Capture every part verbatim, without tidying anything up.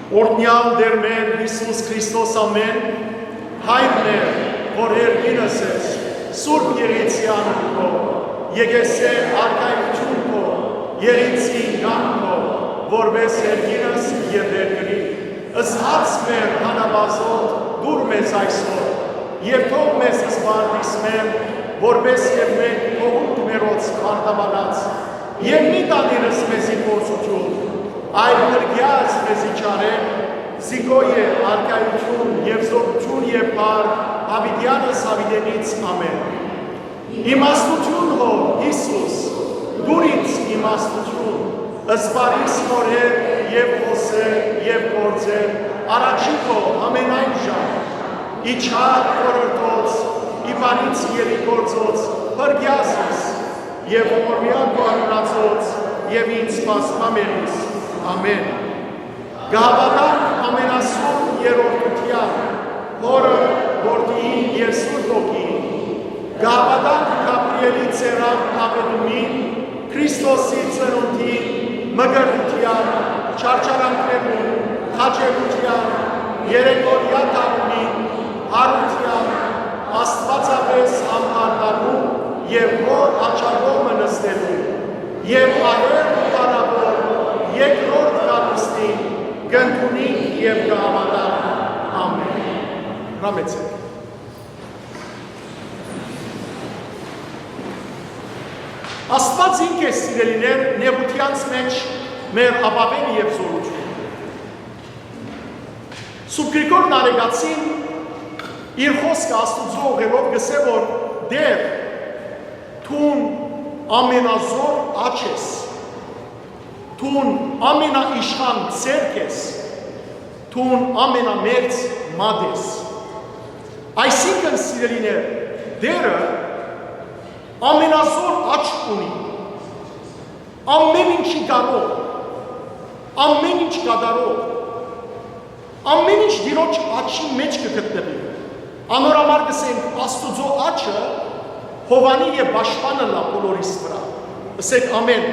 Օրհնեալ Տէր մեր Յիսուս Քրիստոս, ամէն։ Հայր մեր, որ երկինս ես, սուրբ եղեցեան քո, եկեսէ արքայութիւն քո, եղեցին կան քո, որպէս երկինս եւ երկրի։ Ըսած մեր հանապազոտ դուր մեզ այսօր, եւ թող մեզ զբաղիս մեր, որպէս եւ մենք թողունք մերոց մարտավանած, եւ մի տանիրս մեզի փորձութիւն, այլ փրկեաց մեզի չարէն, զի քո է արքայութիւն եւ զօրութիւն եւ փառք, յաւիտեանս յաւիտենից, ամէն։ Իմաստութիւն հո, Յիսուս, դուր ինձ իմաստութիւն, զբաղիս մոր հետ եւ խօսեր եւ գործեր, առաջի քո ամենայն ժամ, ի չար խորհրդոց, ի բարից եւ ի գործոց, փրկեաս ես, եւ օրհնեալ քո անունացոց, եւ ինձ սպասմա մերիս։ Ամէն։ Կը հաւատանք ամենասուրբ երրորդութեան, Հօրը, Որդիին եւ Սուրբ Հոգիին։ Կը հաւատանք Գաբրիէլի ծերան աւետումին, Քրիստոսի ծնունդին, մկրտութեան, չարչարանքներուն, խաչելութեան, երեկորեայ թաղումին, յարութեան, աստուածապէս ամբարտանուն եւ հօր աջակողմը նստելուն, եւ ահեղ ու փառաւոր երկրորդ գալուստին կ'ընդունինք եւ կը հաւատանք։ Ամէն։ Հրամեցէք։ Աստուած ինք է, սիրելիներ, նեղութեանց մէջ մեր ապաւէն եւ զօրութիւն։ Սուրբ Գրիգոր Նարեկացին իր խօսքը Աստուծոյ ուղղելով կ'ըսէ, որ Տէր, դուն ամենազօր աջ ես, դուն ամենաիշխան ձեռք ես, դուն ամենամերձ մատ ես։ Այսինքն, սիրելիներ, Տէրը ամենազօր աջ ունի, ամէն ինչի կարող, ամէն ինչ կատարող, ամէն ինչ Տիրոջ աչքի մէջ կը գտնուի։ Անոր համար կ'ըսենք, Աստուծոյ աջը հովանի եւ պաշտպան ըլլայ բոլորիս վրայ։ Ըսեք, ամէն։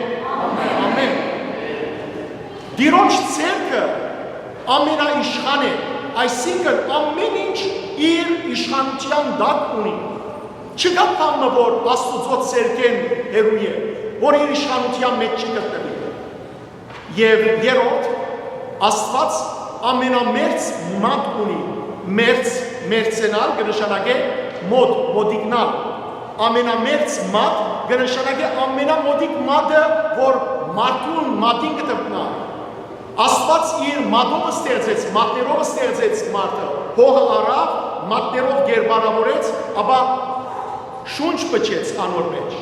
Ամէն։ Տիրոջ ձեռքը ամենաիշխան է, այսինքն, ամէն ինչ իր իշխանութեան տակ ունի։ Չկայ բան մը, որ Աստուծոյ ձեռքէն հեռու է, որ իր իշխանութեան մէջ չի գտնուի։ Եւ երրորդ, Աստուած ամենամերձ մատ ունի։ Մերձ, մերձենալ կը նշանակէ մոտ, մոտիկնալ։ Ամենամերձ մատ կը նշանակէ ամենամոտիկ մատը, որ մարդուն մատին կը տրտնայ։ Աստուած իր մատով ստեղծեց, մատներով ստեղծեց մարդը, հողը առաւ, մատներով կերպարաւորեց, ապա շունչ փչեց անոր մէջ։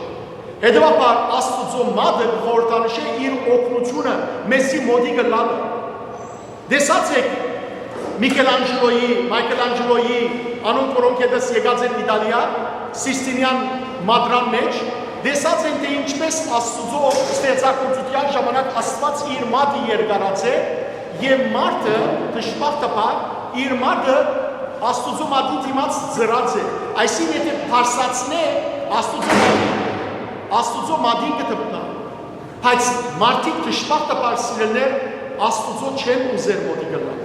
Հետեւաբար, Աստուծոյ մատը կը խորհրդանշէ իր օգնութիւնը, մեզի մոտիկ ըլլալը։ Տեսած եք Միքելանջելոյի, Մայքելանջելոյի, անոնք, որոնք ետս եկած են Իտալիա, Սիստինեան մատրան մէջ, տեսած են, թէ ինչպէս Աստուծոյ ստեղծագործութեան ժամանակ Աստուած իր մատը երկարած է, եւ մարդը, դժբախտաբար, իր մատը Աստուծոյ մատին դիմաց ծռած է։ Այսինքն, եթէ բարձրացնէ, Աստուծոյ մատին, Աստուծոյ մատին կը դպնայ։ Բայց մարդիկ, դժբախտաբար, սիրելիներ, Աստուծոյ չեն ուզեր մոտիկ ըլլալ։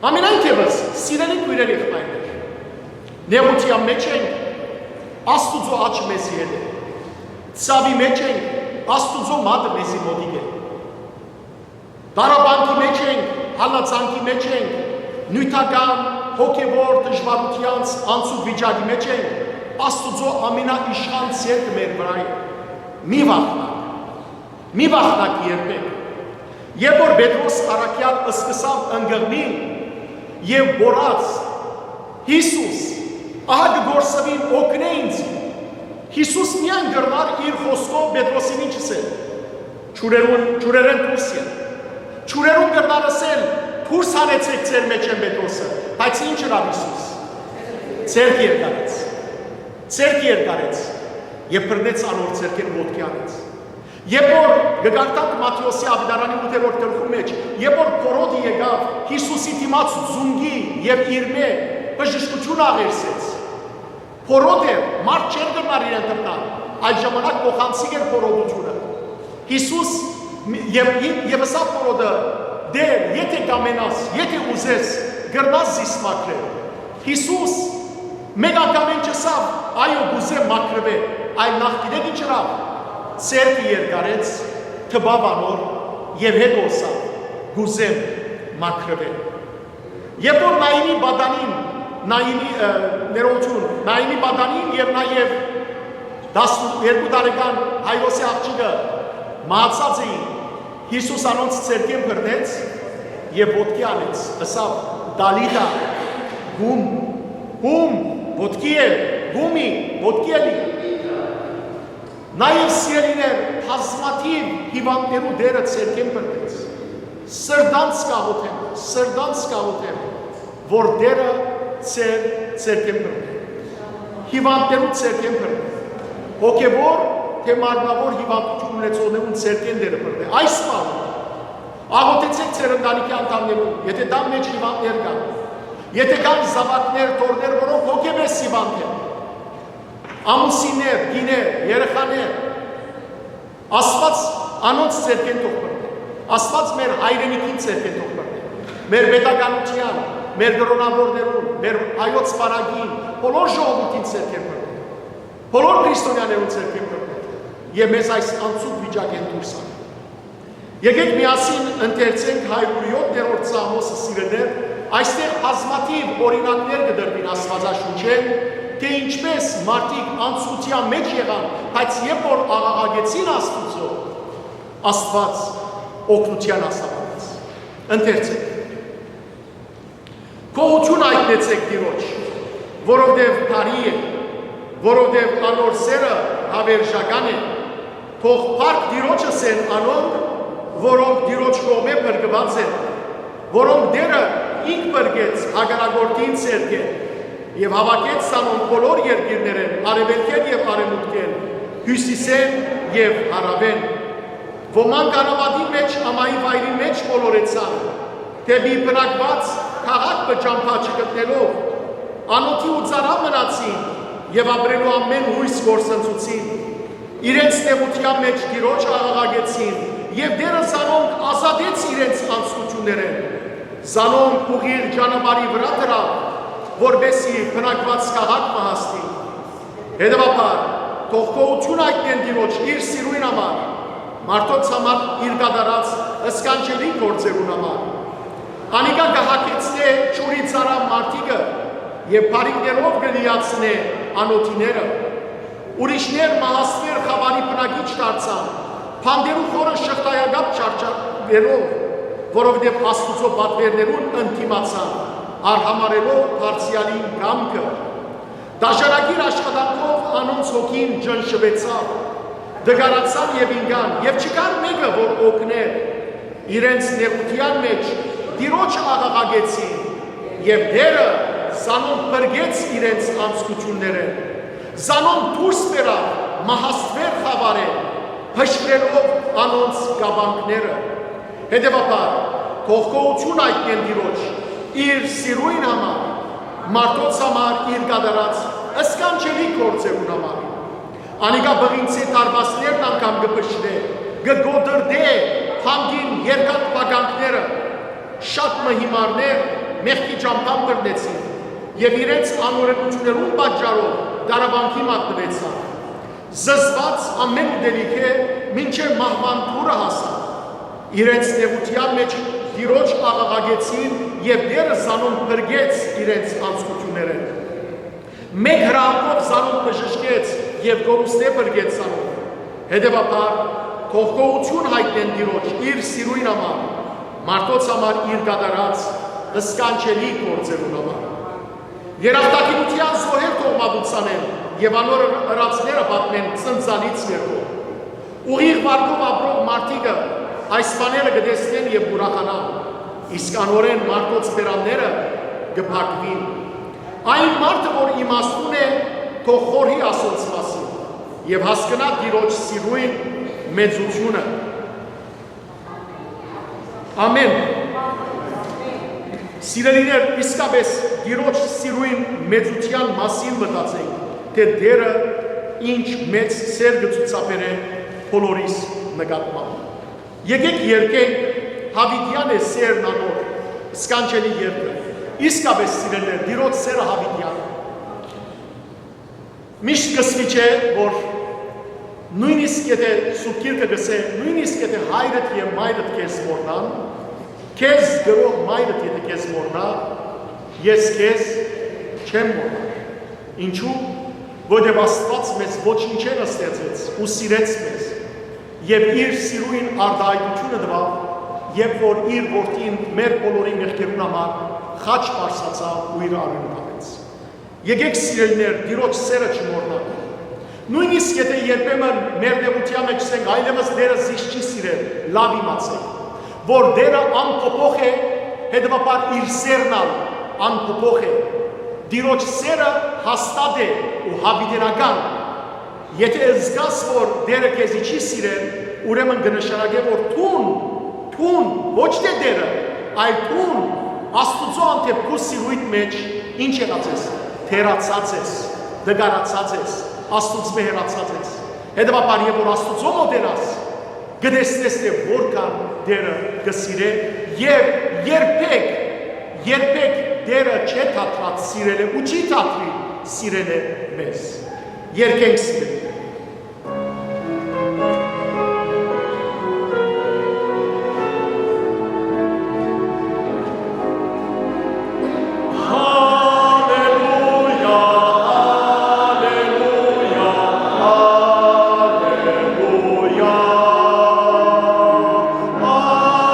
Ամենայն դեպս, սիրելի քոյրեր, եղբայրներ, նեղութեան մէջ ենք, Աստուծոյ աջը մեզի հետ է։ Ցաւի մէջ ենք, Աստուծոյ մատը մեզի մոտիկ է։ Տառապանքի մէջ ենք, հալածանքի մէջ ենք, նիւթական, հոգեւոր դժուարութեանց անցուկ վիճակի մէջ ենք, Աստուծոյ ամենաիշխան ձեռքը մեր վրայ է։ Մի վախնաք, մի վախնաք երբեք։ Երբ որ Պետրոս առաքեալ սկսաւ ընկղմիլ եւ գոռաց. «Յիսուս, ահա կը կորսուիմ, օգնէ ինձ»։ Յիսուս միայն կրնար իր խօսքով Պետրոսին ինչ ըսել. «Ջուրերուն, ջուրերէն դուրս ել»։ Ջուրերուն կրնար ըսել. «Դուրս հանեցէք ձեր մէջէն Պետրոսը»։ Բայց ինչ ըրաւ Յիսուս։ Ձեռք երկարեց։ Ձեռք երկարեց եւ բռնեց անոր ձեռքէն ոտքի անեց։ Երբ որ կը կարդանք Մատթէոսի աւետարանի ութերորդ գլխու մէջ, երբ որ Հորոտը եկաւ Յիսուսի դիմաց զունգի եւ իրմէ բժշկութիւն աղերսեց, Հորոտ էր, մարդ չէր կրնար իրեն դպնալ, այդ ժամանակ փոխանցիկ էր Հորոտութիւնը։ Յիսուս մի-, եւ, եւ ըսաւ Հորոտը. «Տէր, եթէ կամենաս, եթէ ուզես, կրնաս զիս մաքրել»։ Յիսուս մէկ անգամէն չըսաւ. «Այո, կ'ուզեմ, մաքրուէ», այլ նախ գիտէք ինչ ըրաւ, ձեռքը երկարեց, տուաւ անոր եւ հետո ըսաւ. «Կ'ուզեմ, մաքրուէ»։ Երբ որ Նայինի պատանին, Նայինի, ը, ներողություն, Նայինի պատանին եւ նաեւ տասներկու տարեկան Հայրոսի աղջիկը մահացած էին, Յիսուս անոնց ձեռքէն բռնեց եւ ոտքի անեց, ըսաւ. «Տալիթա, կում, կում, ոտքի ել, կումի, ոտքի ելի»։ Նաեւ, սիրելիներ, բազմաթիւ հիւանդներու Տէրը ձեռքէն բռնեց։ Սրտանց կ'աղօթեմ, սրտանց կ'աղօթեմ, որ Տէրը ձեր ձեռքէն բռնէ։ Հիւանդներու ձեռքէն բռնէ։ Հոգեւոր թէ մարմնաւոր հիւանդութիւն ունեցողներուն ձեռքէն Տէրը բռնէ։ Այս պահուն աղօթեցէք ձեր ընտանիքի անդամներուն, եթէ տան մէջ հիւանդներ կան, եթէ կան զաւակներ, թոռներ, որոնք հոգեպես հիւանդ են, ամուսիններ, կիներ, երեխաներ, Աստուած անոնց ձեռքէն թող բռնէ։ Աստուած մեր հայրենիքին ձեռքէն թող բռնէ։ Մեր պետականութեան, մեր կրօնաւորներուն, մեր հայոց բանակին, բոլոր ժողովուրդին ձեռքէն բռնէ։ Բոլոր քրիստոնեաներուն ձեռքէն բռնէ։ Եւ մեզ այս անցուկ վիճակէն դուրս առնէ։ Եկէք միասին ընթերցենք հարիւր յոթերորդ Սաղմոսը, սիրելիներ, այստեղ բազմաթիւ օրինակներ կը տրուին Աստուածաշունչէն, թէ ինչպէս մարդիկ անցկության մէջ եղան, բայց երբ որ աղաղակեցին Աստուծոյ, Աստուած օգնութեան հասաւ անոնց։ Ընթերցենք. «Գոհութիւն յայտնեցէք Տիրոջ, որովհետեւ բարի է, որովհետեւ անոր սէրը հաւերժական է։ Թող փառք Տիրոջը ըսեն անոնք, որոնք Տիրոջ կողմէ փրկուած են, որոնք Տէրը ինք փրկեց հակառակորդին ձեռքէն եւ հաւաքեց զանոնք բոլոր երկիրներէն, արեւելքէն եւ արեւմուտքէն, հիւսիսէն եւ հարաւէն։ Ոմանք անապատի մէջ, ամայի վայրի մէջ մոլորեցան, դէպի բնակուած քաղաք մը ճամբայ չգտնելով, անօթի ու ծարաւ մնացին եւ ապրելու ամէն յոյս կորսնցուցին։ Իրենց նեղութեան մէջ Տիրոջ աղաղակեցին եւ Տէրը զանոնք ազատեց իրենց անցկություններէն։ Զանոնք ուղիղ ճանապարհի վրայ դրաւ, որպէսզի բնակուած քաղաք մը հասնին։ Հետեւաբար, թող գոհութիւն յայտնեն Տիրոջ իր սիրոյն համար, մարդոց համար իր կատարած սքանչելի գործերուն համար։ Անիկա կը հագեցնէ ջուրի ծարաւ մարդիկը եւ բարիքներով կը լիացնէ անօթիները։ Ուրիշներ մահաստվեր խաւարի բնակիչ դարձան, բանտերու խորը շղթայակապ չարչարելով, որովհետեւ Աստուծոյ պատուէրներուն ընդդիմացան, արհամարհելով դարձեալին կամքը։ Դաշարակիր աշխատանքով անոնց հոգին ճնշուեցաւ, դգարացան եւ ինկան, եւ չկար մէկը, որ օգնէր։ Իրենց նեղութեան մէջ Տիրոջ աղաղակեցին, եւ Տէրը զանոնք փրկեց իրենց անցկություններէն, զանոնք դուրս բերաւ մահաստվեր խաւարէն, փշրելով անոնց կապանքները։ Հետեւաբար, թող գոհութիւն յայտնեն Տիրոջ իր սիրոյն համար, մարդոց համար իր կատարած սքանչելի գործերուն համար։ Անիկա պղինցի դարպասներն անգամ կը փշրէ, կը կոտրտէ թանկին երկաթ փականքները։ Շատ մը հիմարներ մեղքի ճամբան բռնեցին եւ իրենց անօրենութիւններուն պատճառով դարավանքի մատնուեցան։ Զզված ամէն ուտելիքէ մինչեւ մահուան դուռը հասան։ Իրենց նեղութեան մէջ Տիրոջ աղաղակեցին եւ Տէրը զանոնք փրկեց իրենց անցկություններէն։ Մէկ հրահանգով զանոնք բժշկեց եւ կորուստէ փրկեց զանոնք։ Հետեւաբար, թող գոհութիւն յայտնեն Տիրոջ իր սիրոյն համար, մարդոց համար իր կատարած սքանչելի գործերուն համար։ Երախտագիտութեան զոհեր թող մատուցանեն եւ անոր ըրածները պատմեն ծնծանից ներկող։ Ուղիղ վարկով ապրող մարդիկը այս բաները կը տեսնեն եւ կ'ուրախանան, իսկ անօրէն մարդոց բերանները կը փակուին։ Այն մարդը, որ իմաստուն է, թող խորհի ասոնց մասին եւ հասկնայ Տիրոջ սիրոյն մեծութիւնը։ Ամէն։ Սիրելիներ, իսկապէս Տիրոջ սիրոյն մեծութեան մասին մտածենք, թէ Տէրը ինչ մեծ սէր կը ցուցաբերէ բոլորիս նկատմամբ։ Եկէք երգենք Յաւիտեան է սերն անոր, սքանչելի երկը։ Իսկապէս, սիրելիներ, Տիրոջ սերը յաւիտեան է։ Միշտ կը սպիչէ, որ նոյնիսկ եթէ Սուրբ Գիրքը կ'ըսէ, նոյնիսկ եթէ հայրդ եւ մայրդ քեզ մոռնան, քեզ կրող մայրդ եթէ քեզ մոռնայ, ես քեզ չեմ մոռնար։ Ինչու՞, որովհետեւ Աստուած մեզ ոչինչէն ստեղծեց ու սիրեց մեզ, եւ իր սիրոյն արտայայտութիւնը տուաւ, երբ որ իր որդին մեր բոլորի մեղքերուն համար խաչ պարսացաւ ու իր արիւնը տանեց։ Եկէք, սիրելիներ, Տիրոջ սերը չմոռնանք։ Նոյնիսկ եթէ երբեմն մեր նեղութեան մէջ ենք, այլեւս Տերը զիս չի սիրեր, լաւ իմացէք, որ Տերը անփոփոխ է, հետեւաբար իր սերն ալ անփոփոխ է։ Տիրոջ սերը հաստատ է ու յաւիտենական։ Եթէ զգաս, որ Տերը քեզի չի սիրեր, ուրեմն կը նշանակէ, որ դուն, դուն, ոչ թէ Տերը, այլ դուն, Աստուծոյ հանդէպ քու սիրոյդ մէջ ինչ եղած ես, թերացած ես, տկարացած ես, Աստուծմէ հեռացած ես։ Հետեւաբար, երբ որ Աստուծոյ մօտենաս, կը տեսնես, թէ որքան Տերը կը սիրէ, եւ երբեք, երբեք Տերը չէ դադրած սիրելը ու չի դադրիր սիրելը մեզ։ Երկենք, սիրելիներ։ Հալելույա, հալելույա, հալելույա,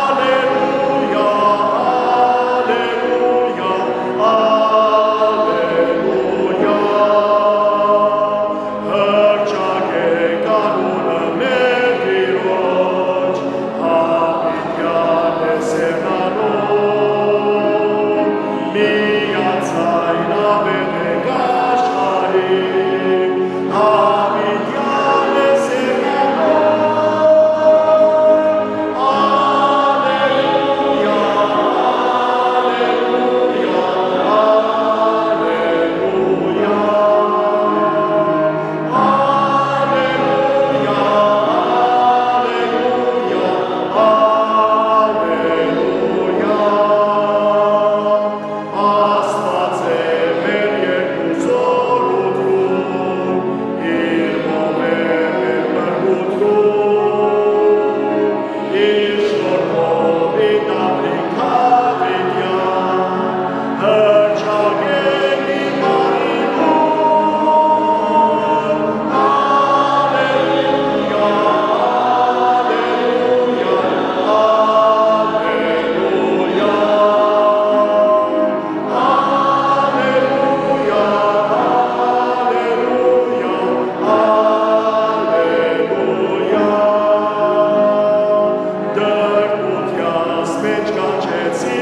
հալելույա, հալելույա, հալելույա։ Հռչակէք անունը մեր Տիրոջ, յաւիտեան է սերն անոր, միաձայն աւետեք աշխարհին, յաւիտեան է սերն անոր։ Ալելույա, ալելույա, ալելույա։ Ալելույա, ալելույա, ալելույա։ Աստուած է մեր երկու զօրութիւն, իր մովէն մեր փրկութիւն, իր շնորհով ի տապրի կաւիտեան, հրճակէ իր բարի լուրը։ Ալելույա, ալելույա, ալելույա։ Ալելույա, ալելույա, ալելույա։ Դրկութեանս մէջ կանչեցի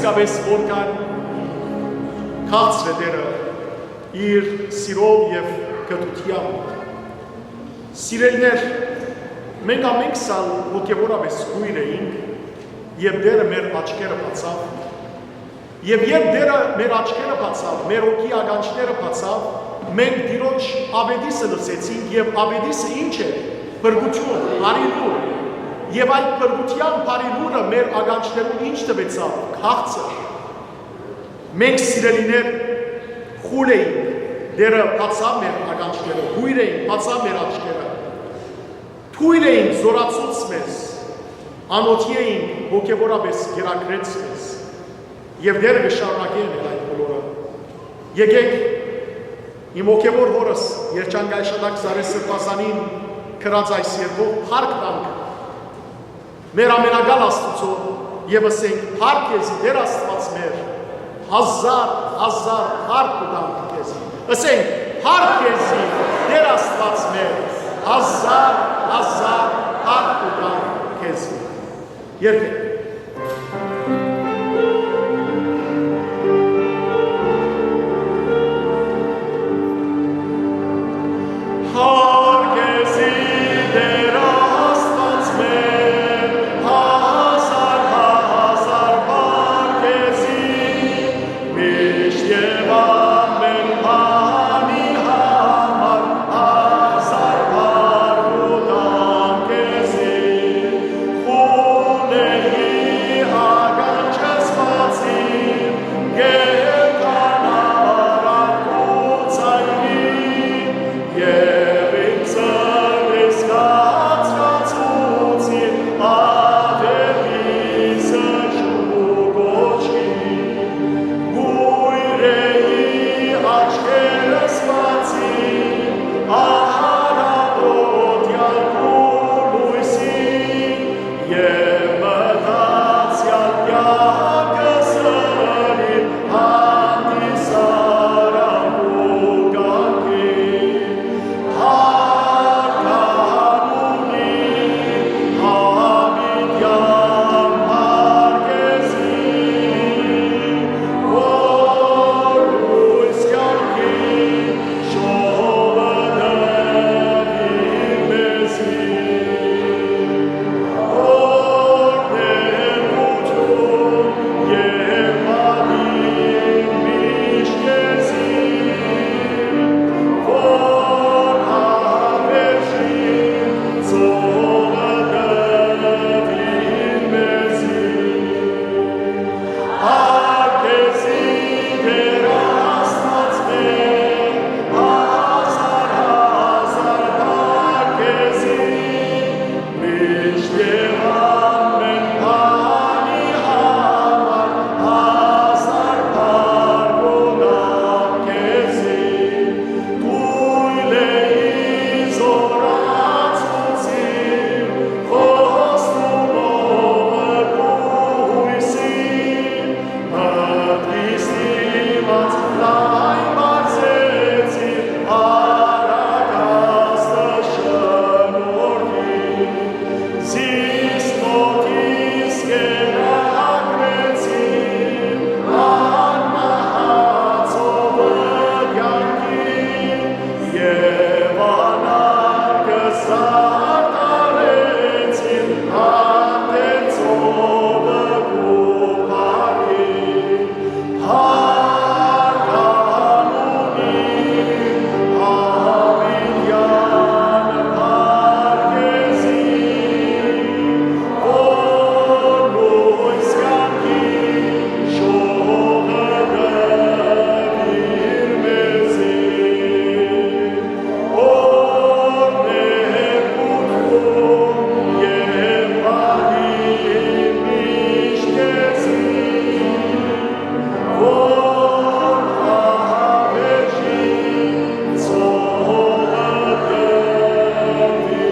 Իսկապէս որքան քաղցր է Տէրը իր սիրով եւ կրթութեամբ։ Սիրելիներ, մենք ամենքս ալ հոգեւորապէս կոյր էինք, եւ Տէրը մեր աչքերը բացաւ։ Եւ երբ Տէրը մեր աչքերը բացաւ, մեր հոգի ականջները բացաւ, մենք Տիրոջ աւետիսը լսեցինք, եւ աւետիսը ի՞նչ է։ Փրկութիւն, բարի լուր։ Եւ այդ փրկութեան բարի լուրը մեր ականջներուն ի՞նչ տուեցաւ։ Քաղցր։ Մենք, սիրելիներ, խուլ էինք, Տէրը բացաւ մեր ականջները, կոյր էինք, բացաւ մեր աչքերը, թոյլ էինք, զօրացուց մեզ, անօթի էինք, հոգեւորապէս կերակրեց մեզ։ Եւ Տէրը կը շարունակէ ըլել այդ բոլորը։ Եկէք, իմ հոգեւոր հօրս, երջանկայ Շատակ Զարէ Սրբազանին գրած այս երգով փառք տանք մեր ամենակալ Աստուծոյ եւ ըսենք. «Փառք քեզի, Տէր Աստուած մեր, հազար, հազար փառք կու տանք քեզի»։ Ըսենք. «Փառք քեզի, Տէր Աստուած մեր, հազար, հազար փառք կու տանք քեզի»։ Երգենք։ Փառք քեզի, Տէր Աստուած մեր, հազար, հազար փառք քեզի, միշտ եւ ամէն բանի համար, հազար փառք կու տանք քեզի, խունեի ականջս բացի, կենդան համար ատկուց այնի, եւ իմ սրտիս կացրացուցի, աւետիսը շու կոչի։ Կոյրեի աչքերս բացի, առատօտեան քու լոյսին, եւ մտածեալ կեանքս ըլլի հանդիսարան քու կամքին։ Փառք անունի, յաւիտեան փառք քեզի, որ լոյս կեանքի շողը տուիր մեզի։ Օրհնելիություն եւ պատիւ միշտ քեզի, որ յաւերժին ծովը տուիր մեզի։ Փառք քեզի, Տէր Աստուած մեր, հազար, հազար փառք քեզի, միշտ եւ ամէն բանի համար, հազար փառք կու տանք քեզի, թոյլ էի, զօրացուցի, խոստումովը քու յուսին, մտքիս դիմաց լայն բարձեցի, առագաստը շնորհի։ Զիս մօտիս կերակրեցի, անմահացովը կեանքի, եւ անարգս զարդարեցի, ատեցովը քու փառքի։ Փառք անունի, յաւիտեան փառք քեզի, որ լոյս կեանքի շողը տուիր մեզի։ Օրհնելիություն եւ պատիւ միշտ քեզի, որ յաւերժին ծովը տուիր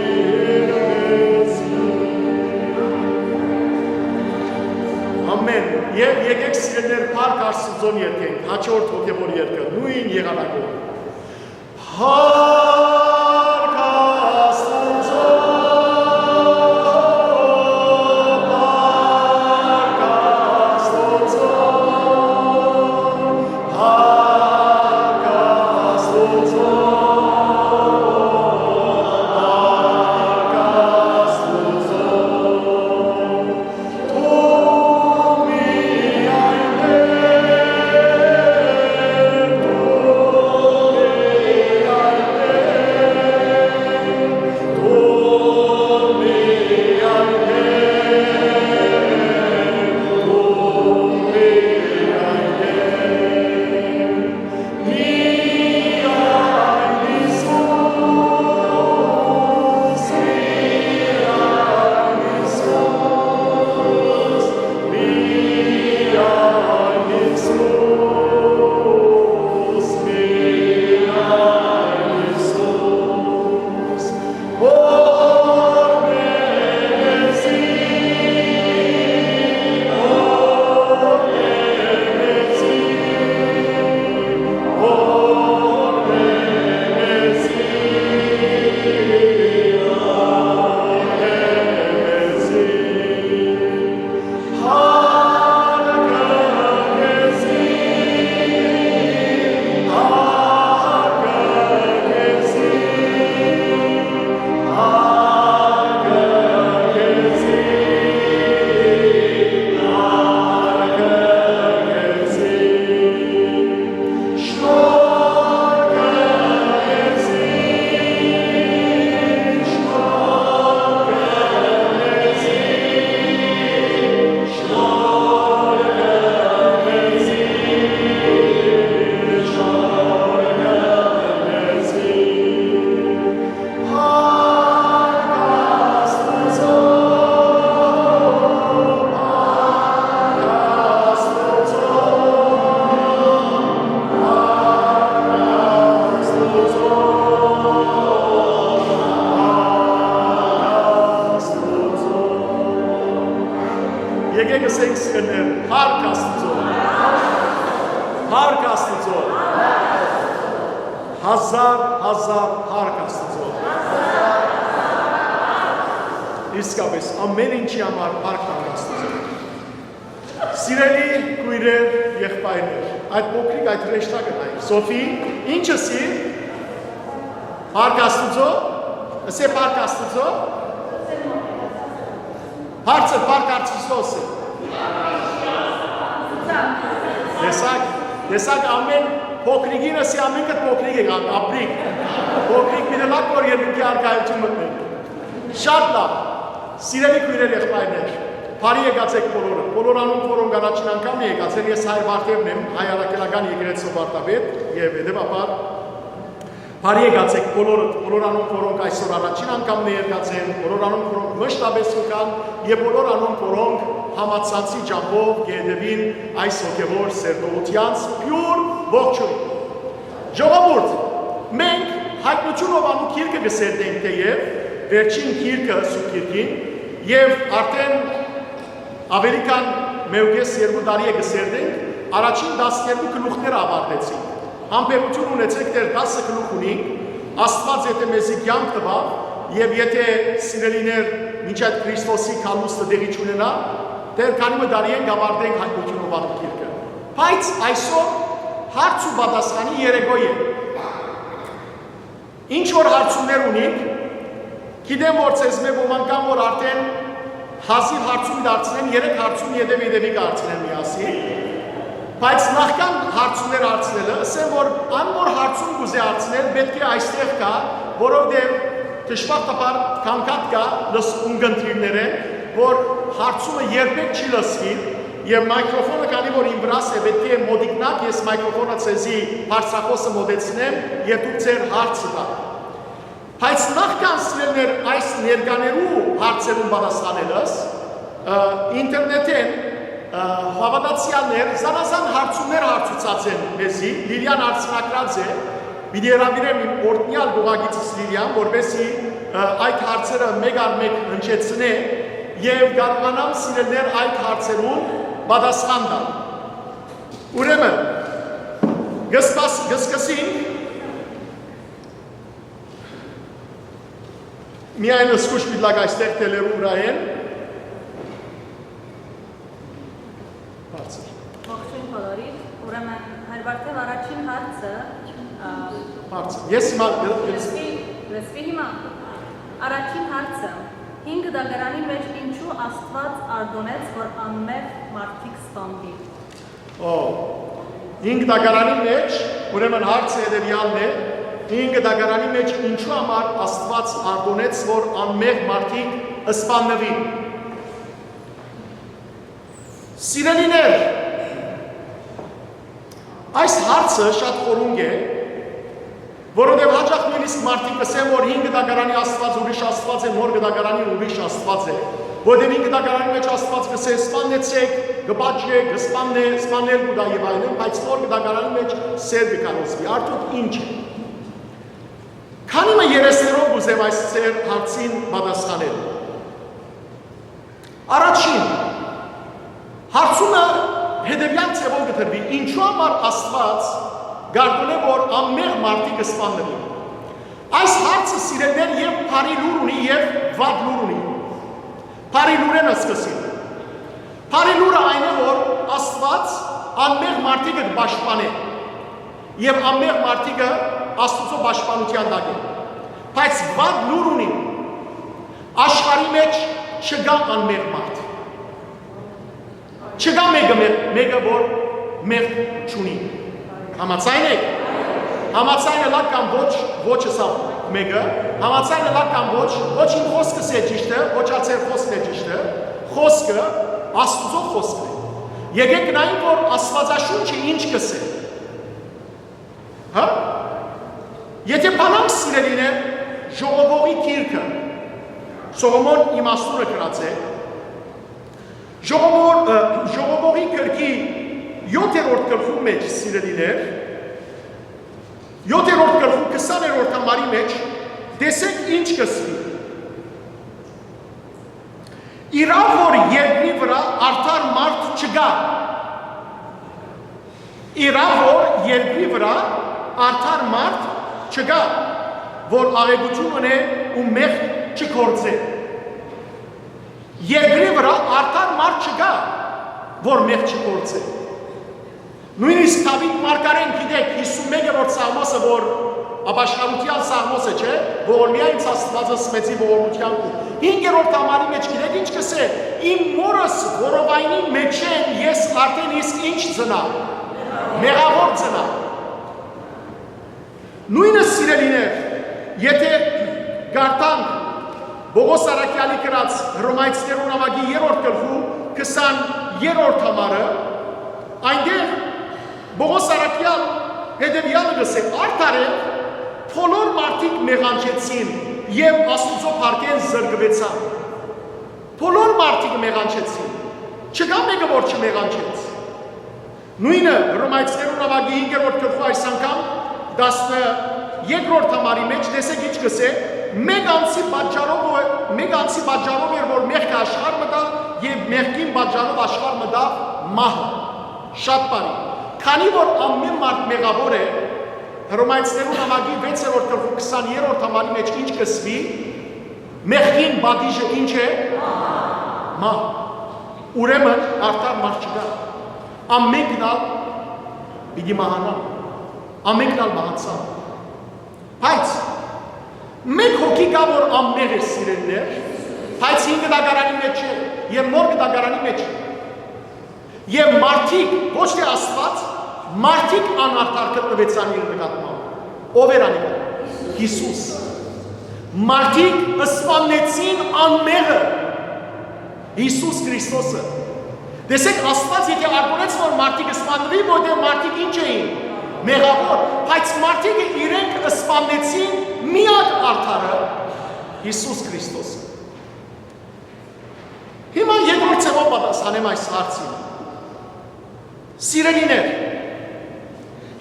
մեզի։ Ամէն։ Եւ եկէք, սիրելիներ, փառք Աստուծոյ երգենք, հաջորդ հոգեւոր երգը, նոյն եղանակով։ Փառք Աստուծոյ, փառք Աստուծոյ, կ'ընեմ, փառք Աստուծոյ։ Փառք Աստուծոյ։ Հազար, հազար փառք Աստուծոյ։ Իսկապէս, ամէն ինչի համար փառք տանք Աստուծոյ։ Սիրելի քոյրեր, եղբայրներ, այդ փոքրիկ, այդ հրեշտակը նայ։ Սոֆի, ի՞նչ ըսի։ Փառք Աստուծոյ, ըսէ փառք Աստուծոյ։ Բարձր, փառք Աստուծոյ ըսէ։ Տեսակ, տեսակ, ամէն փոքրիկին ըսի, ամէնքդ փոքրիկ եք, ա-, ապրիկ։ Փոքրիկ մի դլակ որ երկնքի արքայություն մտնենք։ Շատ լավ։ Սիրելի քոյրեր, եղբայրներ, բարի եկած եք բոլորը։ Բոլոր անոնք, որոնք առաջին անգամ է եկած են, ես Հայր Վարդերն եմ, հայ առաքելական եկեղեցու վարդապետ, եւ հետեւաբար բարի եկած եք բոլորը, բոլոր անոնք, որոնք այսօր առաջին անգամն է եկած են, բոլոր անոնք, որոնք մշտապես կան, եւ բոլոր անոնք, որոնք համացանցի ճամբով կ'ետեւին այս հոգեվոր սերտողութեանց բիւր ողջոյն։ Ժողովուրդ, մենք Հայտնություն Յովհաննու գիրքը կը սերտենք թէեւ վերջին գիրքը Սուրբ Գիրքին, եւ արդէն ավելի քան մէկ ու կէս, երկու տարի է կը սերտենք, առաջին տասներկու գլուխները ավարտեցինք։ Համբերութիւն ունեցէք, դեռ տասը գլուխ ունինք, Աստուած եթէ մեզի կեանք տուաւ, եւ եթէ, սիրելիներ, մինչ այդ Քրիստոսի գալուստը տեղի չունենայ, դեռ քանի մը տարի ենք, կ'ավարտենք Հայտնություն Յովհաննու գիրքը։ Բայց այսօր հարց ու պատասխանի երեկոյ է։ Ինչ որ հարցումներ ունիք, գիտեմ որ ձեզմէ ոմանք կան որ արդէն հազիւ հարցում դարձնեն, երեք հարցում ետեւ ետեւի կ'արցնեն միասին, բայց նախքան հարցումներ հարցնելը, ըսեմ որ ան որ հարցում կ'ուզէ հարցնել, պէտք է այստեղ գայ, որովհետեւ դժբախտաբար գանգատ կայ լս-, ունկնդիրներէն, որ հարցումը երբեք չի լսուի, եւ մայքրոֆոնը քանի որ իմ վրաս է, պէտք է մօտիկնաք, ես մայքրոֆոնը ձեզի բարձրախօսը մօտեցնեմ, եւ դուք ձեր հարցը տաք։ Բայց նախքան, սիրելիներ, այս ներկաներու հարցերուն պատասխանելս, ը, ինտերնետէն, ը, հաւատացեալներ զանազան հարցումներ հարցուցած են մեզի, Լիլիան արձանագրած է, պիտի հրաւիրեմ իմ օրհնեալ գողագիծս Լիլիան, որպեսզի, ը, այդ հարցերը մէկ առ մէկ հնչեցնէ եւ կարողանամ, սիրելիներ, այդ հարցերուն պատասխան տալ։ Ուրեմն, կը սպաս-, կը սկսենք միայն զգուշ պիտի լակ այստեղ թելերու վրայէն։ Բարձր։ Ողջույն բոլորիդ, ուրեմն, Հայր Վարդեւ, առաջին հարցը, ա, Բարձր։ Ես հիմա, ես լսվի, լսվի հիմա։ Առաջին հարցը, հինգ դագարանին մէջ ինչու Աստուած արտոնեց, որ անմեղ մարդիկ սպանուին։ Ո, հինգ դագարանի մէջ, ուրեմն հարցը հետեւեալն է, հինգ դագարանի մէջ ինչու համար Աստուած արտոնեց, որ անմեղ մարդիկ սպաննուին։ Սիրելիներ, այս հարցը շատ խորունկ է, որովհետեւ հաճախ նոյնիսկ մարդիկ կ'ըսեն, որ հին կտակարանի Աստուած ուրիշ Աստուած է, նոր կտակարանին ուրիշ Աստուած է, որովհետեւ հին կտակարանի մէջ Աստուած կ'ըսէ, սպաննեցէք, կը պատժէ, կը սպաննէ, սպանել կու տայ եւ այլն, բայց նոր կտակարանի մէջ սեր կը քարոզուի։ Արդյոք ինչ է։ Քանի մը երեսներով կ'ուզեմ այս ձեր հարցին պատասխանել։ Առաջին, հարցումը հետեւեալ ձեւով կը տրուի. ինչու համար Աստուած կ'արտոնէ, որ անմեղ մարդիկ սպաննուին։ Այս հարցը, սիրելիներ, եւ բարի լուր ունի, եւ վատ լուր ունի։ Բարի լուրէն ը սկսին։ Բարի լուրը այն է, որ Աստուած անմեղ մարդիկը կը պաշտպանէ, եւ անմեղ մարդիկը Աստուծոյ պաշտպանութեան տակ են։ Բայց վատ լուր ունի, աշխարհի մէջ չկայ անմեղ մարդ։ Չկայ մէկը, մէ-, մէկը, որ մեղք չունի։ Համաձայն եք։ Համաձայն ըլաք կամ ոչ, ոչ ըսաւ մէկը, համաձայն ըլաք կամ ոչ, ոչ իմ խոսքս է ճիշդը, ոչ ա ձեր խոսքն է ճիշդը, խոսքը Աստուծոյ խոսքն է։ Եկեք նայենք, որ Աստուածաշունչը ինչ կ'ըսէ։ Հա՞։ Եթէ բանանք, սիրելիներ, ժողովողի գիրքը, Սողոմոն իմաստունը գրած է, ժողովոր-, ը, ժողովողի գրքի յոթերորդ գլխու մէջ, սիրելիներ, յոթերորդ գլխու քսաներորդ համարի մէջ, տեսեք ինչ կ'ըսուի։ Իրաւ որ երկրի վրայ արդար մարդ չկայ։ Իրաւ որ երկրի վրայ արդար մարդ չկայ, որ աղէկութիւն ընէ ու մեղք չգործէ։ Երկրի վրայ արդար մարդ չկայ, որ մեղք չգործէ։ Նոյնիսկ Դաւիթ մարգարէն, գիտէք, հիսուն մեկերորդ Սաղմոսը, որ ապաշխարութեան Սաղմոսը չէ, որ միայն Աստուածս մեծի ողորմութեան կու։ Հինգերորդ համարի մէջ գիտէք ինչ կ'ըսէ. «Իմ մօրս որովայնի մէջէն ես արդէն իսկ ինչ ծնայ, մեղաւոր ծնայ»։ Նոյնը, սիրելիներ, եթէ կարդանք Պողոս Առաքեալի գրած Հռոմայցիներուն աւագի երրորդ գլխու քսան երրորդ համարը, այնտեղ Պողոս Առաքեալ հետեւեալը կ'ըսէ. «Արդարեւ, բոլոր մարդիկ մեղանչեցին եւ Աստուծոյ փառքէն զրկուեցան»։ Բոլոր մարդիկ մեղանչեցին։ Չկայ մէկը, որ չմեղանչեց։ Նոյնը Հռոմայցիներուն աւագի հինգերորդ գլխու այս անգամ տասներկրորդ համարի մէջ տեսեք ինչ կ'ըսէ. «Մէկ անձի պատճառով, մէկ անձի պատճառով էր, որ մեղքը աշխարհ մտայ, եւ մեղքին պատճառով աշխարհ մտաւ մահը»։ Շատ բարի։ Քանի որ ամէն մարդ մեղաւոր է, Հռոմայցիներուն աւագի վեցերորդ գլխու քսան երրորդ համարի մէջ ինչ կ'ըսուի, մեղքին պատիժը ինչ է։ Մահ։ Ուրեմն արդար մարդ չկայ։ Ամենքն ալ պիտի մահանան։ Ամենքն ալ մահացան։ Բայց մէկ հոգի կայ, որ անմեղ է, սիրելիներ, բայց հին կտակարանի մէջ չէ, եւ նոր կտակարանի մէջ է։ Եւ մարդիկ, ոչ թէ Աստուած, մարդիկ անարդար գտնուեցան իր նկատմամբ։ Ո՞վ էր անիկա։ Յիսուս։ Մարդիկ սպաննեցին անմեղը, Յիսուս Քրիստոսը։ Տեսեք, Աստուած եթէ արգորեց, որ մարդիկ սպաննուին, որտեղ մարդիկ ինչ էին, մեղաւոր, բայց մարդիկը իրենք սպաննեցին միակ արդարը, Յիսուս Քրիստոսը։ Հիմա երկրորդ ձեւով պատասխանեմ այս հարցին։ Սիրելիներ,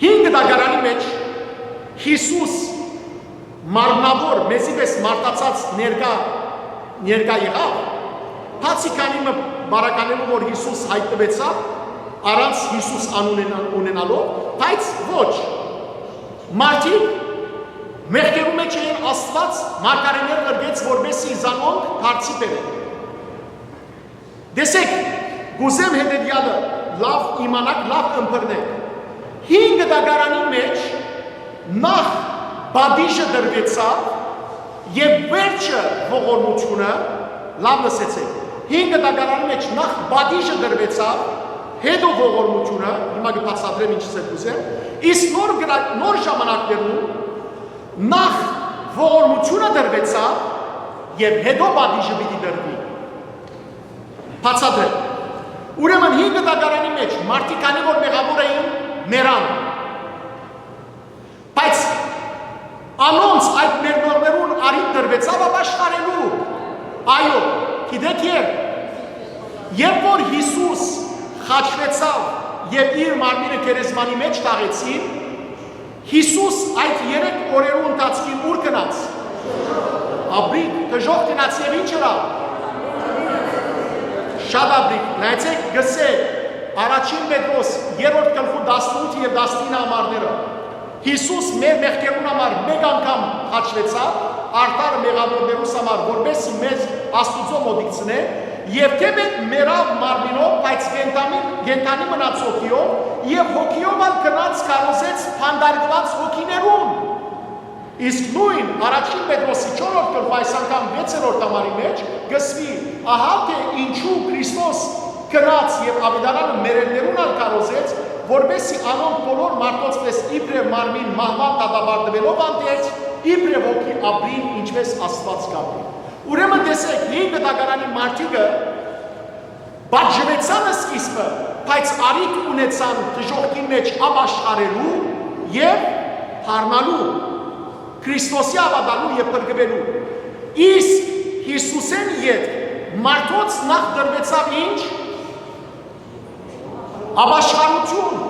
հին կտակարանի մէջ Յիսուս մարմնաւոր, մեզի պէս մարդացած ներկայ, ներկայ եղա՞վ, բացի քանի մը բարականերու, որ Յիսուս յայտնուեցաւ, առանց Յիսուս անունն ունենալով, բայց ոչ։ Մարդիկ մեղքերու մէջ էին, Աստուած մարգարէներ ղրկեց, որպէս զի զանոնք դարձի բերեն։ Տեսեք, կ'ուզեմ հետեւեալը լաւ իմանաք, լաւ ըմբռնեք։ Հին կտակարանի մէջ նախ պատիժը տրուեցաւ եւ վերջը ողորմութիւնը, լաւ լսեցեք, հին կտակարանի մէջ նախ պատիժը տրուեցաւ, հետո ողորմութիւնը, հիմա կը բացատրեմ ինչ ձեր կ'ուզեմ, իսկ նոր գրա-, նոր ժամանակներուն նախ ողորմութիւնը տրուեցաւ եւ հետո պատիժը պիտի տրուի։ Բացատրեմ։ Ուրեմն հին կտակարանի մէջ մարդիկ, քանի որ մեղաւոր էին, մեռան։ Բայց անոնց, այդ մեռնողներուն, առիթ տրուեցաւ ապաշխարելու։ Այո, գիտեք երբ, երբ որ Յիսուս խաչվեցաւ եւ իր մարմինը գերեզմանի մէջ թաղեցին, Յիսուս այդ երեք օրերու ընթացքին ո՞ւր գնաց։ Ապրի, դժոխք գնաց եւ ինչ ըրաւ։ Շատ ապրի, նայեցեք, կ'ըսէ Առաջին Պետրոս երրորդ գլխու տասնութ եւ տասնինը համարները։ Յիսուս մեր մեղքերուն համար մէկ անգամ խաչվեցաւ, արդար մեղաւորներուս համար, որպէս զի մեզ Աստուծոյ մօտիկցնէ, եւ թէ մէ-, մեռաւ մարմինով, բայց կենդանի, կենդանի մնաց հոգիով, եւ հոգիով ալ գնաց քարոզեց բանտարկուած հոգիներուն։ Իսկ նոյն Առաջին Պետրոսի չորրորդ գլխու, այս անգամ վեցերորդ համարի մէջ, կ'ըսուի. «Ահա թէ ինչու Քրիստոս գնաց եւ աւետարանը մեռելներուն ալ քարոզեց, որպէս զի անոնք բոլոր մարդոց պէս իբրեւ մարմին մահուան դատապարտուելով անդերձ, իբրեւ հոգի ապրին, ինչպէս Աստուած կ'ապրի»։ Ուրեմն տեսեք, հին կտակարանի մարդիկը պատժուեցան սկիզբը, բայց առիթ ունեցան դժոխքին մէջ ապաշխարելու եւ դառնալու, Քրիստոսի հաւատալու եւ փրկուելու։ Իսկ Յիսուսէն ետք մարդոց նախ տրուեցաւ ինչ։ Ապաշխարութիւն,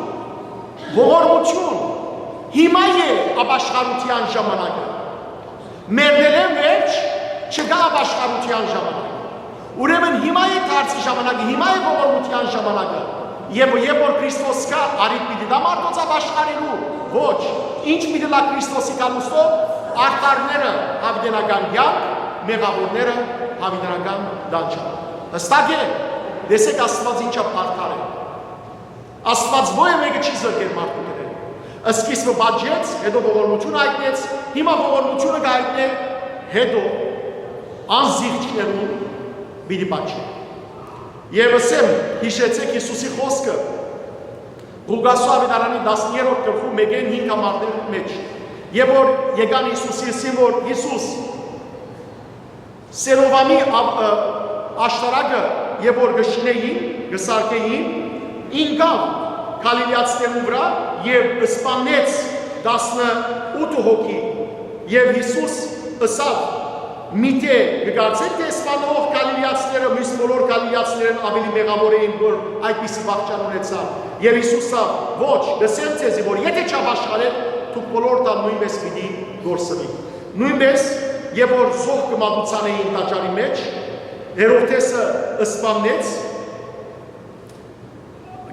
ողորմութիւն։ Հիմա է ապաշխարութեան ժամանակը։ Մեռնելէն վերջ չկայ ապաշխարութեան ժամանակ։ Ուրեմն հիմա է դարձի ժամանակը, հիմա է ողորմութեան ժամանակը։ Եւ երբ որ Քրիստոս գայ, առիթ պիտի տայ մարդոց ապաշխարելու։ Ոչ, ինչ պիտի լայ Քրիստոսի գալուստով, արդարները՝ յաւիտենական կեանք, մեղաւորները՝ յաւիտենական տանջանք։ Հստակ է, տեսէք Աստուած ինչա արդար է։ Աստուած ոեւէ մէկը չի զրկեր մարդու դէմէն։ Սկիզբը պատժեց, հետո ողորմութիւն յայտնեց, հիմա ողորմութիւնը կ'այտնէ, հետո անզիղջներուն պիտի պատժէ։ Եւ ըսեմ, յիշեցէք Յիսուսի խօսքը Ղուկասու աւետարանի տասներորդ գլխու մէկէն հինգ համարներու մէջ։ Երբ որ եկան Յիսուսի, ըսին որ Յիսուս Սելովամի ավ-, ը, աշտարակը, երբ որ կը շինէին, կը սարքէին, ինկաւ Գալիլեացիներուն վրայ եւ սպաննեց տասնութ հոգի։ Եւ Յիսուս ըսաւ. «Միթէ կը կարծէք թէ սպաննող Գալիլեացիները մյուս բոլոր Գալիլեացիներէն աւելի մեղաւոր էին, որ այդպիսի վախճան ունեցան»։ Եւ Յիսուս ըսաւ. «Ոչ, կ'ըսեմ ձեզի, որ եթէ չապաշխարէք, դուք բոլոր տան նոյնպէս պիտի կորսնիք»։ Նոյնպէս, երբ որ զոհ կը մատուցան էին տաճարի մէջ, Հերովդէսը սպաննեց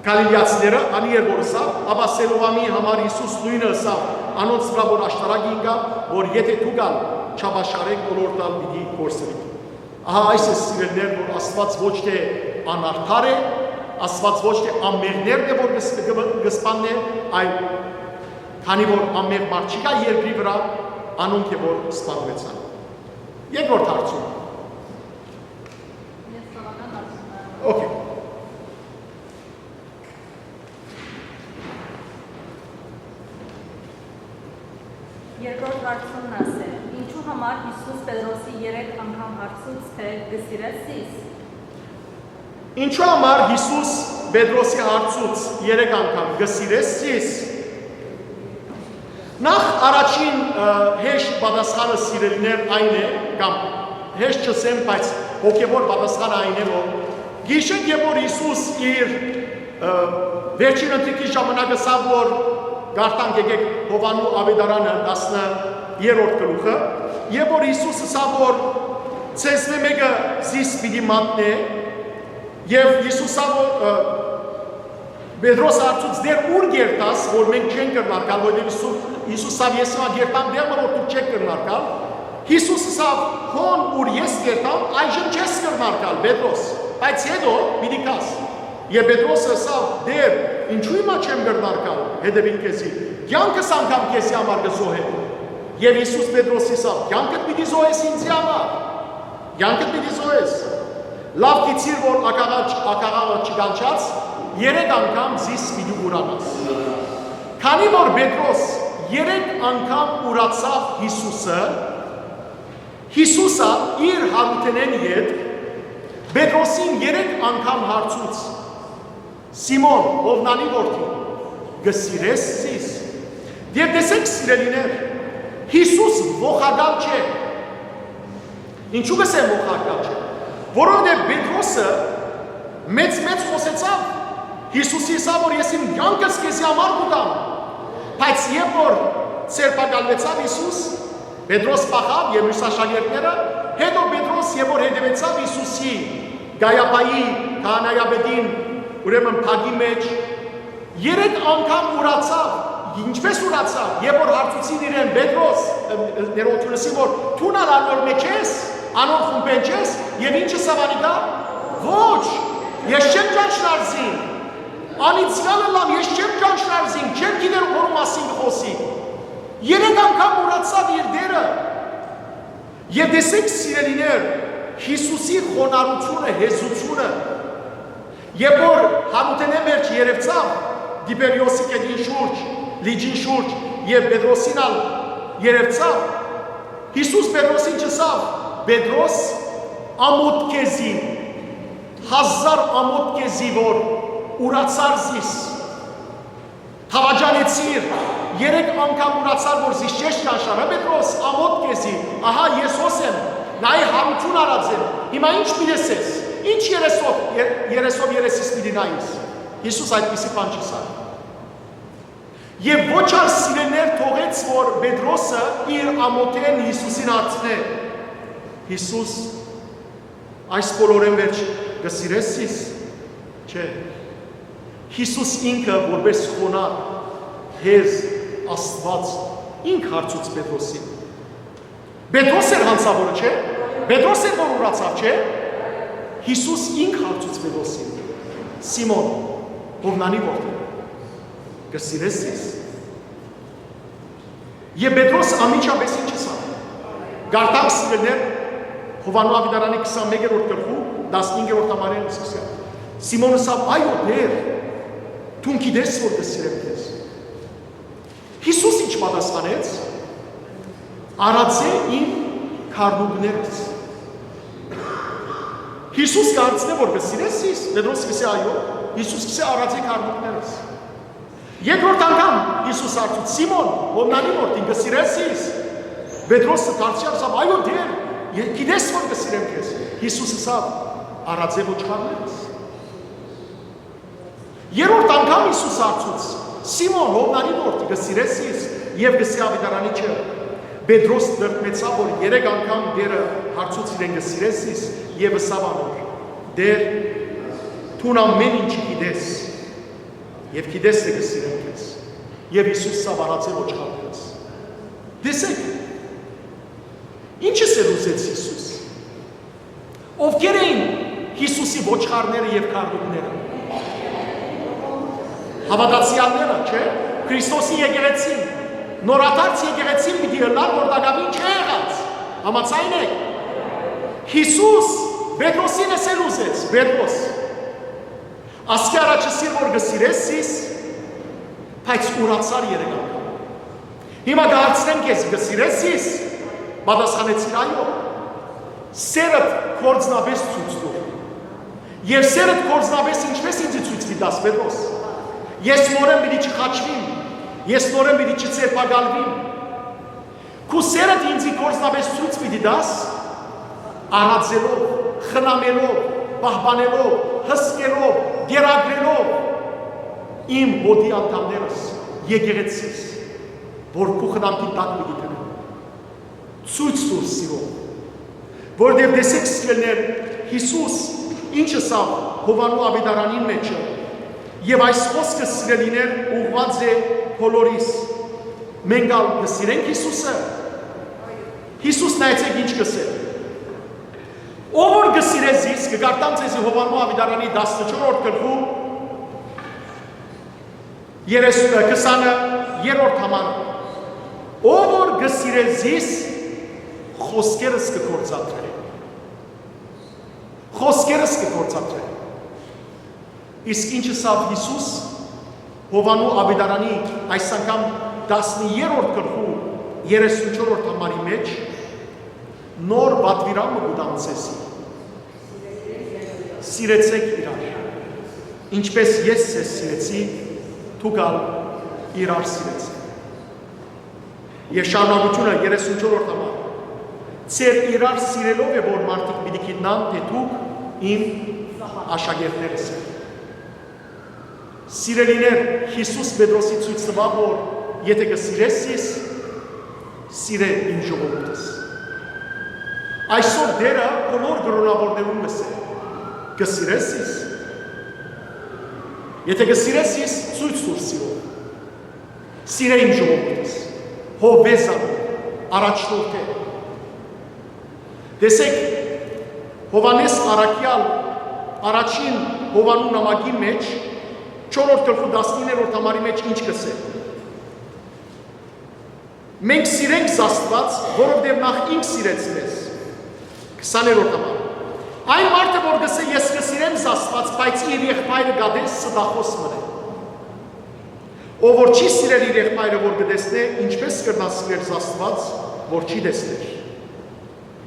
Գալիլեացիները, անի էր որ ըսաւ, ապա Սելովամի համար Յիսուս նոյնը ըսաւ անոնց վրայ, որ աշտարակ ինկան, որ եթէ դուք ալ չապաշխարէք, բոլոր տան պիտի կորսնիք։ Ահա այս է, սիրելիներ, որ Աստուած ոչ թէ անարդար է, Աստուած ոչ թէ անմեղներն է, որ կս-, կը, կը սպաննէ, այլ քանի որ անմեղ մարդ չի գայ երկրի վրայ, անոնք է որ սպանուեցան։ Երկրորդ հարցում։ Ես բավական հարցում եմ։ Okay։ Երկրորդ հարցումն ասէ. ինչու համար Յիսուս Պետրոսի երեք անգամ հարցուց, թէ «Կը սիրես զիս»։ Ինչու համար Յիսուս Պետրոսի հարցուց երեք անգամ «Կը սիրես զիս»։ Նախ առաջին, ը, հեշտ պատասխանը, սիրելիներ, այն է, կամ հեշտ չըսեմ, բայց հոգեւոր պատասխանը այն է, որ գիշեր, երբ որ Յիսուս իր, ը, վերջին ընթրիքի ժամանակ ըսաւ, որ կարդանք, եկեք, Յովհաննու աւետարանը, տասներորդ գլուխը, երբ որ Յիսուս ըսաւ, որ «Ձեզմէ մէկը զիս պիտի մատնէ», եւ Յիսուս ըսաւ, որ, ը, Պետրոս հարցուց. «Տէր, ո՞ւր կ'երթաս, որ մենք չենք կրնար գալ», որովհետեւ Յիսուս, Յիսուս ըսաւ. «Ես հիմա կ'երթամ տեղ մը, որ դուք չեք կրնար գալ»։ Յիսուս ըսաւ. «Հոն ուր ես կ'երթամ, այժմ չես կրնար գալ, Պետրոս, բայց յետոյ պիտի գաս»։ Եւ Պետրոսը ըսաւ. «Տէր, ինչո՞ւ հիմա չեմ կրնար գալ հետեւիլ քեզի, կեանքս անգամ քեզի համար կը զոհեմ»։ Եւ Յիսուս Պետրոսի ըսաւ. «Կեանքդ պիտի զոհես ինծի համար, կեանքդ պիտի զոհես»։ Լաւ գիտցիր, որ ակաղաչ, ակաղաղը չկանչած, երեք անգամ զիս պիտի ուրացաս։ Քանի որ Պետրոս երեք անգամ ուրացաւ Յիսուսը, Յիսուսը իր Յարութենէն յետ Պետրոսին երեք անգամ հարցուց. «Սիմոն, Յովնանի որդի, կը սիրե՞ս զիս»։ Եւ տեսեք, սիրելիներ, Յիսուս ողակալ չէ։ Ինչու՞ կ'ըսեմ ողակալ չէ։ Որովհետեւ Պետրոսը մեծ-մեծ խօսեցաւ, Յիսուսի ըսաւ, որ «Ես իմ կեանքս քեզի համար կու տամ»։ Բայց երբ որ ձերբակալուեցաւ Յիսուս, Պետրոս փախաւ եւ մյուս աշակերտները, հետո Պետրոս, երբ որ հետեւեցաւ Յիսուսի, Կայապայի քահանայապետին, ուրեմն փակի մէջ, երեք անգամ ուրացաւ։ Ինչպես ուրացաւ, երբ որ հարցուցին իրեն. «Պետրոս, ը, ը, ներողություն, ըսին, որ դուն ալ անոր մէջ ես, անոր խումբէն չես»։ Եւ ինչ ըսաւ անիկա. «Ոչ, ես չեմ ճանչնար զին, անիծեալ ըլլամ, ես չեմ ճանչնար զին, չեմ գիտեր որու մասին կը խօսի»։ Երեք անգամ ուրացաւ իր Տէրը։ Եւ տեսեք, սիրելիներ, Յիսուսի խոնարհութիւնը, հեզութիւնը, երբ որ Յարութենէն վերջ երեւցաւ Տիբերիոսի գետին շուրջ, լիճին շուրջ, եւ Պետրոսին ալ երեւցաւ, Յիսուս Պետրոսին չըսաւ. «Պետրոս, ամօթ քեզի, հազար ամօթ քեզի, որ ուրացար զիս, դաւաճանեցիր, երեք անգամ ուրացար, որ զիս չես ճանչնար, հա, Պետրոս, ամօթ քեզի, ահա ես հոս եմ, նայ, յարութիւն առած եմ, հիմա ի՞նչ պիտի ըսես, ի՞նչ երեսով, ե-, երեսով երեսիս պիտի նայիս»։ Յիսուս այդպիսի բան չըսաւ։ Եւ ոչ ալ, սիրելիներ, թողեց, որ Պետրոսը իր ամօթէն Յիսուսին հարցնէ։ Յիսուս Այս բոլորէն վերջ կը սիրե՞ս զիս։ Չէ։ Յիսուս ինքը որպէս խոնար, հեզ, Աստուած, ինք հարցուց Պետրոսին։ Պետրոս էր յանցաւորը, չէ՞։ Պետրոս էր, որ ուրացաւ, չէ՞։ Յիսուս ինք հարցուց Պետրոսին. «Սիմոն, Յովնանի որդի, կը սիրե՞ս զիս»։ Եւ Պետրոս անմիջապէս ինչ ըսաւ։ Կարդանք, սիրելիներ, Յովհաննէ աւետարանի քսանմէկերորդ գլխու տասնհինգերորդ համարէն սկսած։ Սիմոն ըսաւ. «Այո, Տէր, դուն գիտես, որ կը սիրեմ քեզ»։ Յիսուս ինչ պատասխանեց։ «Արածէ իմ գառնուկներս»։ Յիսուս կը հարցնէ, որ կը սիրե՞ս զիս։ Պետրոս կ'ըսէ. «Այո»։ Յիսուս կ'ըսէ. «Արածէ գառնուկներս»։ Երկրորդ անգամ Յիսուս հարցուց. «Սիմոն, Յովնանի որդին, կը սիրե՞ս զիս»։ Պետրոսը դարձեալ ըսաւ. «Այո, Տէր, գիտես, որ կը սիրեմ քեզ»։ Յիսուս ըսաւ. «Արածէ ոչխարներս»։ Երրորդ անգամ Յիսուս հարցուց. «Սիմոն, Յովնանի որդի, կը սիրե՞ս զիս»։ Եւ կ'ըսէ աւետարանիչը. Պետրոս տրտմեցաւ, որ երեք անգամ Տէրը հարցուց իրեն. «Կը սիրե՞ս զիս»։ Եւ ըսաւ անոր. «Տէր, դուն ամէն ինչ գիտես, եւ գիտես թէ կը սիրեմ քեզ»։ Եւ Յիսուս ըսաւ. «Արածէ ոչխարներս»։ Տեսեք, ինչս էր ուզեց Յիսուս։ Ովքեր էին Յիսուսի ոչխարները եւ գառնուկները։ Հաւատացեալները, չէ՞։ Քրիստոսի եկեղեցին, նորադարձ եկեղեցին պիտի ըլլար, որ տակաւին չէ եղած։ Համաձայն եք։ Յիսուս Պետրոսին ըսել ուզեց. «Պետրոս, ասկէ առաջ ըսիր, որ կը սիրես զիս, բայց ուրացար երեք անգամ։ Հիմա կը հարցնեմ քեզ, կը սիրե՞ս զիս»։ Պատասխանեցիր. «Այո»։ «Սէրդ գործնապէս ցոյց տուր»։ «Եւ սէրդ գործնապէս ինչպէս ինծի ցոյց պիտի տաս, Պետրոս»։ «Ես նորէն պիտի չխաչուիմ, ես նորէն պիտի չձերբակալուիմ»։ «Քու սէրդ ինծի գործնապէս ցոյց պիտի տաս, արածելով, խնամելով, պահպանելով, հսկելով, կերակրելով իմ հօտի անդամներս, եկեղեցիս, որ քու խնամքին տակ պիտի դնեմ։ Ցոյց տուր սիրով»։ Որովհետեւ տեսեք, սիրելիներ, Յիսուս ինչ ըսաւ Յովհաննէ աւետարանին մէջը, եւ այս խօսքը, սիրելիներ, ուղղուած է բոլորիս։ Մենք ալ կը սիրենք Յիսուսը։ Յիսուս, նայեցեք ինչ կ'ըսէ. «Ով որ կը սիրէ զիս», կը կարդամ ձեզի Յովհաննէ աւետարանի տասնչորսերորդ գլխու երեսունը, քսաներորդ համար. «Ով որ կը սիրէ զիս, խօսքերս կը գործադրէ»։ Խօսքերս կը գործադրէ։ Իսկ ինչ ըսաւ Յիսուս Յովհաննէ աւետարանի այս անգամ տասներորդ գլխու երեսունչորսերորդ համարի մէջ. «Նոր պատուիրամը կու տամ ձեզի. սիրեցէք իրար, ինչպէս ես ձեզ սիրեցի, դուք ալ իրար սիրեցէք»։ Եւ շարունակութիւնը, երեսունչորսերորդ համար. «Ձեր իրար սիրելով է, որ մարդիկ պիտի գիտնան թէ դուք իմ աշակերտներս էք»։ Սիրելիներ, Յիսուս Պետրոսի ցոյց տուաւ, որ եթէ կը սիրես զիս, սիրէ իմ ժողովուրդս։ Այսօր Տէրը բոլոր կրոնաւորներուն կ'ըսէ. «Կը սիրես զիս։ Եթէ կը սիրես զիս, ցոյց տուր սիրով։ Սիրէ իմ ժողովուրդս, հովուէ զանոնք, առաջնորդէ»։ Տեսեք, Յովհաննէս առաքեալ առաջին Յովհաննու նամակի մէջ, չորրորդ գլխու տասնիններորդ համարի մէջ ինչ կ'ըսէ. «Մենք սիրենք Աստուած, որովհետեւ նախ ինք սիրեց մեզ»։ Քսաներորդ համար. «Այն մարդը, որ կ'ըսէ. "Ես կը սիրեմ Աստուած", բայց իր եղբայրը կատէ, ստախոս մըն է։ Ով որ չի սիրեր իր եղբայրը, որ կը տեսնէ, ինչպէս կրնայ սիրել Աստուած, որ չի տեսներ»։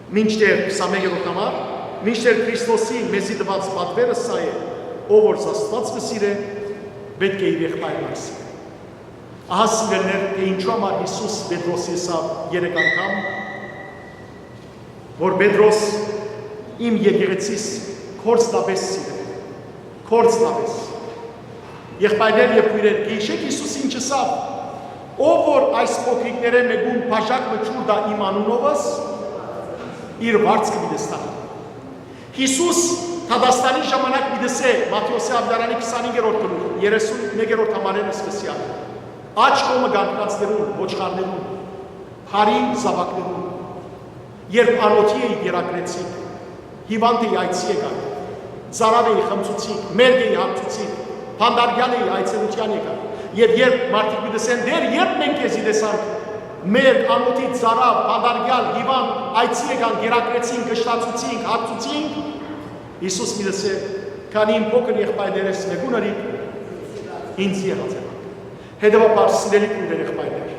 Մինչդեռ, քսանմէկերորդ համար, մինչդեռ Քրիստոսի մեզի տուած պատուերը սա է. «Ով որ Աստուած կը սիրէ, պէտք է իր եղբայրն ալ սիրէ»։ Ահա, սիրելիներ, թէ ինչու համար Յիսուս Պետրոսի ըսաւ երեք անգամ, որ Պետրոս, իմ եկեղեցիս, կորցնապէս սիրեմ, կորցնապէս։ Եղբայրներ եւ քոյրեր, գիշեք Յիսուս ինչ ըսաւ. «Ով որ այս փոքրիկներէ մէկուն բաժակ մը ջուր տայ իմ անունովս, իր վարձքը պիտի ստանայ»։ Յիսուս դատաստանի ժամանակ պիտի ըսէ, Մատթէոսի աւետարանի քսանհինգերորդ գլուխ, երեսուն մէկերորդ համարէն սկսեալ. «Աջ կողմը կանգնածներուն, ոչխարներուն, բարի զաւակներուն, երբ անօթի էի, կերակրեցիք, հիւանդ էի, այցի եկաք, ծարաւ էի, խմցուցիք, մերկ էի, հարբցուցիք, բանտարկեալ էի, այցելութեան եկաք»։ Եւ երբ մարդիկ պիտի ըսեն. «Տէր, երբ մենք քեզի տեսանք մերկ, անօթի, ծարաւ, բանտարկեալ, հիւանդ, այցի եկանք, կերակրեցինք, կշտացուցինք, հարբցուցինք»։ Յիսուս պիտի ըսէ. «Քանի իմ փոքր եղբայրներէս մէկուն ըրիք, ինծի եղած եղաք»։ Հետեւաբար, սիրելի քոյրեր, եղբայրներ,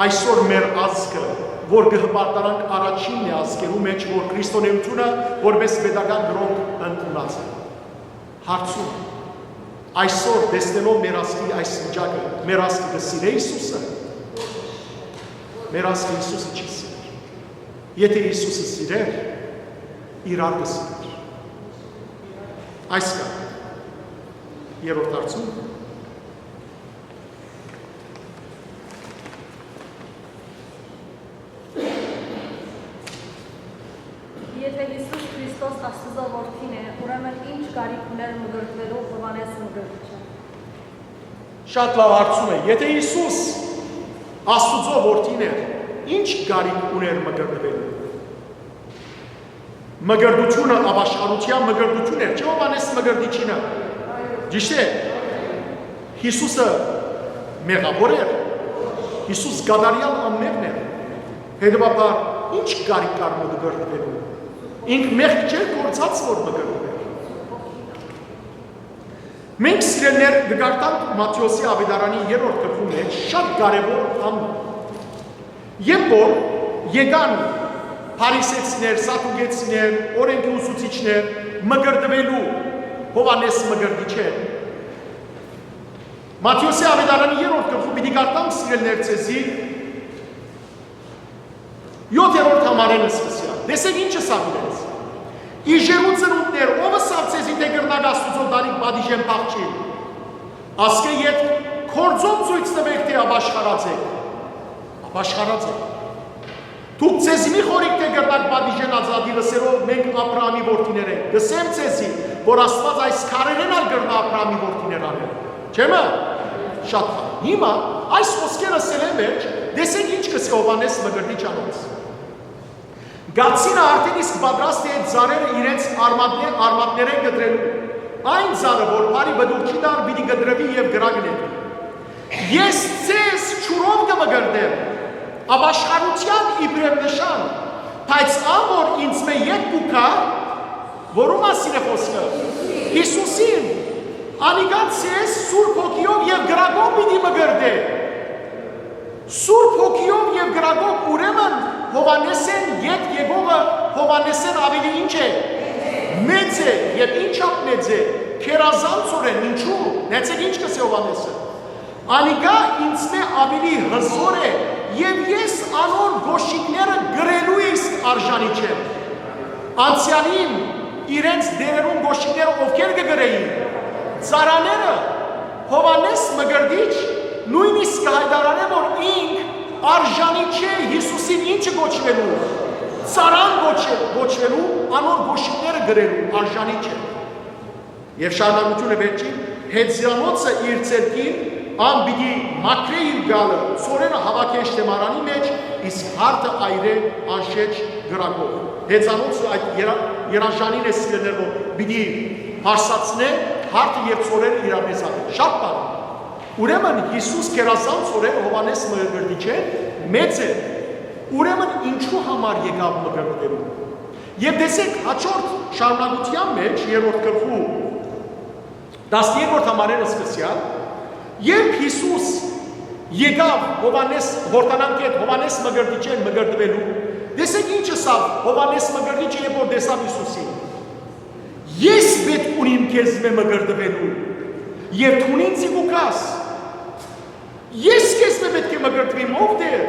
այսօր մեր ազգը, որ կը հպարտանանք, առաջինն է ազգերու մէջ, որ քրիստոնէութիւնը որպէս պետական կրօն ընդունած է։ Հարցում. այսօր, տեսնելով մեր ազգի այս վիճակը, մեր ազգը կը սիրէ Յիսուսը։ Մեր ազգը Յիսուսը չի սիրեր։ Եթէ Յիսուսը սիրեր, իրար կը սիրեր։ Այս կայ երրորդ հարցում։ Եթէ Յիսուս Քրիստոս Աստուծոյ Որդին է, ուրեմն ի՞նչ կարիք ունէր մկրտուելու Յովհաննէս Մկրտիչը։ Շատ լաւ հարցում է։ Եթէ Յիսուս Աստուծոյ Որդին էր, ի՞նչ կարիք ունէր մկրտուելու։ Մկրտութիւնը ապաշխարութեան մկրտութիւն էր, չէ՞, Յովհաննէս Մկրտիչին։ Ճիշդ է։ Յիսուսը մեղաւոր էր։ Յիսուս կատարեալ անմեղն էր։ Հետեւաբար, ի՞նչ կարիք կար մկրտուելու։ Ինք մեղք չէր գործած, որ մկրտուեր։ Մենք, սիրելիներ, կը կարդանք Մատթէոսի աւետարանի երրորդ գլխու մէջ շատ կարեւոր ամ-, երբ որ եկան փարիսեցիներ, սատուկեցիներ, օրէնքի ուսուցիչներ, մկրտուելու Յովհաննէս Մկրտիչէն։ Մատթէոսի աւետարանի երրորդ գլխու պիտի կարդամ, սիրելիներ, ձեզի, յոթերորդ համարէն սկսեալ։ Տեսէք, ինչ ըսաւ իրենց. «Իժերու ծնունդներ, ո՞վ ըսաւ ձեզի թէ կրնաք Աստուծոյ տարիք պատիժէն փախչիլ։ Ասկէ ետք գործով ցոյց տուէք թէ ապաշխարած էք։ Ապաշխարած էք։ Դուք ձեզի մի խորհիք թէ կրնաք պատիժէն ազատիլ, ըսելով. մենք Աբրահամի որդիներ ենք։ Կ'ըսեմ ձեզի, որ Աստուած այս քարերէն ալ կրնայ Աբրահամի որդիներ անել։ Չէ՞ մը։ Շատ բան։ Հիմա այս խոսքերը ըսելէ մէջ, տեսէք, ինչ կ'ըսէ Յովհաննէս Մկրտիչ անոնց. Կացինը արդէն իսկ պատրաստ է ծառերը իրենց արմատներ-, արմատներէն կտրելու։ Այն ծառը, որ բարի պտուղ չի տար, պիտի կտրուի եւ կրակը նետուի։ Ես ձեզ ջուրով կը մկրտեմ, ապաշխարութեան իբրեւ նշան, բայց ան, որ ինծմէ ետք կու գայ, որու՞ մասին է խոսքը։ Յիսուսին, անիկա ձեզ Սուրբ Հոգիով եւ կրակով պիտի մկրտէ։ Սուրբ Հոգիով եւ կրակով, ուրեմն Յովհաննէսէն ետք եկողը Յովհաննէսէն աւելի ի՞նչ է։ Մեծ է, եւ ի՞նչափ մեծ է, գերազանցօրէն, ինչու՞, նայեցէք, ինչ կ'ըսէ Յովհաննէսը. «Անիկա ինծմէ աւելի հզօր է, եւ ես անոր կոշիկները կրելու իսկ արժանի չեմ»։ Անցեալին իրենց դերերուն կոշիկները ովքեր կը կրէին։ Ծառաները։ Յովհաննէս Մկրտիչ նոյնիսկ կը յայտարարէ, որ ինք արժանի չէ Յիսուսին ինչը կոչուելու, ծառան կոչ-, կոչուելու, անոր կոշիկները կրելու արժանի չէ։ Եւ շարունակութիւնը վերջին. «Հեծանոցը իր ձեռքին, ան պիտի մաքրէ իր գալը, ցորենը հաւաքէ շտեմարանի մէջ, իսկ հարթը այրէ անշեջ կրակով»։ Հեծանոցը, այդ երա-, երաժանին է, սիրելիներ, որ պիտի բարձրացնէ հարթը եւ ցորենը իրարնեզադեն։ Շատ բան։ Ուրեմն Յիսուս գերազանցօրէն Յովհաննէս Մկրտիչէն մեծ է։ Ուրեմն ինչու համար եկաւ մկրտվելու։ Եւ տեսեք, հաջորդ շարունակութեան մէջ, երրորդ գլխու, տասներկրորդ համարէն սկսեալ, երբ Յիսուս եկաւ Յովհաննէս, Յորդանան գետ, Յովհաննէս Մկրտիչէն մկրտվելու, տեսեք, ինչ ըսաւ Յովհաննէս Մկրտիչը, երբ որ տեսաւ Յիսուսին. «Ես պէտք ունիմ քեզմէ մկրտվելու, եւ դուն ինծի կու գաս։ Ես քեզմէ պէտք է մկրտվիմ, ով Տէր։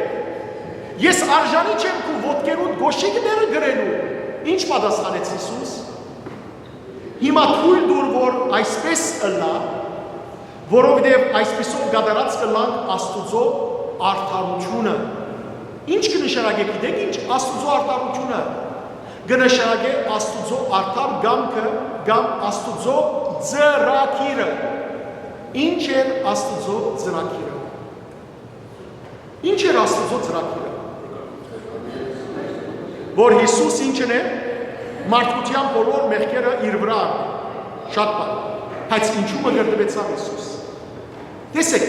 Ես արժանի չեմ քու ոտքերուդ կոշիկները կրելու»։ Ինչ պատասխանեց Յիսուս։ Հիմա թոյլ տուր, որ այսպես ըլլայ, որովհետեւ այսպիսով կատարած կ'ըլլանք Աստուծոյ արդարութիւնը։ Ինչ կը նշանակէ, գիտեք ինչ, Աստուծոյ արդարութիւնը։ կը նշանակէ Աստուծոյ արդար կամքը կամ Աստուծոյ ծրագիրը։ Ի՞նչ էր Աստուծոյ ծրագիրը։ Ի՞նչ էր Աստուծոյ ծրագիրը։ Որ Յիսուս ի՞նչն է, մարդկութեան բոլոր մեղքերը իր վրայ առնէ։ Շատ բան։ Բայց ինչու մկրտուեցաւ Յիսուս։ Տեսեք,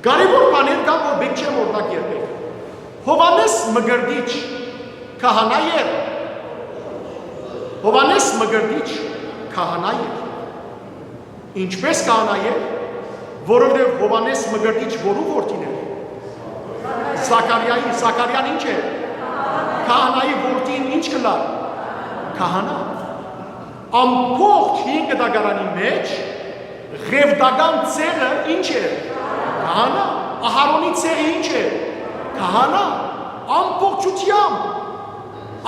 կարեւոր բաներ կան, որ պէտք չէ մոռնանք երբեք։ Յովհաննէս Մկրտիչ քահանա էր։ Յովհաննէս Մկրտիչ քահանա էր։ Ինչպէս քահանա էր, որովհետեւ Յովհաննէս Մկրտիչ որու որդին էր։ Զաքարիայի, Զաքարիան ի՞նչ էր։ Քահանայի որդին ի՞նչ կ'ըլլար։ Քահանա։ Ամբողջ հին կտակարանի մեջ ղեւտական ցեղը ի՞նչ էր։ Քահանա։ Ահարոնի ցեղը ի՞նչ էր։ Քահանա։ Ամբողջութեամբ։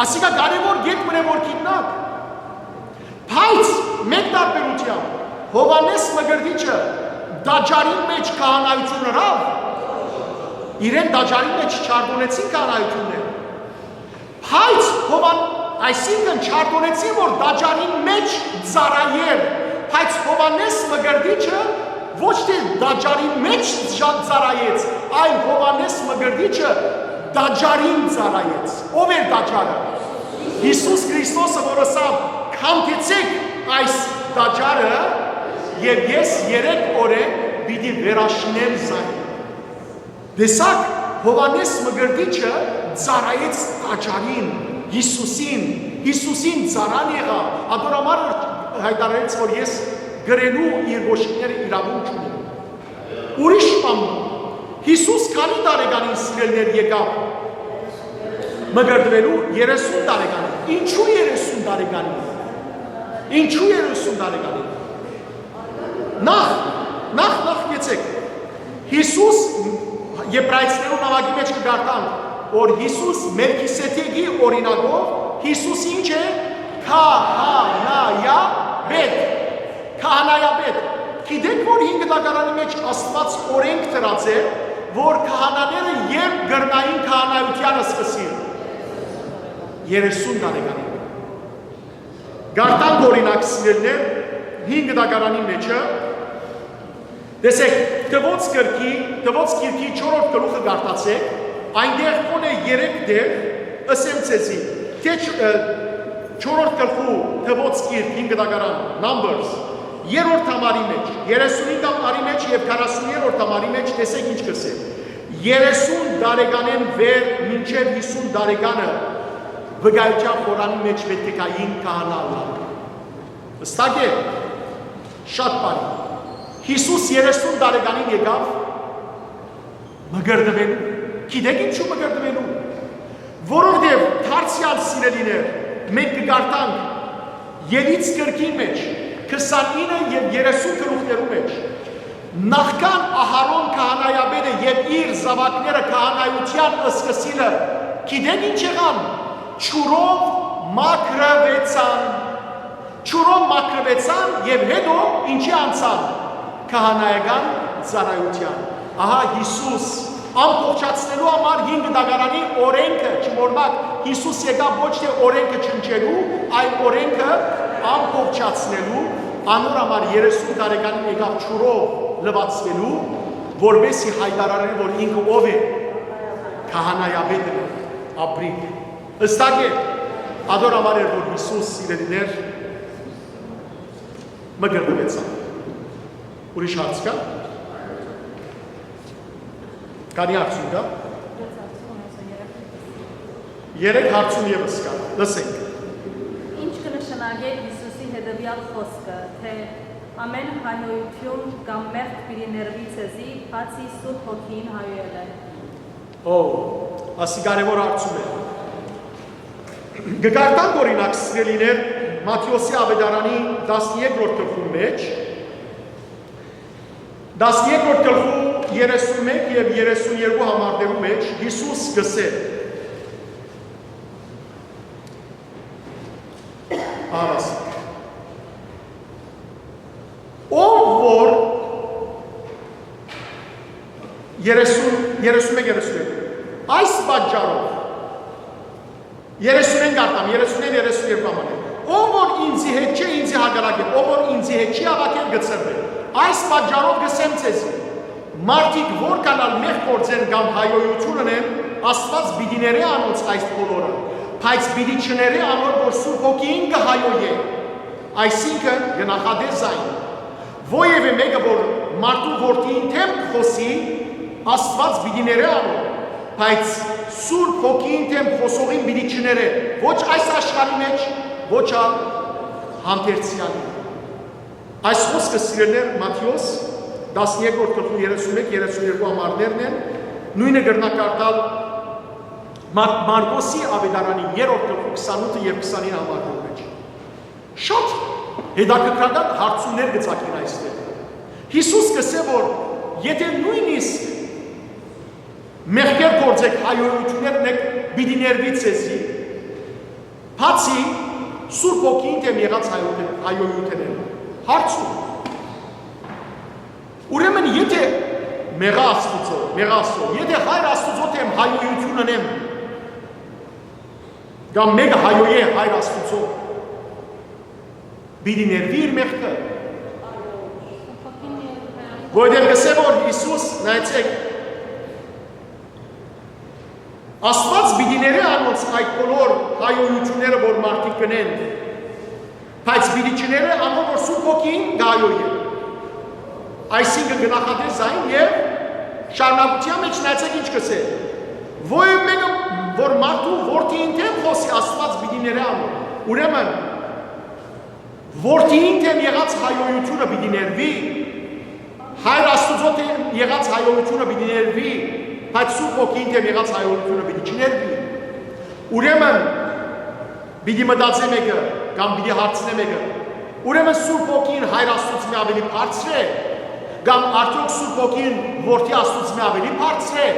Ասիկա կարեւոր կետ մը է, որ գիտնաք։ Բայց մէկ տարբերութեամբ, Յովհաննէս Մկրտիչը տաճարին մեջ քահանայութիւն ըրաւ, իրեն տաճարին մեջ չարդոնեցին քահանայութիւններ։ Բայց Յովհան-, այսինքն չարդոնեցին, որ տաճարին մեջ ծառայեր, բայց Յովհաննէս Մկրտիչը ոչ թէ տաճարին մեջ ժա-, ծառայեց, այլ Յովհաննէս Մկրտիչը տաճարին ծառայեց։ Ո՞վ էր տաճարը։ Յիսուս Քրիստոսը, որ ըսաւ. «Քանդեցէք այս տաճարը, եւ ես երեք օրէն պիտի վերաշինեմ զայն»։ Տեսակ, Յովհաննէս Մկրտիչը ծառայեց տաճարին, Յիսուսին, Յիսուսին ծառան եղաւ, ատոր համար հայտարարեց, որ ես կրելու իր կոշիկները իրաւունք չունի։ Ուրիշ բան, Յիսուս քանի՞ տարեկանին, սիրելիներ, եկաւ մկրտուելու։ Երեսուն տարեկանին։ Ինչու՞ երեսուն տարեկանին։ Ինչու՞ երեսուն տարեկանին։ Նախ, նախ, նախ գեցեք։ Յիսուս, Եբրայեցիներու նամակի մեջ կը կարդանք, որ Յիսուս Մելքիսեդեկի օրինակով, Յիսուս ի՞նչ է։ Քահանայապետ։ Քահանայապետ։ Գիտեք, որ հին կտակարանի մեջ Աստուած օրէնք դրած է, որ քահանաները երբ կրնային քահանայութեանը սկսիլ։ Երեսուն տարեկանին։ Կարդանք, օրինակ, սիրելիներ, հին կտակարանի մեջը, տեսեք, Թվոց գրքի, Թվոց գիրքի չորրորդ գլուխը կարդացեք, այնտեղ կոնէ երեք տեղ, ըսեմ ձեզի, թէ չ-, ը, չորրորդ գլխու Թվոց գիրք, հին կտակարան, Numbers, երրորդ համարի մեջ, երեսունհինգ համարի մեջ եւ քառասուն երրորդ համարի մեջ, տեսեք ինչ կ'ըսէ. «Երեսուն տարեկանէն վեր մինչեւ յիսուն տարեկանը վկայութեան խորանի մեջ պէտք է գային քահանայ ըլլան»։ Հստակ է։ Շատ բարի։ Յիսուս երեսուն տարեկանին եկաւ մկրտուելու։ Գիտեք ինչու մկրտուելու։ Որովհետեւ դարձեալ, սիրելիներ, մենք կը կարդանք Ելից գրքին մեջ, քսանինը եւ երեսուն գլուխներու մեջ, նախքան Ահարոն քահանայապետը եւ իր զաւակները քահանայութեան սկսիլը, գիտեք ինչ եղան։ Ջուրով մաքրուեցան։ Ջուրով մաքրուեցան եւ հետո ինչի անցան։ Քահանայական ծառայութեան։ Ահա Յիսուս ամբողջացնելու համար հին կտակարանի օրէնքը, չմոռնաք, Յիսուս եկաւ ոչ թէ օրէնքը չնչելու, այլ օրէնքը ամբողջացնելու, անոր համար երեսուն տարեկանին եկաւ ջուրով լվացվելու, որպեսզի հայտարարէր, որ ինքը ով է, քահանայապետը, ապրիլ։ Հստակ է, ատոր համար էր, որ Յիսուս, սիրելիներ, մկրտուեցաւ։ Ուրիշ հարց կա։ Քանի՞ հարցում կա։ Երեք հարցում եւս կա։ Լսենք։ Ինչ կը նշանակէ Յիսուսի հետեւեալ խօսքը, թէ «Ամէն հայհոյութիւն կամ մեղք պիտի ներուի ձեզի, բացի Սուրբ Հոգիին հայհոյելէ»։ Ո, ասի կարեւոր հարցում է։ Կկարդանք, օրինակ, սիրելիներ, Մատթէոսի աւետարանի տասներկրորդ գլխուն մեջ, տասներկրորդ գլխու երեսուն մէկ եւ երեսուն երկու համարներու մեջ Յիսուս կ'ըսէ. Ահա, ով որ երեսուն, երեսուն մէկ, երեսուն երկու, այս պատճառով երեսունէն կարտամ, երեսունէն երեսուն երկու համարը։ Ով որ ինծի հետ չէ, ինծի հակառակ է, ով որ ինծի հետ չի հաւաքեր, կը ցրուի։ Այս պատճառով կ'ըսեմ ձեզի, մարդիկ որքան ալ մեղք գործեն կամ հայոյութիւն ընեն, Աստուած պիտի ներէ անոնց այս բոլորը, բայց պիտի չներէ անոր, որ Սուրբ Հոգիին կը հայոյէ, այսինքն՝ կը նախատէ զայն։ Որեւէ մէկը, որ մարդու որդիին դէմ կը խօսի, Աստուած պիտի ներէ անոր, բայց Սուրբ Հոգիին դէմ խօսողին պիտի չներէ, ոչ այս աշխարհի մէջ, ոչ ալ հանդերձեալին։ Այս խօսքը, սիրելիներ, Մատթէոս տասներկրորդ գլխու երեսուն մէկ, երեսուն երկու համարներն են, նոյնը կրնայ կարդալ Մար-, Մարկոսի աւետարանի երրորդ գլխու քսանութը եւ քսանինը համարներու մէջ։ Շատ հետաքրքրական հարցումներ կը ծագին այստեղ։ Յիսուս կ'ըսէ, որ եթէ նոյնիսկ մեղքեր գործէք, հայոյութիւններ ունէք, պիտի ներուի ձեզի, բացի Սուրբ Հոգիին դէմ եղած հայոյութ-, հայոյութենէն։ Հարցում։ Ուրեմն, եթէ մեղա Աստուծոյ, մեղա Աստուծոյ, եթէ Հայր Աստուծոյ դէմ հայոյութիւն ընեմ, կամ մէկը հայոյէ Հայր Աստուծոյ, պիտի ներուի իր մեղքը։ Որտեղ կ'ըսէ, որ Յիսուս, նայեցէք, Աստուած պիտի ներէ անոնց այդ բոլոր հայոյութիւնները, որ մարդիկ կ'ընեն, բայց պիտի չներէ անոր, որ Սուրբ Հոգին կը հայոյէ։ Այսինքն՝ կը նախատէ զայն եւ շարունակութեան մէջ նայեցէք ինչ կ'ըսէ. «Որեւէ մէկը, որ մարդու որդիին դէմ խօսի, Աստուած պիտի ներէ անոր»։ Ուրեմն, որդիին դէմ եղած հայոյութիւնը պիտի ներուի, Հայր Աստուծոյ դէմ եղած հայոյութիւնը պիտի ներուի, բայց Սուրբ Հոգիին դէմ եղած հայոյութիւնը պիտի չներուի։ Ուրեմն, պիտի մտածէ մէկը, կամ պիտի հարցնէ մէկը. «Ուրեմն Սուրբ Հոգին Հայր Աստուծմէ աւելի բարձր է, կամ արդեօք Սուրբ Հոգին Որդի Աստուծմէ աւելի բարձր է»։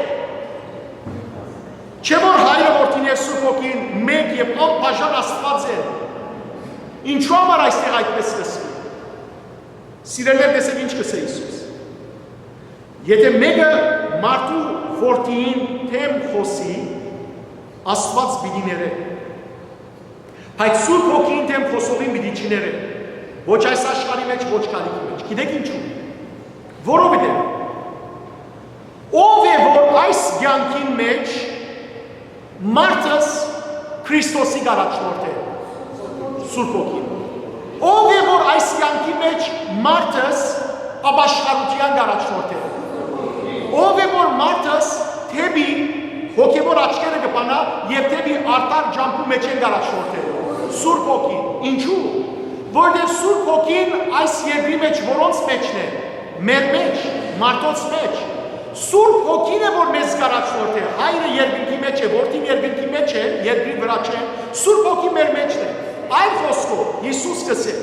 Չէ՞ որ Հայրը, Որդին եւ Սուրբ Հոգին մէկ եւ անբաժան Աստուած են։ Ինչո՞ւ համար այստեղ այդպես կ'ըսուի։ Սիրելիներ, տեսեք ինչ կ'ըսէ Յիսուս. «Եթէ մէկը մարդու որդիին դէմ խօսի, Աստուած պիտի ներէ, բայց Սուրբ Հոգիին դէմ խօսողին պիտի չներէ, ոչ այս աշխարհի մէջ, ոչ գալիքի մէջ»։ Գիտեք ինչու։ Որովհետեւ ով է, որ այս կեանքին մէջ մարդս Քրիստոսի կ'առաջնորդէ, Սուրբ Հոգին։ Ով է, որ այս կեանքի մէջ մարդս ապաշխարութեան կ'առաջնորդէ։ Ով է, որ մարդս դէպի հոգեւոր աչքերը կը բանայ եւ դէպի արդար ճամբու մէջէն կ'առաջնորդէ, Սուրբ Հոգին։ Ինչու։ Որտեւ Սուրբ Հոգին այս երկրի մէջ որոնց մէջն է, մեր մէջ, մարդոց մէջ։ Սուրբ Հոգին է, որ մեզ կ'առաջնորդէ։ Հայրը երկնքի մէջ է, Որդին երկնքի մէջ է, երկրի վրայ չէ։ Սուրբ Հոգին մեր մէջն է։ Այլ խօսքով, Յիսուս կ'ըսէ.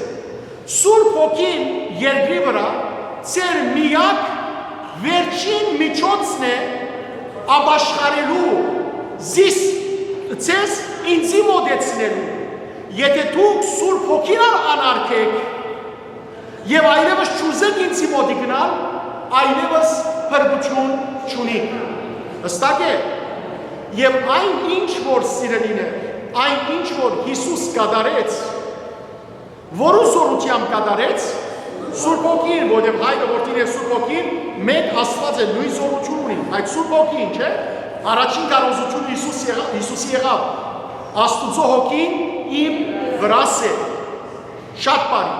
«Սուրբ Հոգին երկրի վրայ ձեր միակ վերջին միջոցն է ապաշխարելու զիս, ձեզ ինձի մոտեցնելու։ Եթէ դուք Սուրբ Հոգին ալ անարգէք եւ այլեւս չուզէք ինձի մօտի գնալ, այլեւս փրկութիւն չունիք»։ Հստակ է։ Եւ այն ինչ որ, սիրելիներ, այն ինչ որ Յիսուս կատարեց, որու զօրութեամբ կատարեց, Սուրբ Հոգին, որտեղ Հայրը, Որդին եւ Սուրբ Հոգին մէկ Աստուած է, նոյն զօրութիւն ունին, բայց Սուրբ Հոգին, չէ՞, առաջին քարոզութիւնը Յիսուս եղա-, Յիսուսի եղաւ, «Աստուծոյ Հոգին իմ վրաս է»։ Շատ բարի։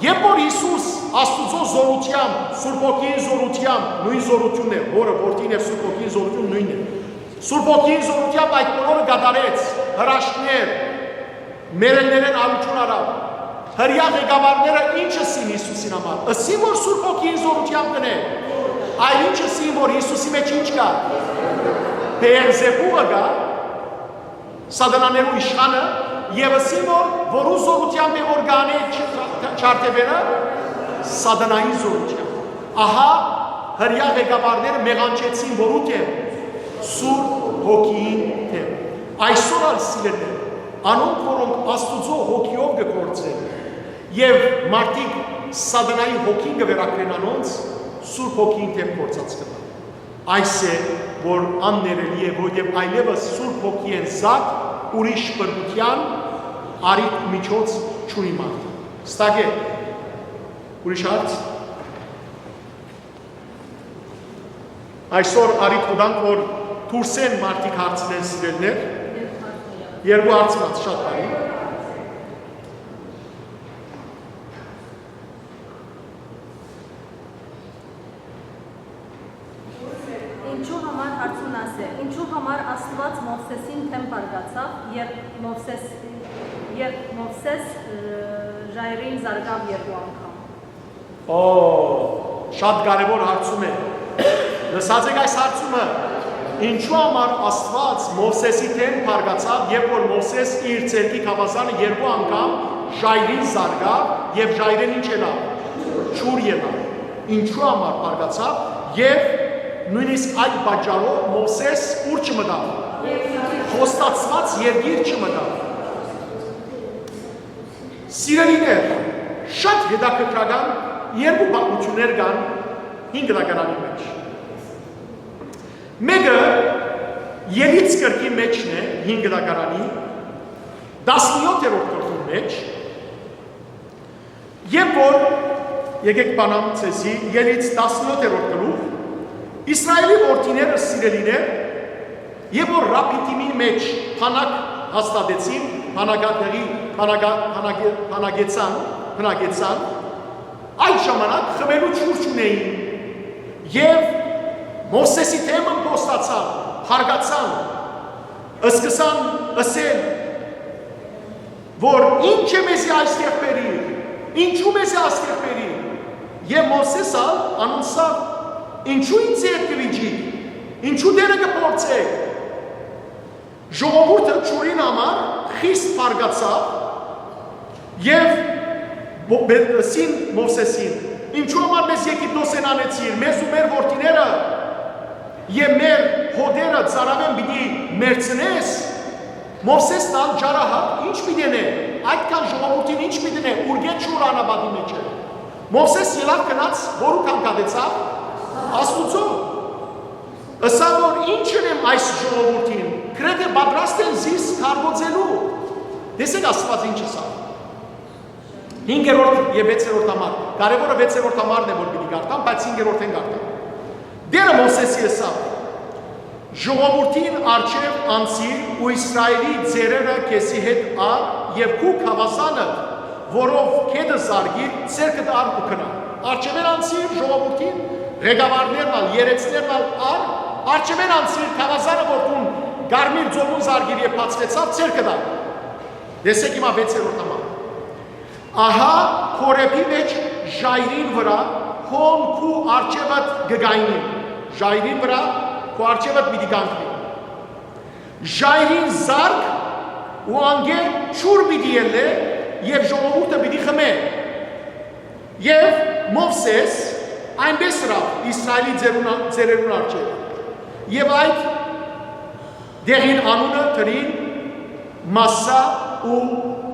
Երբ որ Յիսուս Աստուծոյ զօրութեամբ, Սուրբ Հոգին զօրութեամբ, նոյն զօրութիւնն է, Հօրը, Որդին եւ Սուրբ Հոգին զօրութիւն նոյնն է։ Սուրբ Հոգին զօրութեամբ այդ բոլորը կատարեց, հրաշքներ, մեռելներէն արութիւն առաւ։ Հրեայ ղեկավարները ինչ ըսին Յիսուսին համար։ Ըսին, որ Սուրբ Հոգին զօրութեամբ կ'ընէ։ Այլ ինչ ըսին, որ Յիսուսի մէջ ինչ կայ։ Բեելզեբուղը կայ, սատանաներու իշխանը, եւ ըսին, որ որու զօրութեամբ է, որ կ'անէ չ-, չ-, չարդեվերը, սատանային զօրութեամբ։ Ահա հրեայ ղեկավարները մեղանչեցին որու դէմ, Սուրբ Հոգիին դէմ։ Այսօր ալ, սիրելիներ, անոնք, որոնք Աստուծոյ Հոգիով կը գործեն, եւ մարդիկ սատանայի հոգին կը վերագրեն անոնց, Սուրբ Հոգին դէմ գործած կ'ըլլան։ Այս է, որ աններելի է, որովհետեւ այլեւս Սուրբ Հոգիէն զատ Ուրիշ փրկութեան առիթ ու միջոց չունի մարդ։ Ստակէ, ուրիշ հարց։ Այսօր առիթ կու տանք, որ դուրսէն մարդիկ հարցնեն, սիրելիներ։ Երկու հարց մնաց, շատ բարի։ Ինչու համար, հարցուն ասէ, ինչու համար Աստուած Մովսէսին դէմ պարկացաւ, երբ Մովսէս, երբ Մովսէս, ը, ժայռին զարկաւ երկու անգամ։ Օ, շատ կարևոր հարցում է։ Լսած եք այս հարցումը։ Ինչու համար Աստուած Մովսէսի դէմ պարկացաւ, երբ որ Մովսէս իր ձեռքի գաւազանը երկու անգամ ժայռին զարկաւ եւ ժայռէն ինչ ելաւ։ Ջուր ելաւ։ Ինչու համար պարկացաւ եւ նոյնիսկ այդ պատճառով Մովսէս ո՞ւր չմտաւ։ Խոստացուած երկիր չմտաւ։ Սիրելիներ, շատ հետաքրքրական երկու պատմութիւններ կան հին Գրականին մէջ։ Մէկը Ելից գրքի մէջն է, հին Գրականի, տասնեօթերորդ գլխուն մէջ, երբ որ, եկեք բանամ ձեզի, Ելից տասնեօթերորդ գլուխ, Իսրայէլի որդիները, սիրելիներ, երբ որ Ռափիդիմին մէջ բանակ հաստատեցին, բանակատեղի, բանակա-, բանակե-, բանակեցան, բնակեցան, այդ ժամանակ խմելու ջուր չունէին եւ Մովսէսի դէմ ըմբոստացան, պարկացան, սկսան ըսել, որ ի՞նչ է մեզի այստեղ բերիր, ինչու՞ մեզի այստեղ բերիր։ Եւ Մովսէս ալ անոնց ըսաւ. «Ինչու՞ ինծի հետ կը վիճիք, ինչու՞ Տէրը կը փորձէք»։ Ժողովուրդը ջուրին համար խիստ պարկացաւ եւ Մո-, Մովսէսին. «Ինչու համար մեզ Եգիպտոսէն անեցիր, մեզ ու մեր որդիները եւ մեր հօտերը ծարաւէն պիտի մեռցնես»։ Մովսէսն ալ ջարահատ, ի՞նչ պիտի ընէ, այդքան ժողովուրդին ի՞նչ պիտի ընէ, ուրկէ՞ ջուր անապատի մէջ է։ Մովսէս ելաւ գնաց, որու քան կատեցաւ Աստուծոյ։ Ըսաւ որ. «Ի՞նչ ընեմ այս ժողովուրդին, գրեթէ պատրաստ են զիս քարկոծելու»։ Տեսեք Աստուած ինչ ըսաւ։ Հինգերորդ եւ վեցերորդ համար, կարեւորը վեցերորդ համարն է, որ պիտի կարդամ, բայց հինգերորդէն կարդամ։ Տէրը Մովսէսի ըսաւ. «Ժողովուրդին առջեւ անցիր ու Իսրայէլի ծերերը քեզի հետ առ եւ քու գաւազանդ, որով գետը զարկիր, ձեռքդ առ ու գնա»։ Առջեւէն անցիր ժողովուրդին, ղեկավարներն ալ, երեցներն ալ առ, առջեւէն անցիր գաւազանը, որ դուն Կարմիր ծովուն զարկիր եւ բացուեցաւ, ձեռքդ առ։ Տեսեք հիմա վեցերորդ համար։ «Ահա Հորեբի մէջ ժայռին վրայ հոն քու առջեւդ կը գայնին»։ Ժայռին վրայ քու առջեւդ պիտի կանգնի։ «Ժայռին զարկ ու անկէ ջուր պիտի ելլէ եւ ժողովուրդը պիտի խմէ»։ Եւ Մովսէս այնպէս ըրաւ Իսրայէլի ծերուն-, ծերերուն առջեւ։ Եւ այդ դեղին անունը դրին Մասսա ու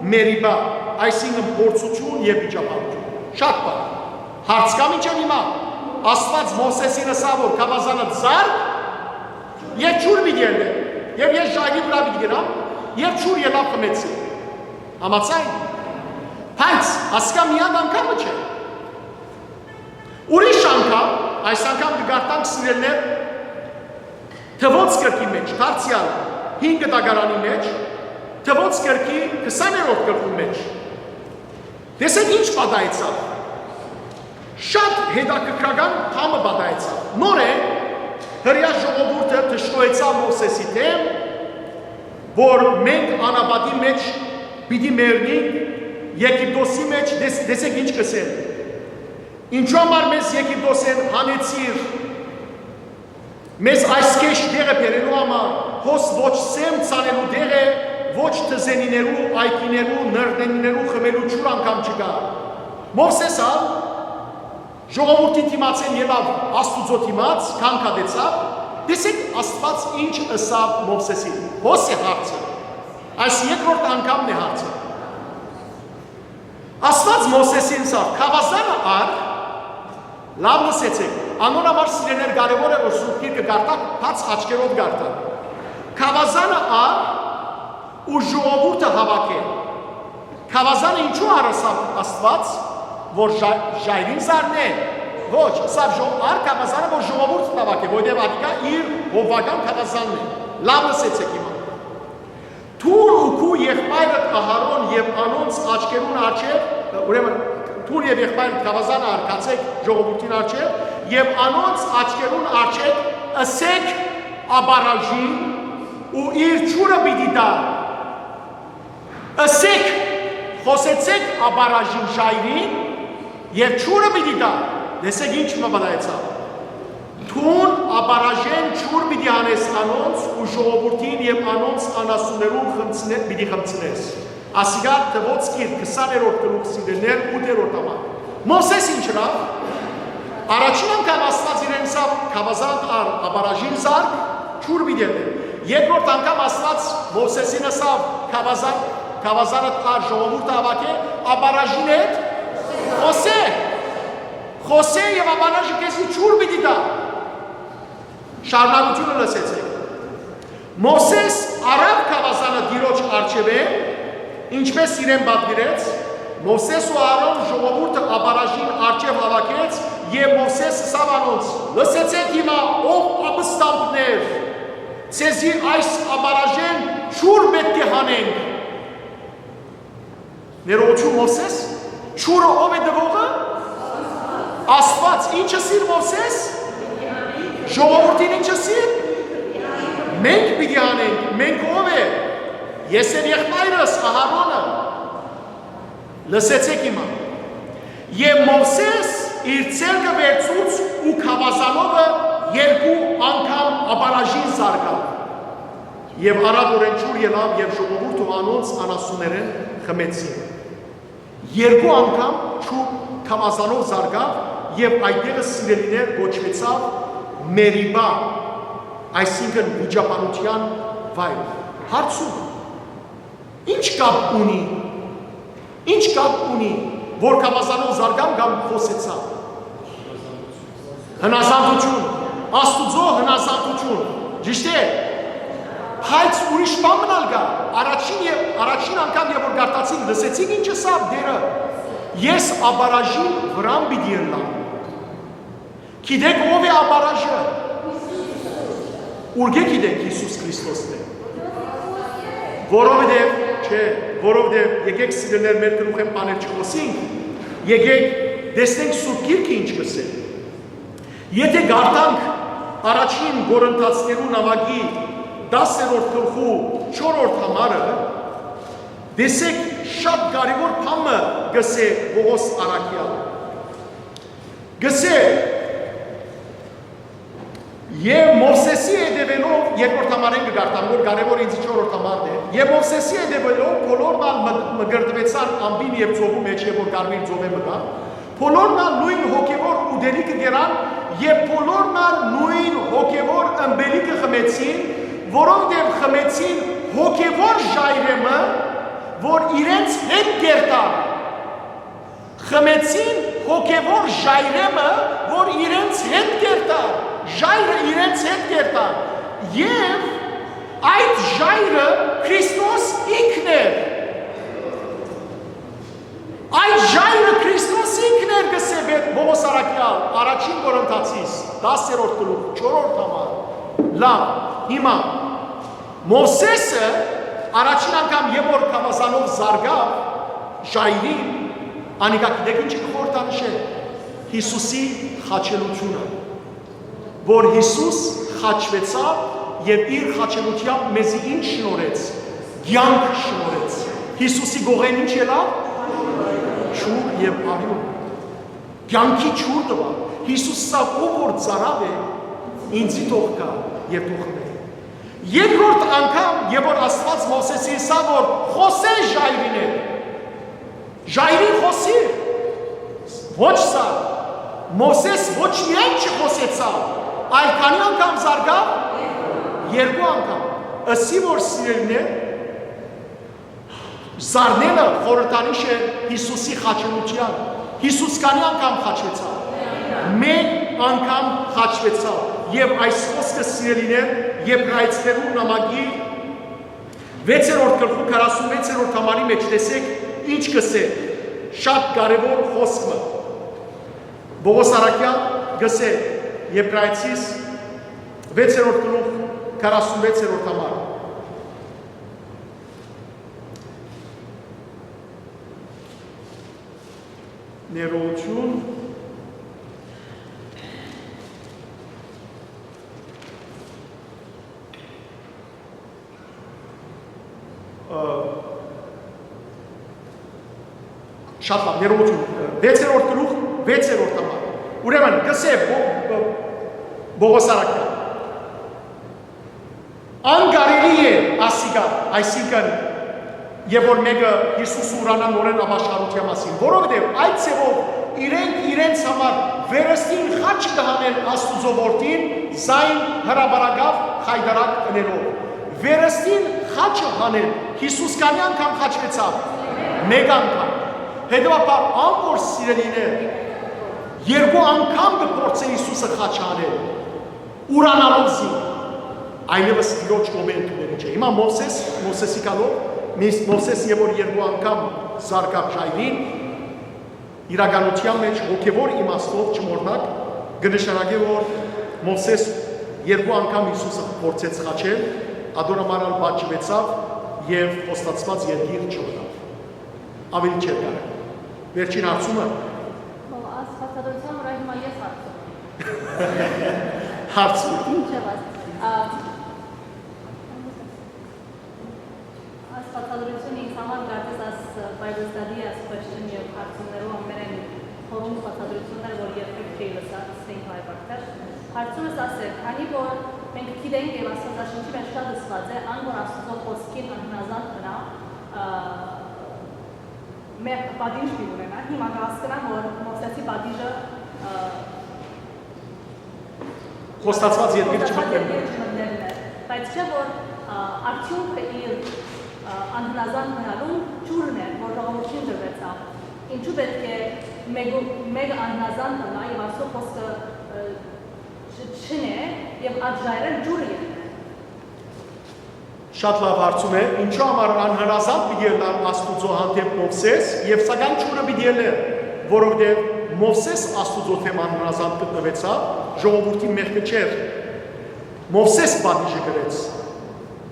Մերիբա, այսինքն փորձութիւն եւ վիճաբանութիւն։ Շատ բան։ Հարց կա՞ մինչեւ հիմա։ Աստուած Մովսէսին ըսաւ որ գաւազանը զարկ եւ ջուր պիտի ելլէ, եւ ես ժայռի վրայ պիտի գնամ, եւ ջուր ելաւ խմեցի։ Համաձայն։ Բայց ասկա միակ անգամը չէ։ Ուրիշ անգամ, այս անգամ կը կարդանք, սիրելիներ, Թուոց գրքի մէջ, դարձեալ հինգ Դագարանի մէջ, Թուոց գրքի քսաներորդ գլխուն մէջ։ Տեսեք ինչ պատահեցաւ։ Շատ հետաքրքրական բան մը պատահեցաւ։ Նորէն հրեայ ժողովուրդը դժգոհեցաւ Մովսէսի դէմ, որ մենք անապատի մէջ պիտի մեռնենք, Եգիպտոսի մէջ, տես-, տեսեք ինչ կ'ըսեն. «Ինչու համար մեզ Եգիպտոսէն հանեցիր, մեզ այս գէշ տեղը բերելու համար, հոս ոչ սեմ ցանելու տեղ է, ոչ թզենիներու, այգիներու, նռնենիներու խմելու ջուր անգամ չկայ»։ Մովսէս ալ ժողովուրդի դիմացէն ելաւ Աստուծոյ դիմաց, քան կատեցաւ։ Տեսեք Աստուած ինչ ըսաւ Մովսէսին։ Հոս է հարցը։ Այս երկրորդ անգամն է հարցը։ Աստուած Մովսէսին ըսաւ. «Գաւազանը առ», լաւ լսեցեք, անոր համար, սիրելիներ, կարեւոր է որ Սուրբ Գիրքը կարդաք, բաց աչքերով կարդաք։ «Գաւազանը առ, ու ժողովուրդը հաւաքէ։ Գաւազանը ինչու առ ըսաւ Աստուած, որ ժա-, ժայռին զարնէ։ Ոչ, ըսաւ ժո-, առ գաւազանը, որ ժողովուրդը հաւաքէ, որտեղ ատիկա իր հովուական գաւազանն է։ Լաւ լսեցէք հիմա։ Դուն ու քու եղբայրդ Ահարոն եւ անոնց աչքերուն առջեւ, ուրեմն, դուն եւ եղբայրդ գաւազանը առ գացէք ժողովուրդին առջեւ եւ անոնց աչքերուն առջեւ ըսէք աբարաժին ու իր ջուրը պիտի տայ։ Ըսէք, խօսեցէք աբարաժին ժայռին եւ ջուրը պիտի տայ։ Տեսէք ինչ մը պատահեցաւ։ Դուն աբարաժէն ջուր պիտի հանես անոնց ու ժողովուրդին եւ անոնց անասուններուն խմցնե-, պիտի խմցնես։ Ասիկա Թուոց գիրք, քսաներորդ գլուխ, սիրելիներ, ութերորդ համար։ Մովսէս ինչ ըրաւ։ Առաջին անգամ Աստուած իրեն ըսաւ. «Գաւազանդ առ, աբարաժին զարք, ջուր պիտի ըլլէ»։ Երկրորդ անգամ Աստուած Մովսէսին ըսաւ. «Գաւազան, գաւազանդ առ, ժողովուրդը հաւաքէ, աբարաժին հետ խօսէ, խօսէ եւ աբարաժը քեզի ջուր պիտի տայ»։ Շարունակութիւնը լսեցէք։ Մովսէս առաւ գաւազանը Տիրոջ առջեւէն, ինչպէս իրեն պատուիրեց։ Մովսէս ու Ահարոն ժողովուրդը աբարաժին առջեւ հաւաքեց եւ Մովսէս ըսաւ անոնց. «Լսեցէք հիմա, ով ապստամբներ, ձեզի այս աբարաժէն ջուր պէտք է հանենք»։ Ներողություն, Մովսէս, ջուրը ո՞վ է տուողը։ Աստուած։ Ի՞նչ ըսիր Մովսէս։ Ժողովուրդին ի՞նչ ըսիր։ Մենք պիտի անենք, մենք ո՞վ է։ Ես եւ եղբայրս Ահարոնը։ Լսեցէք հիմա։ Եւ Մովսէս իր ձեռքը վերցուց ու գաւազանովը երկու անգամ աբարաժին զարկաւ։ Եւ արագօրէն ջուր ելաւ եւ ժողովուրդը անոնց անասուններէն խմեցին։ Երկու անգամ ջուր գաւազանով զարկաւ եւ այդտեղը, սիրելիներ, կոչուեցաւ Մերիբա, այսինքն վիճաբանութեան վայր։ Հարցում. ի՞նչ կապ ունի, ի՞նչ կապ ունի, որ գաւազանով զարկամ կամ խօսեցաւ։ Հնազանդութիւն, Աստուծոյ հնազանդութիւն, ճիշդ է, բայց ուրիշ բան մըն ալ կայ, առաջին եւ, առաջին անգամ եւ որ կարդացինք, լսեցինք ինչ ըսաւ Տէրը. «Ես աբարաժին վրան պիտի ըլլամ»։ Գիտեք ո՞վ է աբարաժը։ Ուրկէ՞ գիտենք Յիսուս Քրիստոսն է։ Որովհետեւ, չէ, որովհետեւ եկեք, սիրելիներ, մեր գլուխէն բաներ չխօսինք, եկեք տեսնենք Սուրբ Գիրքը ինչ կ'ըսէ։ Եթե կարդանք առաջին Կորինթացիներու նամակի տասերորդ գլխու չորրորդ համարը, տեսեք շատ կարեւոր բան մը կ'ըսէ Պողոս առաքեալ։ Կ'ըսէ. «Եւ Մովսէսի հետեւելով», երկրորդ համարէն կը կարդամ, որ կարեւոր ինձ չորրորդ համարն է, «եւ Մովսէսի հետեւելով բոլորն ալ մը-, մկրտուեցան ամպին եւ ծովու մէջ, եւ որ Կարմիր ծովէ մտան, բոլորն ալ նոյն հոգեւոր ուտելիքը կերան եւ բոլորն ալ նոյն հոգեւոր ըմպելիքը խմեցին, որովհետեւ խմեցին հոգեւոր ժայռէ մը, որ իրենց հետ կերտար»։ Խմեցին հոգեւոր ժայռէ մը, որ իրենց հետ կերտար, ժայռը իրենց հետ կերտար, եւ այդ ժայռը Քրիստոս ինքն էր։ Այդ ժայռը Քրիստոս ինքն էր, կ'ըսէ Պողոս առաքեալ, առաջին Կորինթացիս, տասերորդ գլուխ, չորրորդ համար։ Լաւ, հիմա Մովսէսը առաջին անգամ երբ որ գաւազանով զարկաւ ժայռին, անիկա գիտեք ինչ կը խորհրդանշէ։ Յիսուսի խաչելութիւնը, որ Յիսուս խաչուեցաւ եւ իր խաչելութեամբ մեզի ինչ շնորհեց, կեանք շնորհեց։ Յիսուսի կողքին ինչ ելաւ, ջուր եւ արիւն, կեանքի ջուր տուաւ։ Յիսուս ըսաւ. «Ով որ ծարաւ է, ինծի թող գայ եւ թող խմէ»։ Երկրորդ անգամ, երբ որ Աստուած Մովսէսին ըսաւ, որ խօսէ ժայռին հետ, ժայռին խօսի, ոչ սա, Մովսէս ոչ միայն չխօսեցաւ, այլ քանի՞ անգամ զարկաւ, երկու անգամ։ Ըսի որ, սիրելիներ, զարնելը խորհրդանիշ է Յիսուսի խաչելութեան։ Յիսուս քանի՞ անգամ խաչվեցաւ։ Մէկ անգամ խաչվեցաւ։ Եւ այս խօսքը, սիրելիներ, Եբրայեցիներու նամակի Վեցերորդ գլխու քառասունվեցերորդ համարի մէջ տեսեք ինչ կ'ըսէ շատ կարեւոր խօսք մը։ Պողոս Արաքեան կ'ըսէ Եբրայեցիս վեցերորդ գլուխ քառասունվեցերորդ համար։ Ներողություն։ Ը, շատ լավ, ներողություն, ը, վեցերորդ գլուխ, վեցերորդ համար։ Ուրեմն, կ'ըսէ Պո-, Պո-, Պողոս Արաքեան։ Անկարելի է ասիկա, այսինքն, եւ որ մէկը Յիսուսը ուրանայ նորէն ապաշխարութեան մասին, որովհետեւ այդ ձեւով իրենք իրենց համար վերստին խաչը կը հանեն Աստուծոյ որդին, զայն հրապարակաւ խայտառակ ընելով։ Վերստին խաչը հանել, Յիսուս քանի՞ անգամ խաչուեցաւ։ Մէկ անգամ։ Հետեւաբար, ան որ սիրելիներ, երկու անգամ կը փորձէ Յիսուսը խաչը հանել, ուրանալով զինք, այլեւս Տիրոջ կողմէ ընդունելի չէ։ Հիմա Մովսէս, Մովսէսի գալով, միս-, Մովսէս եւ որ երկու անգամ զարկաւ ժայռին, իրականութեան մէջ հոգեւոր իմաստով չմոռնաք, կը նշանակէ, որ Մովսէս երկու անգամ Յիսուսը փորձեց խաչել, ատոր համար ալ պատժուեցաւ եւ խոստացուած երկիր չմտաւ։ Աւելի չէր կարող։ Վերջին հարցումը։ Հո, այս բացատրության վրա հիմա ես հարցում եմ։ Հարցում։ Ինչ է, բայց, ա, այս բացատրությունը ինձ համար կարծես այս Bible study, այս question եւ հարցումներու ամենէն խորունկ բացատրությունն էր, որ երբեք չէի լսած Saint Life Doctor։ Հարցումս այս է, քանի որ մենք գիտենք եւ Աստվածաշնչի մեջ շատ ըսուած է, ան որ Աստուծոյ խօսքին անհնազանդ մնայ, ա, մեղքը պատիժ պիտի ունենայ, հիմա կը հասկնամ, որ Մովսէսի պատիժը, ա, խոստացուած երկիր չմտնելն է։ Բայց չէ՞ որ, ա, արդիւնքը իր, ա, անհնազանդ մնալուն ջուրն է, որ ժողովուրդին տրուեցաւ։ Ինչու՞ պէտք է մեկը, մեկը անհնազանդ մնայ եւ Աստուծոյ խօսքը, ը, չ-, չընէ եւ այդ ժայռէն ջուրը ելնէ։ Շատ լաւ հարցում է, ինչու համար անհնազանդ պիտի ըլլար Աստուծոյ հանդէպ Մովսէս, եւ սակայն ջուրը պիտի ելնէ, որովհետեւ Մովսէս Աստուծոյ դէմ անհնազանդ գտնուեցաւ, ժողովուրդին մեղքը չէր։ Մովսէս պատիժը կրեց,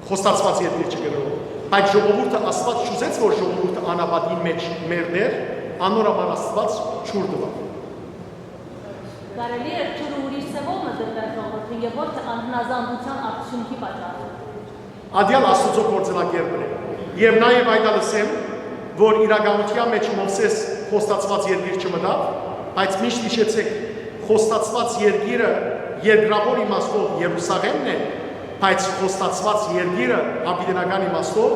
խոստացուած երկիր չգնալով, բայց ժողովուրդը, Աստուած չուզեց, որ ժողովուրդը անապատին մէջ մեռնէր, անոր համար Աստուած ջուր տուաւ։ Կարելի՞ էր ջուրը ուրիշ ձեւով մը տրուել ժողովուրդին եւ ոչ թե անհնազանդութեան արդիւնքի պատճառով։ Ատեալ Աստուծոյ գործնակերպն է։ Եւ նաեւ այդ ալ ըսեմ, որ իրականութեան մէջ Մովսէս խոստացուած երկիր չմտաւ, բայց միշտ յիշեցէք, խոստացուած երկիրը երկրաւոր իմաստով Երուսաղէմն է, բայց խոստացուած երկիրը յաւիտենական իմաստով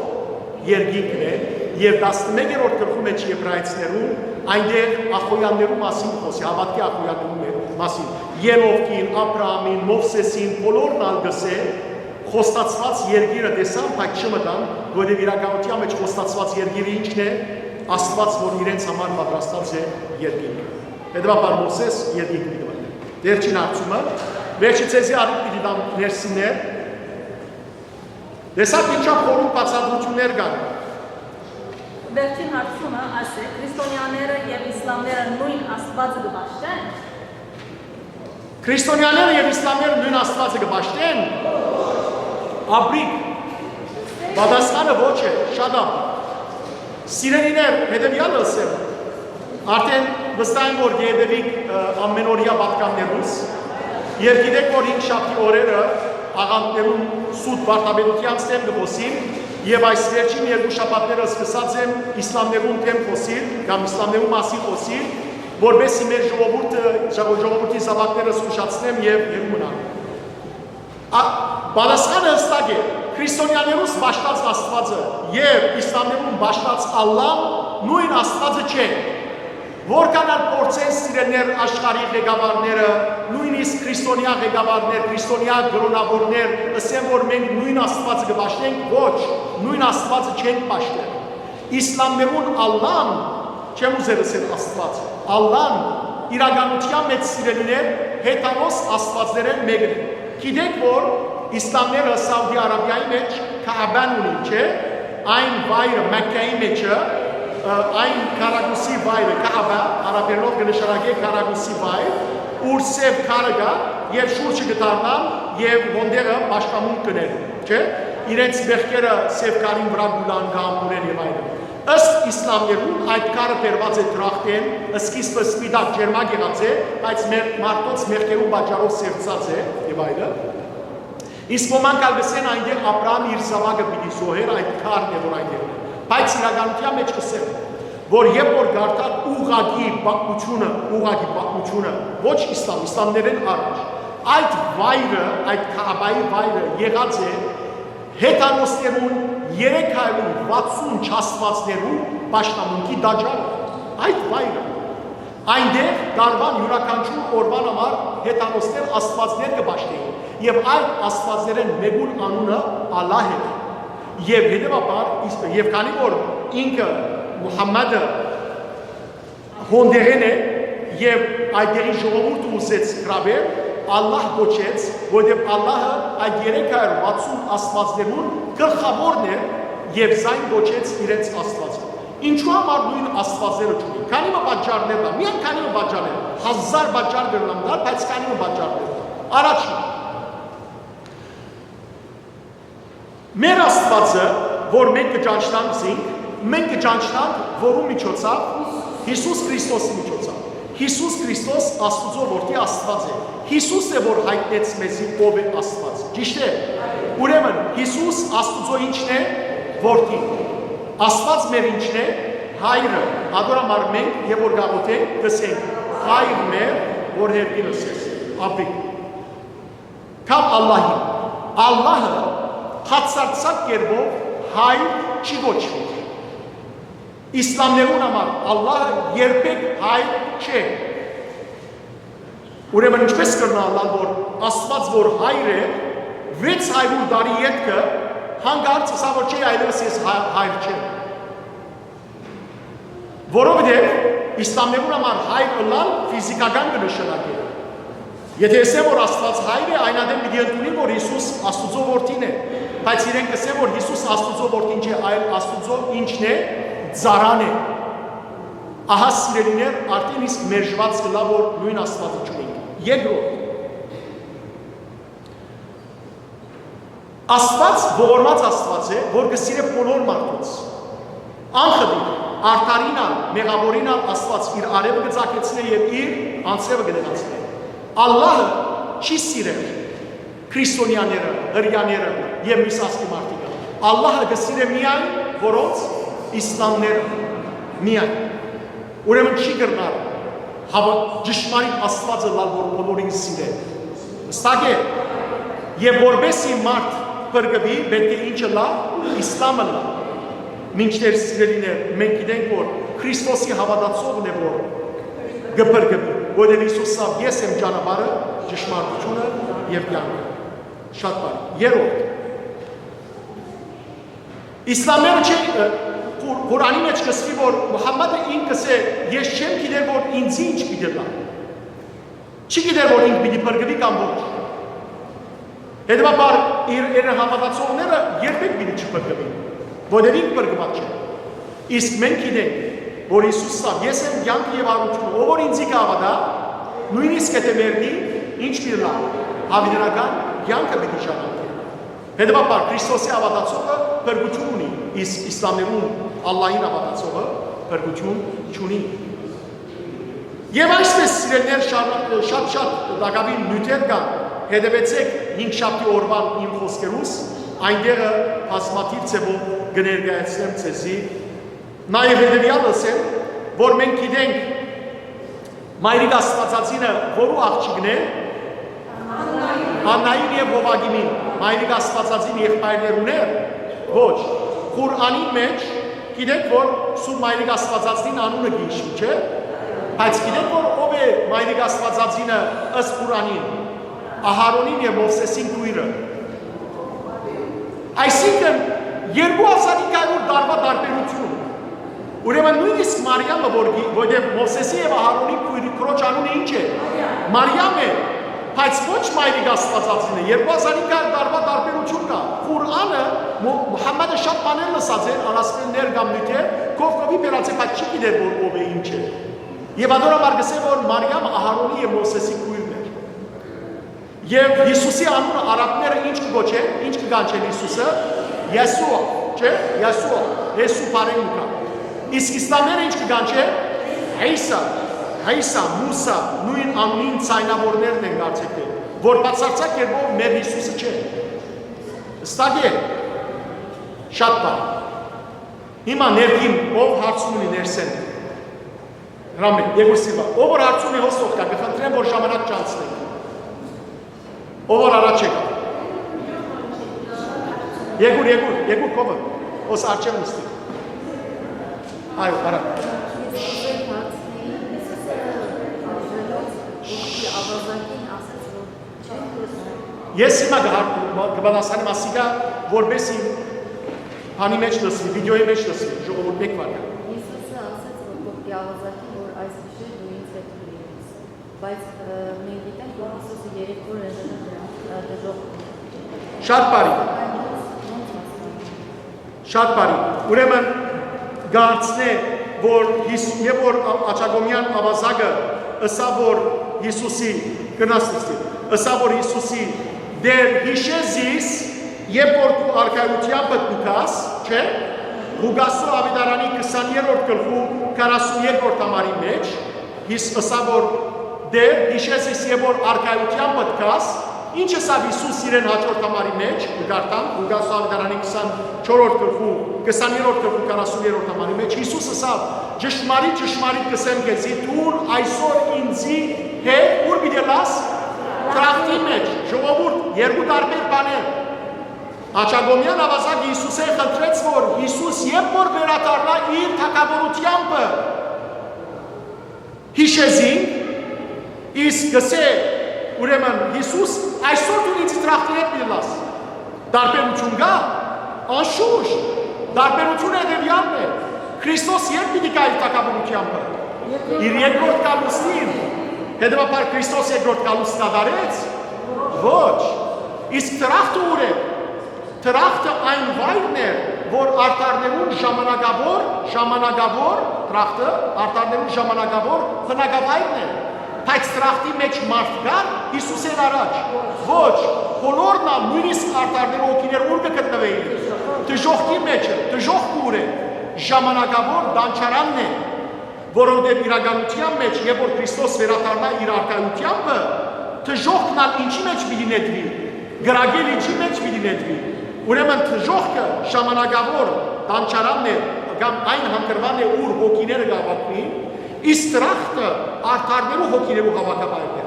երկինքն է, եւ տասնմեկերորդ գլխու մէջ Եբրայեցիներուն, այնտեղ ախոյաններու մասին կը խօսի, հաւատքի ախոյաններու մէ-, մասին։ Ենովքին, Աբրահամին, Մովսէսին, բոլորն ալ կ'ըսէ, խոստացուած երկիրը տեսան, բայց չմտան, որովհետեւ իրականութեան մէջ խոստացուած երկիրը ի՞նչն է, Աստուած, որ իրենց համար պատրաստած է երկինքը։ Հետեւաբար Մովսէս երկինքը պիտի մտնէ։ Վերջին հարցումը, վերջի ձեզի առիթ պիտի տամ ներսիններ, տեսա՞ք ինչա խորհուրդ բացատրություններ կան։ Վերջին հարցումը, ասե, քրիստոնյաները եւ իսլամները նոյն Աստուածը կը պաշտեն։ Քրիստոնյաները եւ իսլամները նոյն Աստուածը կը պաշտեն։ Ապրիկ։ Պատասխանը ոչ է, շատ ա։ Սիրելիներ, հետեւեալը ըսեմ, արդեն վստահ եմ, որ կ'հետեւիք, ը, ամենօրեայ պատգամներուս, եւ գիտեք, որ հինգշաբթի օրերը աղանդներուն սուտ վարդապետութեան դէմ կը խօսիմ, եւ այս վերջին երկու շաբաթները սկսած եմ իսլամներուն դէմ խօսիլ, կամ իսլամներուն մասին խօսիլ, որպեսզի մեր ժողովուրդը, ժողովրդի զաւակները զգուշացնեմ եւ հեռու մնան։ Ա, պատասխանը հստակ է. քրիստոնյաներուս պաշտած Աստուածը եւ իսլամներուն պաշտած Ալլան նոյն Աստուածը չէ։ Որքան ալ փորձեն սիրելիներ աշխարհի ղեկավարները, նոյնիսկ քրիստոնեայ ղեկավարներ, քրիստոնեայ կրօնավորներ, ըսեն, որ մենք նոյն Աստուածը կը պաշտենք, ոչ, նոյն Աստուածը չենք պաշտել։ Իսլամներուն Ալլան, չեմ ուզեր ըսել Աստուած, Ալլան իրականութեան մէջ, սիրելիներ, հեթանոս աստուածներէն մէկն է։ Գիտեք, որ իսլամները Սաուդի Արաբիայի մէջ Քաաբան ունի, չէ՞, այն վայրը, Մեկքայի մէջը, ը, այն քառակուսի վայրը, Քաաբա, արաբերով կը նշանակէ քառակուսի վայր, ուր սեւ քարը կայ, եւ շուրջը կը դառնան, եւ հոն տեղը պաշտամունք կ'ընեն, չէ՞, իրենց մեղքերը սեւ քարին վրայ կ'ուլան, կ'ամբուլեն եւ այլն։ Ըստ իսլամներուն, այդ քարը բերուած է դրախտէն, սկիզբը սպիտակ ջերմակ եղած է, բայց մեր մարդոց մեղքերուն պատճառով սեւցած է, եւ այլն։ Իսկ ոմանք ալ կ'ըսեն, այնտեղ Աբրահամ իր զաւակը պիտի զոհէր, այդ քարն է, որ այնտեղ է։ Բայց իրականութեան մէջ կ'ըսեմ, որ երբ որ կարդաք ուղղակի պատմութիւնը, ուղղակի պատմութիւնը, ոչ իսլամ, իսլամներէն առաջ, այդ վայրը, այդ Քաաբայի վայրը եղած է հեթանոսներուն երեք հարիւր վաթսուն չաստուածներու պաշտամունքի տաճարը, այդ վայրը։ Այնտեղ տարուան իւրաքանչիւր օրուան համար հեթանոսներ աստուածներ կը պաշտէին, եւ այդ աստուածներէն մէկուն անունը Ալլահ էր։ Եւ հետեւաբար, իս-, եւ քանի որ ինքը Մուհամմադը հոն տեղէն է, եւ այդ տեղի ժողովուրդը ուզեց գրաւել, Ալլահ կոչեց, որովհետեւ Ալլահը այդ երեք հարիւր վաթսուն աստուածներուն գլխաւորն էր, եւ զայն կոչեց իրենց աստուածը։ Ինչու համար նոյն աստուածները չունին։ Քանի մը պատճառներ կան, միայն քանի մը պատճառներ, հազար պատճառ կրնամ տալ, բայց քանի մը պատճառներ կան։ Առաջին, մեր Աստուածը, որ մենք կը ճանչնանք զինք, մենք կը ճանչնանք որու միջոցաւ, Յիսուս Քրիստոսի միջոցաւ։ Յիսուս Քրիստոս Աստուծոյ որդի Աստուած է։ Յիսուս է, որ յայտնեց մեզի ով է Աստուած։ Ճիշդ է։ Ուրեմն Յիսուս Աստուծոյ ի՞նչն է, որդին։ Աստուած մեր ի՞նչն է, հայրը, ատոր համար մենք, երբ որ գաղութենք, կ'ըսենք. «Հայր մեր, որ հեռուին ես», ապիկ։ Կամ Ալլահին։ Ալլահը բացարձակ կերպով հայր չի կոչուիր։ Իսլամներուն համար Ալլահը երբեք հայր չէ։ Ուրեմն ինչպե՞ս կրնայ ըլլալ, որ Աստուած որ հայր է, վեց հարիւր տարի ետքը հանկարծ ըսաւ, որ չէ, այլեւս ես հայ-, հայր չեմ։ Որովհետեւ իսլամներուն համար հայր ըլլալ ֆիզիքական կը նշանակէ։ Եթէ ըսեմ, որ Աստուած հայր է, այն ատեն պիտի ընդունին, որ Յիսուս Աստուծոյ որդին է, բայց իրենք կ'ըսեն, որ Յիսուս Աստուծոյ որդին չէ, այլ Աստուծոյ ի՞նչն է, ծառան է։ Ահա, սիրելիներ, արդեն իսկ մերժուած կ'ըլլայ, որ նոյն Աստուածը չունենք։ Երկրորդ, Աստուած ողորմած Աստուած է, որ կը սիրէ բոլոր մարդոց։ Անխտիր, արդարին ալ, մեղաւորին ալ Աստուած իր արեւը կը ծագեցնէ եւ իր անձրեւը կը տեղացնէ։ Ալլահը չի սիրեր քրիստոնեաները, հրեաները եւ միս ազգի մարդիկը։ Ալլահը կը սիրէ միայն որոնց, իսլամները, միայն։ Ուրեմն չի կրնար հաვა-, ճշմարիտ Աստուածը ըլլալ, որ բոլորին սիրէ։ Հստակ է։ Եւ որպեսզի մարդ փրկուի, պէտք է ի՞նչ ըլլայ, իսլամ ըլլայ։ Մինչդեռ, սիրելիներ, մենք գիտենք, որ Քրիստոսի հաւատացողն է, որ կը փրկուի, որովհետեւ Յիսուս ասաւ. «Ես եմ ճանապարհը, ճշմարտությունը եւ կեանքը»։ Շատ բարի։ Երրորդ, իսլամները չէ, ը, Ղուր-, Ղուրանի մէջ կ'ըսուի, որ Մուհամմադը ինք կ'ըսէ. «Ես չեմ գիտեր, որ ինձի ինչ պիտի ըլլայ»։ Չի գիտեր, որ ինք պիտի փրկուի կամ ոչ։ Հետեւաբար, իր, իր հաւատացողները երբեք պիտի չփրկուին, որովհետեւ ինք փրկուած չէ։ Իսկ մենք գիտենք, որ Յիսուս ասաւ. «Ես եմ կեանքը եւ արությունը, ով որ ինձի կը հաւատայ, նոյնիսկ եթէ մեռնի, ինչ պիտի ըլլայ, յաւիտենական կեանքը պիտի ժառանգէ»։ Հետեւաբար, Քրիստոսի հաւատացողը փրկութիւն ունի, իսկ իսլամներուն, Ալլահին հաւատացողը փրկութիւն չունի։ Եւ այսպես, սիրելիներ, շա-, շատ-շատ տակաւին նիւթեր կան, հետեւեցէք հինգշաբթի օրուան իմ խօսքերուս, այնտեղը բազմաթիւ ձեւով կը ներկայացնեմ ձեզի։ Նաեւ հետեւեալ ըսեմ, որ մենք գիտենք Մայրիկ Աստուածածինը որու աղջիկն է, Աննային եւ Յովակիմին, Մայրիկ Աստուածածին եղբայրներ ունե՞ր։ Ոչ։ Ղուրանին մէջ գիտեք, որ Սուրբ Մայրիկ Աստուածածին անունը կը հիշուի, չէ՞։ Բայց գիտեք, որ ով է Մայրիկ Աստուածածինը ըստ Ղուրանին, Ահարոնին եւ Մովսեսին քոյրը։ Այսինքն, երկու հազար հինգ հարիւր տարուա տարբերութիւն։ Ուրեմն նոյնիսկ Մարիամը, որ գի-, որտեղ Մովսեսի եւ Ահարոնի քոյրի քրոջ անունը ի՞նչ է։ Մարիամ է, Բայց ոչ մայրիկ Աստուածածինը։ Երկու հազար հինգ հարյուր տարուա տարբերութիւն կայ։ Ղուրանը, Մու-, Մուհամմեդը շատ բաներ լսած էր, առասպելներ կամ նիւթեր, կով կովի բերած է, բայց չի գիտեր, որ ով է, ինչ է։ Եւ ատոր համար կ'ըսէ, որ Մարիամ Ահարոնի եւ Մովսէսի քոյրն էր։ Եւ Յիսուսի անունը արաբները ինչ կը կոչեն, ինչ կը կանչեն Յիսուսը, Յեսուա, չէ՞, Յեսուա, Յեսու բառերն կայ։ Իսկ իսլամները ինչ կը կանչեն, Յիսա, Յիսա, Մուսա, նոյն անունին ձայնաւորներն են կարծեքը, որ բացարձակ երբով մեր Յիսուսը չէ։ Հստակ է։ Շատ բան։ Հիմա ներքին, ով հարցում ունի ներսէն։ Հրամէ, Եգուր Սիլվա, ով որ հարցում է, հոս թող գայ, կը խնդրեմ, որ ժամանակ չանցնենք։ Ով որ առաջ եկա։ Եգուր, Եգուր, Եգուր, կովը, հոս արջեր նստի։ Այո, արա։ Ես ուզում եմ հարցնել, Հիսուսը, ուզելով, որ իր ավազակին ասաց, որ չեմ լսում։ Ես հիմա կը հարցնեմ, կը պատասխանեմ ասիկա, որպեսզի բանի մեջ լսվի, վիդեոյի մեջ լսվի, ժողովուրդ, մեկ վարդան։ Հիսուսը ասաց, որ կողքի ավազակին, որ այս գիշեր դու ինձ հետ կլինես։ Բայց, ը, մենք գիտենք, որ Հիսուսը երեք օր եղել է դրան, ը, դժոխք։ Շատ բարի։ Այն ոնց, ոնց հասկանում։ Շատ բարի։ Ուրեմն, կ'անցնէ, որ Հիս-, եւ որ Ա-, Աչակոմեան ավազակը ըսաւ, որ Յիսուսի, կրնաս նստի, ըսաւ, որ Յիսուսի, «Տէր, յիշէ զիս, երբ որ դու արքայութեամբդ կու գաս», չէ՞, Ղուկասու աւետարանի քսաներորդ գլխու քառասուն երկրորդ համարի մեջ, Յիս-, ըսաւ, որ, «Տէր, յիշէ զիս, երբ որ արքայութեամբդ գաս», ինչ ըսաւ Յիսուս իրեն հաջորդ համարի մեջ, կը կարդամ, Ղուկաս աւետարանի քսանչորսերորդ գլխու, քսաներորդ գլխու քառասուն երկրորդ համարի մեջ, Յիսուս ըսաւ, «Ճշմարիտ, ճշմարիտ կ'ըսեմ քեզի, դուն այսօր ինծի հետ ո՞ւր պիտի ըլլաս»։ Դրախտի մեջ, ժողովուրդ, երկու տարբեր բաներ։ Աչակոմեան աւազակ Յիսուսէն խնդրեց, որ Յիսուս երբ որ վերադառնայ իր թագաւորութեամբը, յիշէ զինք, իսկ կ'ըսէ, ուրեմն, Յիսուս, «Այսօր դուն ինծի դրախտին հետ պիտի ըլլաս»։ Տարբերութիւն կա՞, անշուշտ, տարբերութիւնը հետեւեալն է. Քրիստոս երբ պիտի գայ իր թագաւորութեամբը։ Իր երկրորդ գալուստին։ Հետեւաբար Քրիստոս երկրորդ գալուստ կատարեց։ Ոչ։ Իսկ դրախտը ո՞ւր է։ Դրախտը այն վայրն է, որ արդարներուն ժամանակաւոր, ժամանակաւոր, դրախտը արդարներուն ժամանակաւոր բնակավայրն է, բայց դրախտի մեջ մարդ կա՞ր Յիսուսէն առաջ։ Ոչ, բոլորն ալ, նոյնիսկ արդարները, հոգիները ո՞ւր կը գտնուէին։ Դժոխքի մեջ է, դժոխքը ո՞ւր է, ժամանակաւոր տանջարանն է, որովհետեւ իրականութեան մեջ, երբ որ Քրիստոս վերադառնայ իր արքայութեամբը, դժոխքն ալ ինչի՞ մեջ պիտի նետուի, կրակել ինչի՞ մեջ պիտի նետուի։ Ուրեմն դժոխքը ժամանակաւոր տանջարանն է կամ այն հանգրուան է, ուր հոգիները կհաւաքուին, իսկ դրախտը արդարներու հոգիներու հաւաքավայրն է։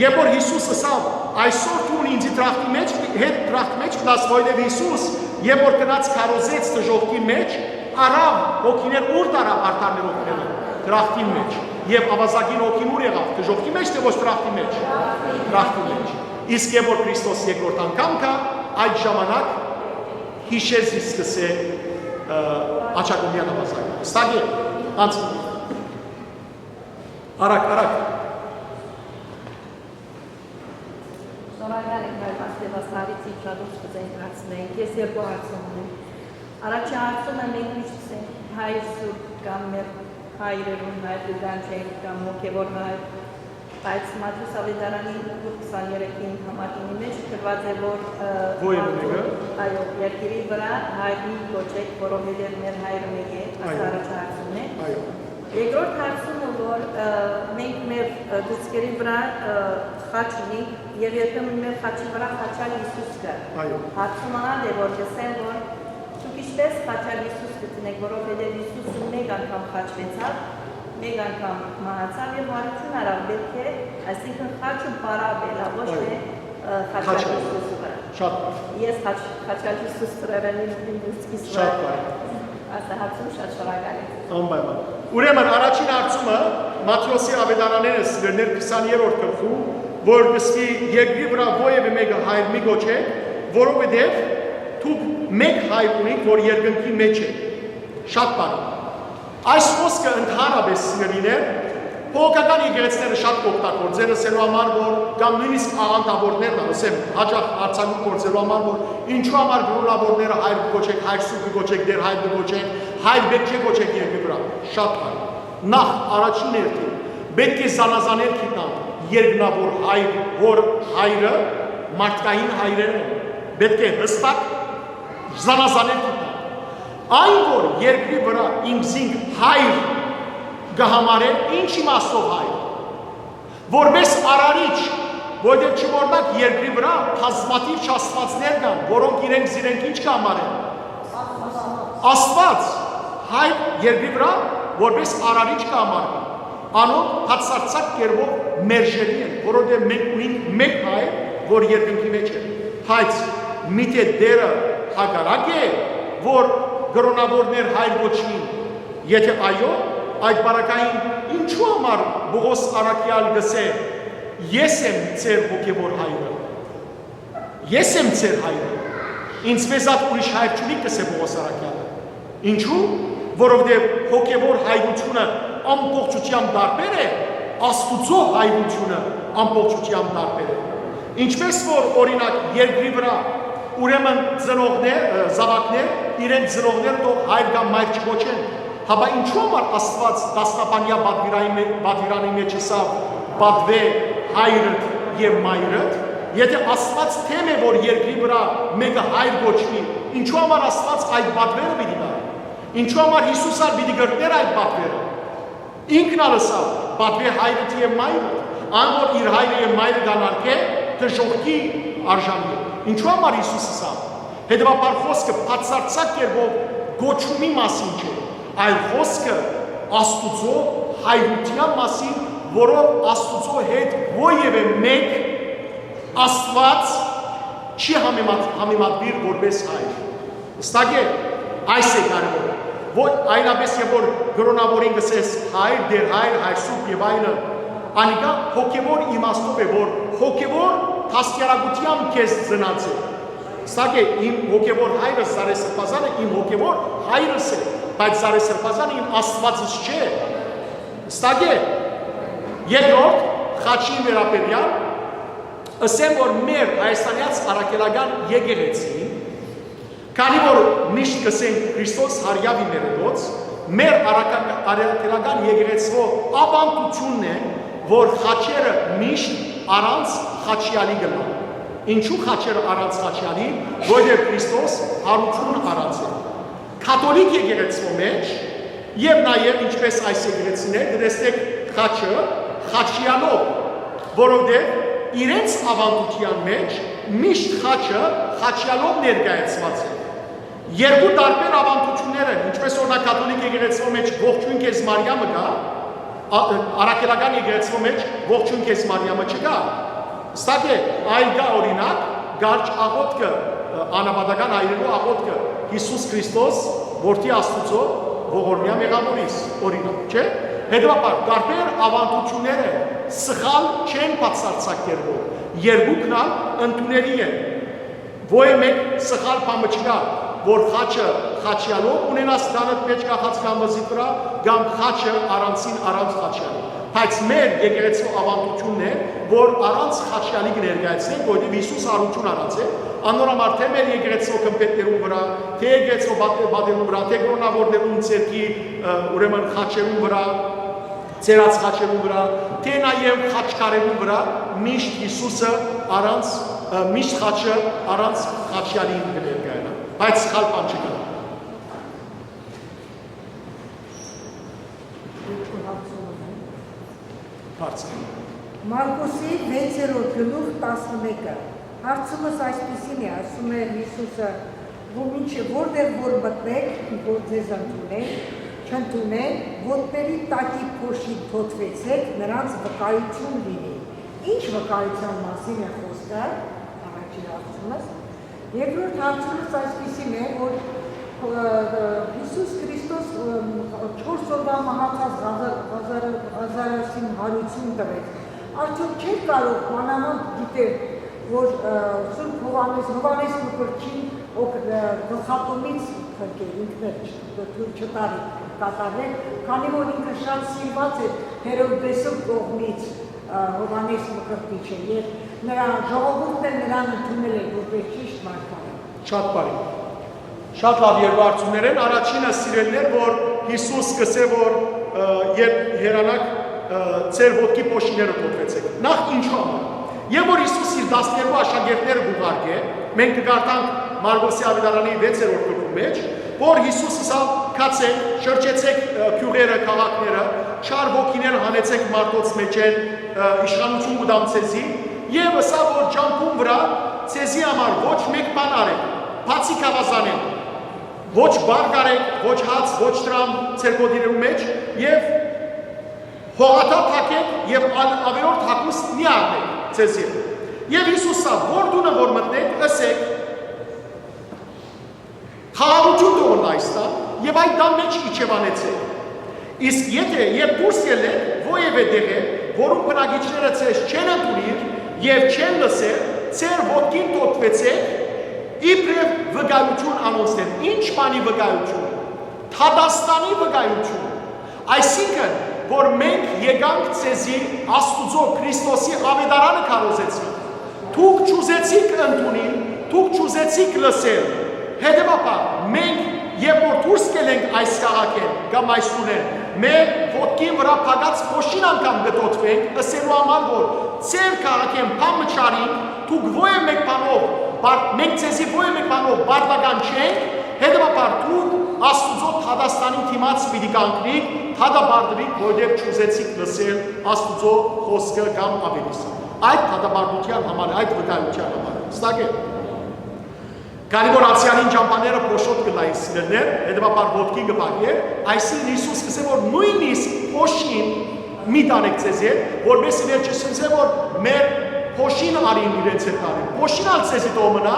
Երբ որ Յիսուս ըսաւ, «Այսօր դուն ինծի դրախտի մեջ, հետ դրախտի մեջ կ'ըլլաս», որովհետեւ Յիսուս, երբ որ գնաց քարոզեց դժոխքի մեջ, առաւ հոգիներ, ո՞ւր տարաւ արդարներ հոգիները, դրախտին մեջ։ Եւ աւազակին հոգին ո՞ւր եղաւ, դժոխքի մեջ, թէ՞ ոչ դրախտի մեջ։ Դրախտի մեջ։ Իսկ երբ որ Քրիստոս երկրորդ անգամ գայ, այդ ժամանակ յիշէ զիս, կ'ըսէ, ը, Աչակոմեան աւազակը։ Հստակ է, անցնի։ Արագ, արագ։ Շնորհակալ ենք, Հայր Պաստեվաստարից իջադուց կուզենք հարցնենք։ Ես երկու հարցում ունեմ։ Առաջի հարցումը, մենք միշտ ասենք, Հայր Սուրբ կամ մեր հայրերուն հայր կը կանչենք կամ հոգևոր հայր, բայց Մատթէոս Աւետարանին քսաներեքին համարի մեջ գրուած է, որ, ը, Ո՞յ է մեկը։ Այո, երկիրի վրա հայր մի կոչեք, որովհետև մեր հայրը մէկ է, այս Այո։ Առաջի հարցումն է։ Այո։ Երկրորդ հարցումը, որ, ը, մենք մեր, ը, դիսկերի վրա, ը, խաչ ունենք, եւ երբեմն մեր խաչի վրա խաչալ Յիսուս կայ։ Այո։ Հարցումը ան է, որ կ'ըսեմ, որ դուք ինչպես խաչալ Յիսուս կը դնեք, որովհետեւ Յիսուսը մէկ անգամ խաչվեցաւ, մէկ անգամ մահացաւ եւ յարութիւն առաւ, պէտք է, այսինքն, խաչը պարապ է, լա, ոչ Այո։ Թե, ը, խաչալ Խաչալ։ Յիսուսի վրա։ Շատ բարի։ Ես խաչ-, խաչալ Յիսուս ծռերեն իմ, իմ լուցկիս վրա։ Շատ բարի։ Ասա հարցում շատ շնորհակալ եմ։ Անպայման։ Ուրեմն առաջին հարցումը Մատթէոսի Աւետարանէն է, սիրելիներ, քսաներորդ գլխու, որ կ'ըսի, «Երկրի վրա ովեւէ մեկը հայր մի կոչէք, որովհետեւ դուք մէկ հայր ունիք, որ երկնքի մեջ է»։ Շատ բարի։ Այս խոսքը ընդհանրապես, սիրելիներ, Բողոքական եկեղեցիները շատ կօգտագործեն, ըսելու համար որ, կամ նոյնիսկ աղանդավորներն ալ, ըսեմ, հաճախ արձակում գործելու համար որ, ինչու համար կրոնավորները հայր կոչեք, հայր սուրբ կոչեք, դեր հայր կոչեք, հայր պետք չէ կոչեք երկրի վրա, շատ հայր։ Նախ առաջին հերթին պետք է զանազանել գիտնան երկնավոր հայր, որ հայրը մարդկային հայրերն են, պետք է հստակ զանազանել գիտնան։ Այն որ երկրի վրա ինքզինք հայր կը համարեն, ինչ իմաստով հայր, որպես արարիչ, որտեղ չմոռնաք երկրի վրա բազմաթիվ չաստվածներ կան, որոնք իրենք զիրենք ինչ կը համարեն, Աստված, հայր երկրի վրա որպես արարիչ կը համարվի, անոնք բացարձակ կերպով մերժելի են, որովհետեւ մենք ունենք մեկ հայր, որ երկնքի մեջ է, բայց միթե Տերը հակառակ է, որ կրոնավորներ հայր կոչուին, եթե այո, այդ պարագային ինչու համար Պողոս առաքեալ կ'ըսէ. «Ես եմ ձեր հոգեվոր հայրը»։ «Ես եմ ձեր հայրը, ինձ մեզատ ուրիշ հայր չունի», կ'ըսէ Պողոս առաքեալը։ Ինչու՞, որովհետեւ հոգեվոր հայրությունը ամբողջությամբ տարբեր է, Աստուծոյ հայրությունը ամբողջությամբ տարբեր է։ Ինչպես որ, օրինակ, երկրի վրա, ուրեմն, ծնողներ, ը, զաւակներ իրենց ծնողները թող հայր կամ մայր չկոչեն, հապա ինչու համար Աստուած տասնաբանեայ պատուիրանի մէ-, պատուիրանի մեջ ըսաւ. «Պատուէ հայրդ եւ մայրդ»։ Եթե Աստուած թեմ է որ երկրի վրա մէկը հայր կոչուի, ինչու համար Աստուած այդ պատուերը պիտի տայ։ Ինչու համար Յիսուս ալ պիտի կրնար այդ պատուերը։ Ինքն ալ ըսաւ. «Պատուէ հայրդ եւ մայրդ»։ Ան որ իր հայրը եւ մայրը կ'անարգէ, դժոխքի արժանի է։ Ինչու համար Յիսուս ըսաւ։ Հետեւաբար խօսքը բացարձակ կերպով կոչումի մասին չէ, այլ խօսքը Աստուծոյ հայրութեան մասին, որով Աստուծոյ հետ որեւէ մէկ Աստուած չի համեմատ-, համեմատուիր որպես հայր։ Հստակ է, այս է կարեւոր։ Ոչ այլապես, երբ որ կրոնավորին կ'ըսես հայր, դեր հայր, հայր սուրբ եւ այլն, անիկա հոգեվոր իմաստով է, որ հոգեվոր դաստիարակությամբ քեզ ծնած է։ Հստակ է, իմ հոգեվոր հայրս Զարե Սրբազանը իմ հոգեվոր հայրս է, բայց Զարե Սրբազանը իմ Աստուածս չէ։ Հստակ է։ Երկրորդ, խաչին վերաբերեալ, ըսեմ, որ մեր հայաստանեաց առաքելական եկեղեցին, քանի որ միշտ կ'ըսենք Քրիստոս հարիաւ ի մերելոց, մեր առաքակ-, առաքելական եկեղեցւոյ աւանդութիւնն է, որ խաչերը միշտ առանց խաչեալի կ'ըլլան։ Ինչու՞ խաչերը առանց խաչեալի, որովհետեւ Քրիստոս հարութիւն առած է։ Կաթոլիկ եկեղեցւոյ մէջ եւ նաեւ ինչպես այս եկեղեցին է, կը տեսնեք խաչը խաչեալով, որովհետեւ իրենց աւանդութեան մէջ միշտ խաչը խաչեալով ներկայացուած է։ Երկու տարբեր աւանդութիւններ են, ինչպես օրինակ կաթոլիկ եկեղեցւոյ մէջ «Ողջոյն քեզ Մարիամը» կայ, ա-, առաքելական եկեղեցւոյ մէջ «Ողջոյն քեզ Մարիամը» չկայ։ Հստակ է, այլ կայ օրինակ, կարճ աղօթքը, ը, անապատական հայրերու աղօթքը, «Յիսուս Քրիստոս, որդի Աստուծոյ, ողորմեայ մեղաւորիս», օրինակ, չէ՞։ Հետեւաբար, տարբեր աւանդութիւններ են, սխալ չեն բացարձակ կերպով, երկուքն ալ ընդունելի են։ Ոյ մէկ սխալ բան մը չկայ, որ խաչը խաչեալով ունենաս տանդ մէջ կախած կամուզիդ վրա, կամ խաչը առանցին առանց խաչեալի։ Բայց մեր եկեղեցու աւանդութիւնն է, որ առանց խաչեալի կը ներկայացնենք, որովհետեւ Յիսուս հարութիւն առած է, անոր համար թէ մեր եկեղեցու գմբէթներուն վրա, թէ եկեղեցու պատ-, պատերուն վրա, թէ կրոնավորներուն ձեռքի, ը, ուրեմն խաչերուն վրա, ծերած խաչերուն վրա, թէ նաեւ խաչքարերուն վրա միշտ Յիսուսը առանց, ը, միշտ խաչը առանց խաչեալի կը ներկայանայ, բայց սխալ բան չկայ։ Երկու հարցում ունեմ։ Հարցը։ Մարկոսի վեցերորդ գլուխ տասնմեկը։ Հարցումս այսպիսին է, ասում է Յիսուսը, որ մինչև որտեղ որ մտնեք, որ ձեզ ընդունեն, չընդունեն, ոտների տակի փոշի թոթվեցեք, նրանց վկայություն լինի։ Ինչ վկայության մասին է խոսքը, առաջին հարցումս։ Երկրորդ հարցումս այսպիսին է, որ, ը, ը, Յիսուս Քրիստոս, ը, չորս օրուան մահացած Ղազար-, Ղազար-, Ղազարոսին հարություն տվեց։ Արդյոք չէր կարող մանաւանդ գիտեր, որ, ը, Սուրբ Յովհաննես, Յովհաննես Մկրտչին օգ-, ը, գլխատոմից փրկեր, ինքն էլ չ-, թույլ չտար կատարել, քանի որ ինքը շատ սիրված էր, Հերովդեսու կողմից, ը, Յովհաննէս Մկրտիչը, եւ նրա ժողովուրդը նրան ընդունել է որպես ճիշտ մարգարէ։ Շատ բարի։ Շատ լաւ երկու հարցումներ են։ Առաջինը, սիրելիներ, որ Յիսուս կ'ըսէ, որ, ը, երբ հեռանաք, ը, ձեր ոտքի փոշիները կոտրեցէք։ Նախ, ինչու համար։ Եւ որ Յիսուս իր տասներկու աշակերտները կ'ուղարկէ, մենք կը կարդանք Մարկոսի Աւետարանի վեցերորդ գլխու մէջ, որ Յիսուս ըսաւ. «Գացէք, շրջեցէք, ը, գիւղերը, քաղաքները, չար ոգիներ հանեցէք մարդոց մէջէն, ը, իշխանութիւն կու տամ ձեզի», եւ ըսաւ, որ ճամբուն վրայ ձեզի համար ոչ մէկ բան արէք, բացի գաւազանէն, ոչ պար կարէք, ոչ հաց, ոչ դրամ ձեր գօտիներու մէջ, եւ հողաթափ թակէք եւ ալ-, աւելորդ հագուստ մի առնէք ձեզի։ Եւ Յիսուս ըսաւ. «Որ տունը որ մտնէք, ըսէք. "Խաղաղութիւն թողնա այս տան", եւ այդ տան մէջ իջեւանեցէք։ Իսկ եթէ երբ դուրս ելլէք որեւէ տեղէ, որուն բնակիչները ձեզ չեն ընդունիր եւ չեն լսեր, ձեր ոտքին թօթուեցէք իբրեւ վկայութիւն անոնց դէմ»։ Ինչ բանի վկայութիւն։ Դատաստանի վկայութիւն։ Այսինքն, որ մենք եկանք ձեզի Աստուծոյ Քրիստոսի աւետարանը քարոզեցինք։ Դուք չուզեցիք ընդունիլ, դուք չուզեցիք լսել։ Հետեւաբար, մենք, երբ որ դուրս կ'ելենք այս քաղաքէն կամ այս տունէն, մեր ոտքին վրայ փակած փոշին անգամ կը թօթուենք, ըսելու համար, որ ձեր քաղաքէն բան մը չարինք, դուք ոեւ մէկ բանով, բար-, մենք ձեզի ոեւ մէկ բանով պարտական չենք, հետեւաբար դուք Աստուծոյ դատաստանին դիմաց պիտի կանգնիք, դատապարտուիք, որովհետեւ չուզեցիք լսել Աստուծոյ խօսքը կամ աւելիս։ Այդ դատապարտութեան համար, այդ վկայութեան համար։ Հստակ է։ Քանի որ Ասիանին ճամբաները փոշոտ կ'ըլլային, սիրելիներ, հետեւաբար ոտքի կը փակէր, այսինքն Յիսուս կ'ըսէ, որ նոյնիսկ փոշին մի տանէք ձեզի հետ, որպեսզի վերջը չըսէ, որ մեր փոշին արին իրենց հետ տանեն։ Փոշին ալ ձեզի թող մնայ,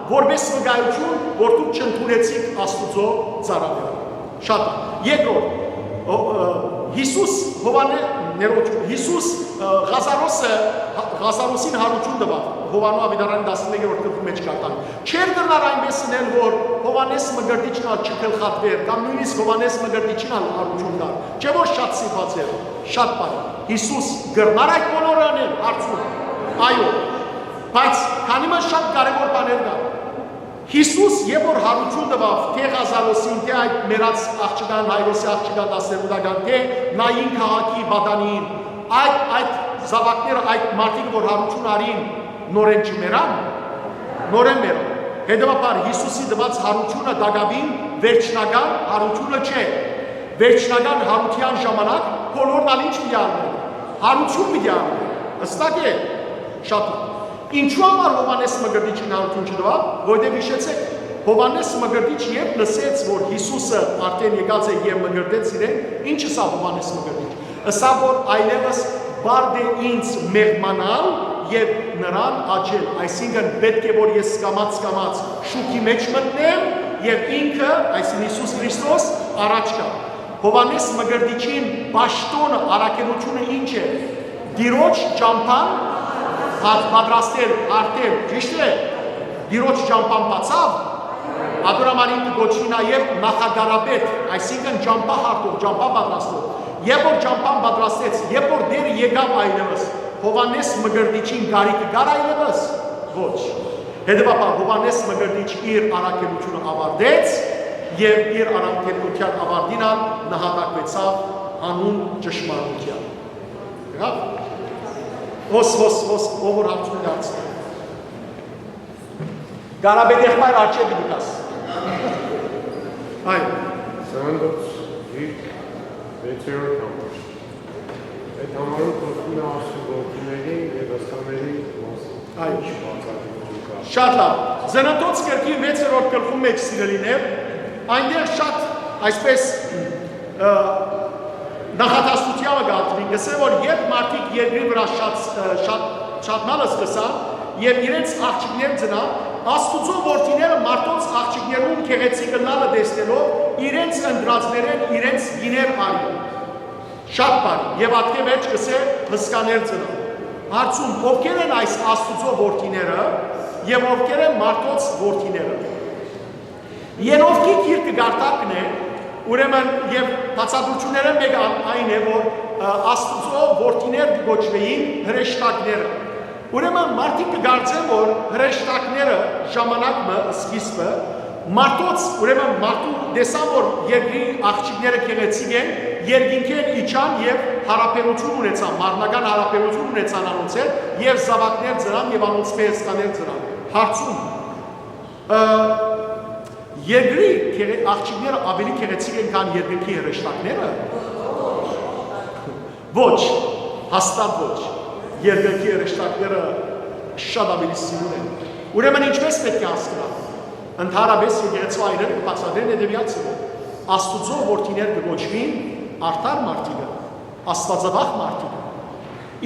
որպես վկայութիւն, որ դուք չընդունեցիք Աստուծոյ ծառաները։ Շատ։ Երկրորդ, ը, ը, Յիսուս Յովհաննէ-, ներողություն, Յիսուս, ը, Ղազարոսը, հա-, Ղազարոսին յարութիւն տուաւ Յովհաննու Աւետարանի տասներկերորդ գլխու մէջ կ'արտան։ Չէր կրնար այնպէս ընել, որ Յովհաննէս Մկրտիչն ալ չգլխատուէր, կամ նոյնիսկ Յովհաննէս Մկրտիչին ալ յարութիւն տար։ Չէ՞ որ շատ սիրուած էր, շատ բարի։ Յիսուս կրնար այդ բոլորը ընել, հարցում։ Այո, բայց քանի մը շատ կարեւոր բաներ կան։ Յիսուս երբ որ յարութիւն տուաւ թէ Ղազարոսին, թէ այդ մեռած աղջկան, Հայրոսի աղջկան տասներկու տարեկան, թէ Նային քաղաքի պատանին, այդ, այդ զաւակները, այդ մարդիկ որ յարութիւն արին, նորէն չմեռան, նորէն մեռան։ Հետեւաբար Յիսուսի տուած յարութիւնը տակաւին վերջնական յարութիւնը չէ։ Վերջնական յարութեան ժամանակ բոլորն ալ ինչ պիտի առնեն, յարութիւն պիտի առնեն։ Հստակ է, շատ լավ։ Ինչու համար Յովհաննէս Մկրտիչին յարութիւն չտուաւ, որովհետեւ յիշեցէք, Յովհաննէս Մկրտիչ երբ լսեց, որ Յիսուսը արդէն եկած է եւ մկրտեց իրեն, ինչ ըսաւ Յովհաննէս Մկրտիչ։ Ըսաւ, որ այլեւս պարտէ ինձ մեղմանալ եւ նրան աջել, այսինքն՝ պէտք է որ ես կամաց-կամաց շուքի մէջ մտնեմ եւ ինքը, այսինքն՝ Յիսուս Քրիստոս, առաջ գայ։ Յովհաննէս Մկրտիչին պաշտօնը, առաքելութիւնը ինչ է։ Տիրոջ ճամբան պատ-, պատրաստել, արդեն, ճիշտ է։ Տիրոջ ճամբան բացաւ, ատոր համար ինքը կոչուի նաեւ նախակարապետ, այսինքն՝ ճամբա հարթող, ճամբա պատրաստող։ Երբ որ ճամբան պատրաստեց, երբ որ Տերը եկաւ այլեւս, Յովհաննէս Մկրտիչին կարիքը կար այլեւս։ Ոչ։ Հետեւաբար Յովհաննէս Մկրտիչ իր առաքելութիւնը աւարտեց եւ իր առաքելութեան աւարտին ալ նահատակուեցաւ հանուն ճշմարտութեան։ Եղա՞վ։ Հոս, հոս, հոս, ով որ հարցում դարձնի։ Կարապետ եղբայր, արջեր պիտի գաս։ Այո։ Սննդոց գիրք, վեցերորդ համար։ Այդ համարում խոսում է Աստծո որդիների եւ հսկաների մասին։ Այո։ Ինչ բացատրություն կա։ Շատ լավ։ Ծննդոց կրկին վեցերորդ գլխու մեջ, սիրելիներ, այնտեղ շատ, այսպես, ը, նախադասությամբ կհանդիպի, կսե, որ երբ մարդիկ երկրի վրա շատ, ը, շատ, շատնալը սկսան եւ իրենց աղջիկներ ծնան, Աստուծո որդիները մարդոց աղջիկներուն գեղեցիկ ըլլալը տեսնելով, իրենց ընտրածներէն իրենց կիներ արին։ Շատ բարի։ Եվ ատկէ վերջ կսե հսկաներ ծնան։ Հարցում, ովքեր են այս Աստուծո որդիները եւ ովքեր են մարդոց որդիները։ Ենովքի գիրքը կարդակն է, ուրեմն, եւ բացատրությունները մեկը ան-, այն է, որ Ա, Աստուծոյ որդիներ կը կոչուէին հրեշտակները։ Ուրեմն մարդիկ կը կարծեն, որ հրեշտակները ժամանակ մը, սկիզբը, մարդոց, ուրեմն մարդու տեսան, որ երկրի աղջիկները գեղեցիկ են, երկինքէն իջան եւ յարաբերութիւն ունեցան, մարմնական յարաբերութիւն ունեցան անոնց հետ, եւ զաւակներ ծնան եւ անոնց պէս կաներ ծնան։ Հարցում. ը, երկրի գեղե-, աղջիկները ավելի գեղեցիկ են, քան երկնքի հրեշտակները։ Ոչ, հաստատ ոչ։ Երկնքի հրեշտակները շատ ավելի սիրուն են։ Ուրեմն ինչպես պէտք է հասկանալ։ Ընդհանրապես եկեղեցու այրերը կը բացատրեն հետեւեալ ձեւով. Աստուծոյ որդիներ կը կոչուին արդար մարդիկը, աստուածավախ մարդիկը,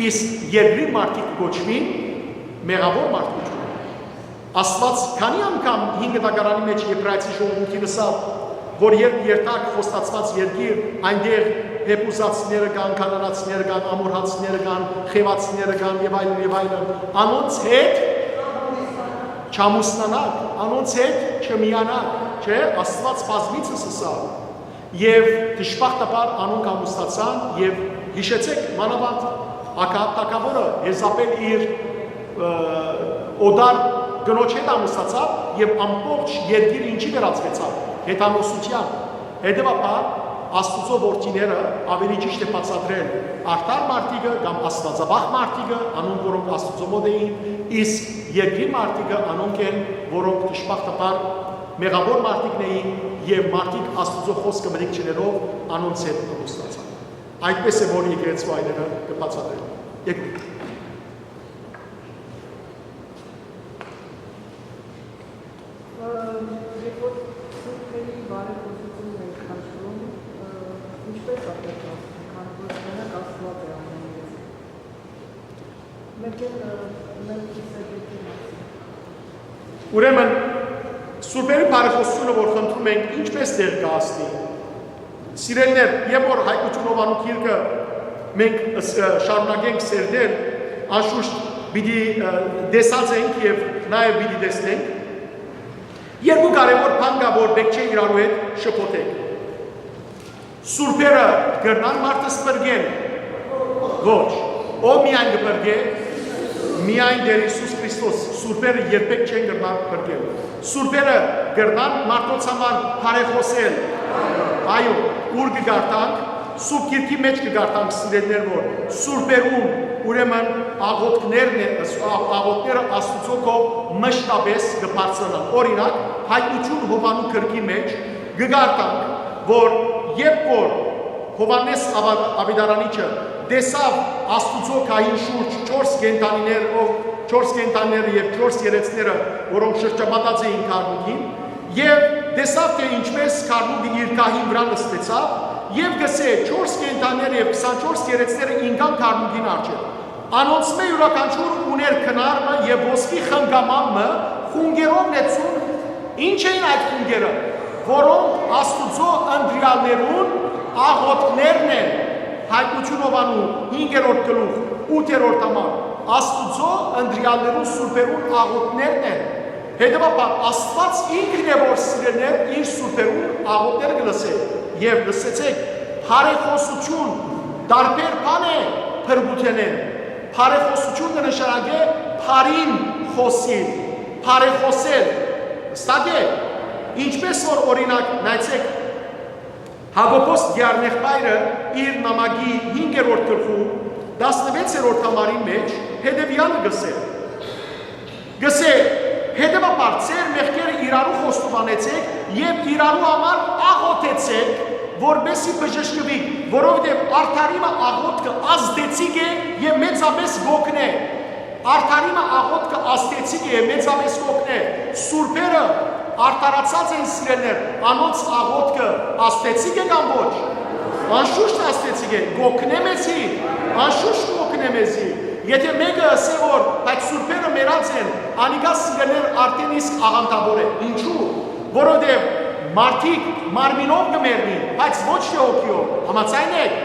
իսկ երկրի մարդիկ կը կոչուին մեղաւոր մարդկութիւնը։ Աստուած քանի՞ անգամ հինգ դագարանի մէջ Եբրայեցի ժողովուրդին ըսաւ, որ երբ երթաք խոստացուած երկիր, այնտեղ հեբուզացիները կան, կանանացիները կան, ամորհացիները կան, խեւացիները կան եւ այլն եւ այլն, անոնց հետ չամուսնանաք, անոնց հետ չմիանաք, չէ՞, Աստուած բազմիցս ըսաւ։ Եւ դժբախտաբար անոնք ամուսնացան եւ յիշեցէք մանաւանդ Ակաբ թագաւորը Եզապէլ իր, ը, օտար կնոջ հետ ամուսնացաւ եւ ամբողջ երկիրը ինչի վերածուեցաւ, հեթանոսութեան։ Հետեւաբար Աստուծոյ որդիները, ավելի ճիշդ է բացատրել, արդար մարդիկը կամ աստուածավախ մարդիկը, անոնք որոնք Աստուծոյ մօտ էին, իսկ երկրի մարդիկը անոնք են, որոնք դժբախտաբար մեղաւոր մարդիկն էին եւ մարդիկ Աստուծոյ խօսքը մտիկ չընելով անոնց հետ ամուսնացան։ Այդպես է, որ եկեղեցու այրերը կը բացատրեն։ Երկու։ Ը, երբ որ Սուրբերի բարեփոխությունն ենք հաշվում, ը, ինչպես է պետք ասել, քանի որ մենակ Աստուած է ամեն ինչ։ Մեկեն, ը, Մելքիսեդեկի մասին։ Ուրեմն, Սուրբերի բարեխոսությունը, որ խնդրում ենք, ինչպես տեղ կհասնի։ Սիրելիներ, եւ որ Հայկություն Հովանու գիրքը մենք ս-, ը, շարունակենք սերտել, անշուշտ պիտի, ը, տեսած ենք եւ նաեւ պիտի տեսնենք։ Երկու կարեւոր բան կայ, որ պէտք չէ իրարու հետ շփոթենք։ Սուրբերը կրնան մարդս փրկել։ Ոչ։ Ո՞վ միայն կը փրկէ։ Միայն Տէր Յիսուս Քրիստոս։ Սուրբերը երբեք չեն կրնար փրկել։ Սուրբերը կրնան մարդոց համար բարեխօսել։ Այո, ո՞ւր կը կարդանք։ Սուրբ Գիրքի մէջ կը կարդանք, սիրելիներ, որ սուրբերուն, ուրեմն, աղօթքներն է, աղ-, աղօթքները Աստուծոյ քով մշտապէս կը բարձրանան։ Օրինակ, Հայտնություն Հովանու գրքի մէջ կը կարդանք, որ երբ որ Հովհաննէս Ավա-, Աւետարանիչը տեսաւ Աստուծոյ գահին շուրջ չորս կենդանիներ, ով չորս կենդանիները եւ չորս երեցները, որոնք շրջապատած էին գառնուկին, եւ տեսաւ, թէ ինչպես գառնուկը իր գահին վրայ նստեցաւ, եւ կ'ըսէ. «Չորս կենդանիները եւ քսանչորս երեցները ինկան գառնուկին առջեւ։ Անոնցմէ իւրաքանչիւր ունէր քնար մը եւ ոսկի խնկաման մը, խունկերով լեցուն։ Ի՞նչ էին այդ խունկերը, որոնք Աստուծոյ ընտրեալներուն աղօթքներն են»։ Հայտնություն Հովանու հինգերորդ գլուխ, ութերորդ համար. «Աստուծոյ ընտրեալներուն սուրբերուն աղօթքներն են»։ Հետեւաբար Աստուած ինքն է, որ սիրելիներ իր սուրբերուն աղօթքները կը լսէ։ Եւ լսեցէք, բարեխօսութիւն տարբեր բան է փրկութենէն։ Բարեխօսութիւն կը նշանակէ բարին խօսիլ, բարեխօսել։ Հստակ է, ինչպես որ օրինակ նայեցէք, Յակոբոս Դիառնեղբայրը իր նամակի հինգերորդ գլխու տասնվեցերորդ համարին մէջ հետեւեալը կ'ըսէ. կ'ըսէ. «Հետեւաբար ձեր մեղքերը իրարու խոստովանեցէք եւ իրարու համար աղօթեցէք, որպեսզի բժշկուիք, որովհետեւ արդարի մը աղօթքը ազդեցիկ է եւ մեծապէս կ'օգնէ»։ Արդարի մը աղօթքը ազդեցիկ է, մեծապէս կ'օգնէ։ Սուրբերը արդարացած են, սիրելիներ, անոնց աղօթքը ազդեցիկ է կամ ոչ։ Անշուշտ ազդեցիկ է, կ'օգնէ մեզի, անշուշտ կ'օգնէ մեզի։ Եթէ մէկը ըսէ, որ բայց սուրբերը մեռած են, անիկա, սիրելիներ, արդեն իսկ աղանդաւոր է։ Ինչու՞։ Որովհետեւ մարդիկ մարմինով կը մեռնին, բայց ոչ թէ հոգիով։ Համաձայն եք։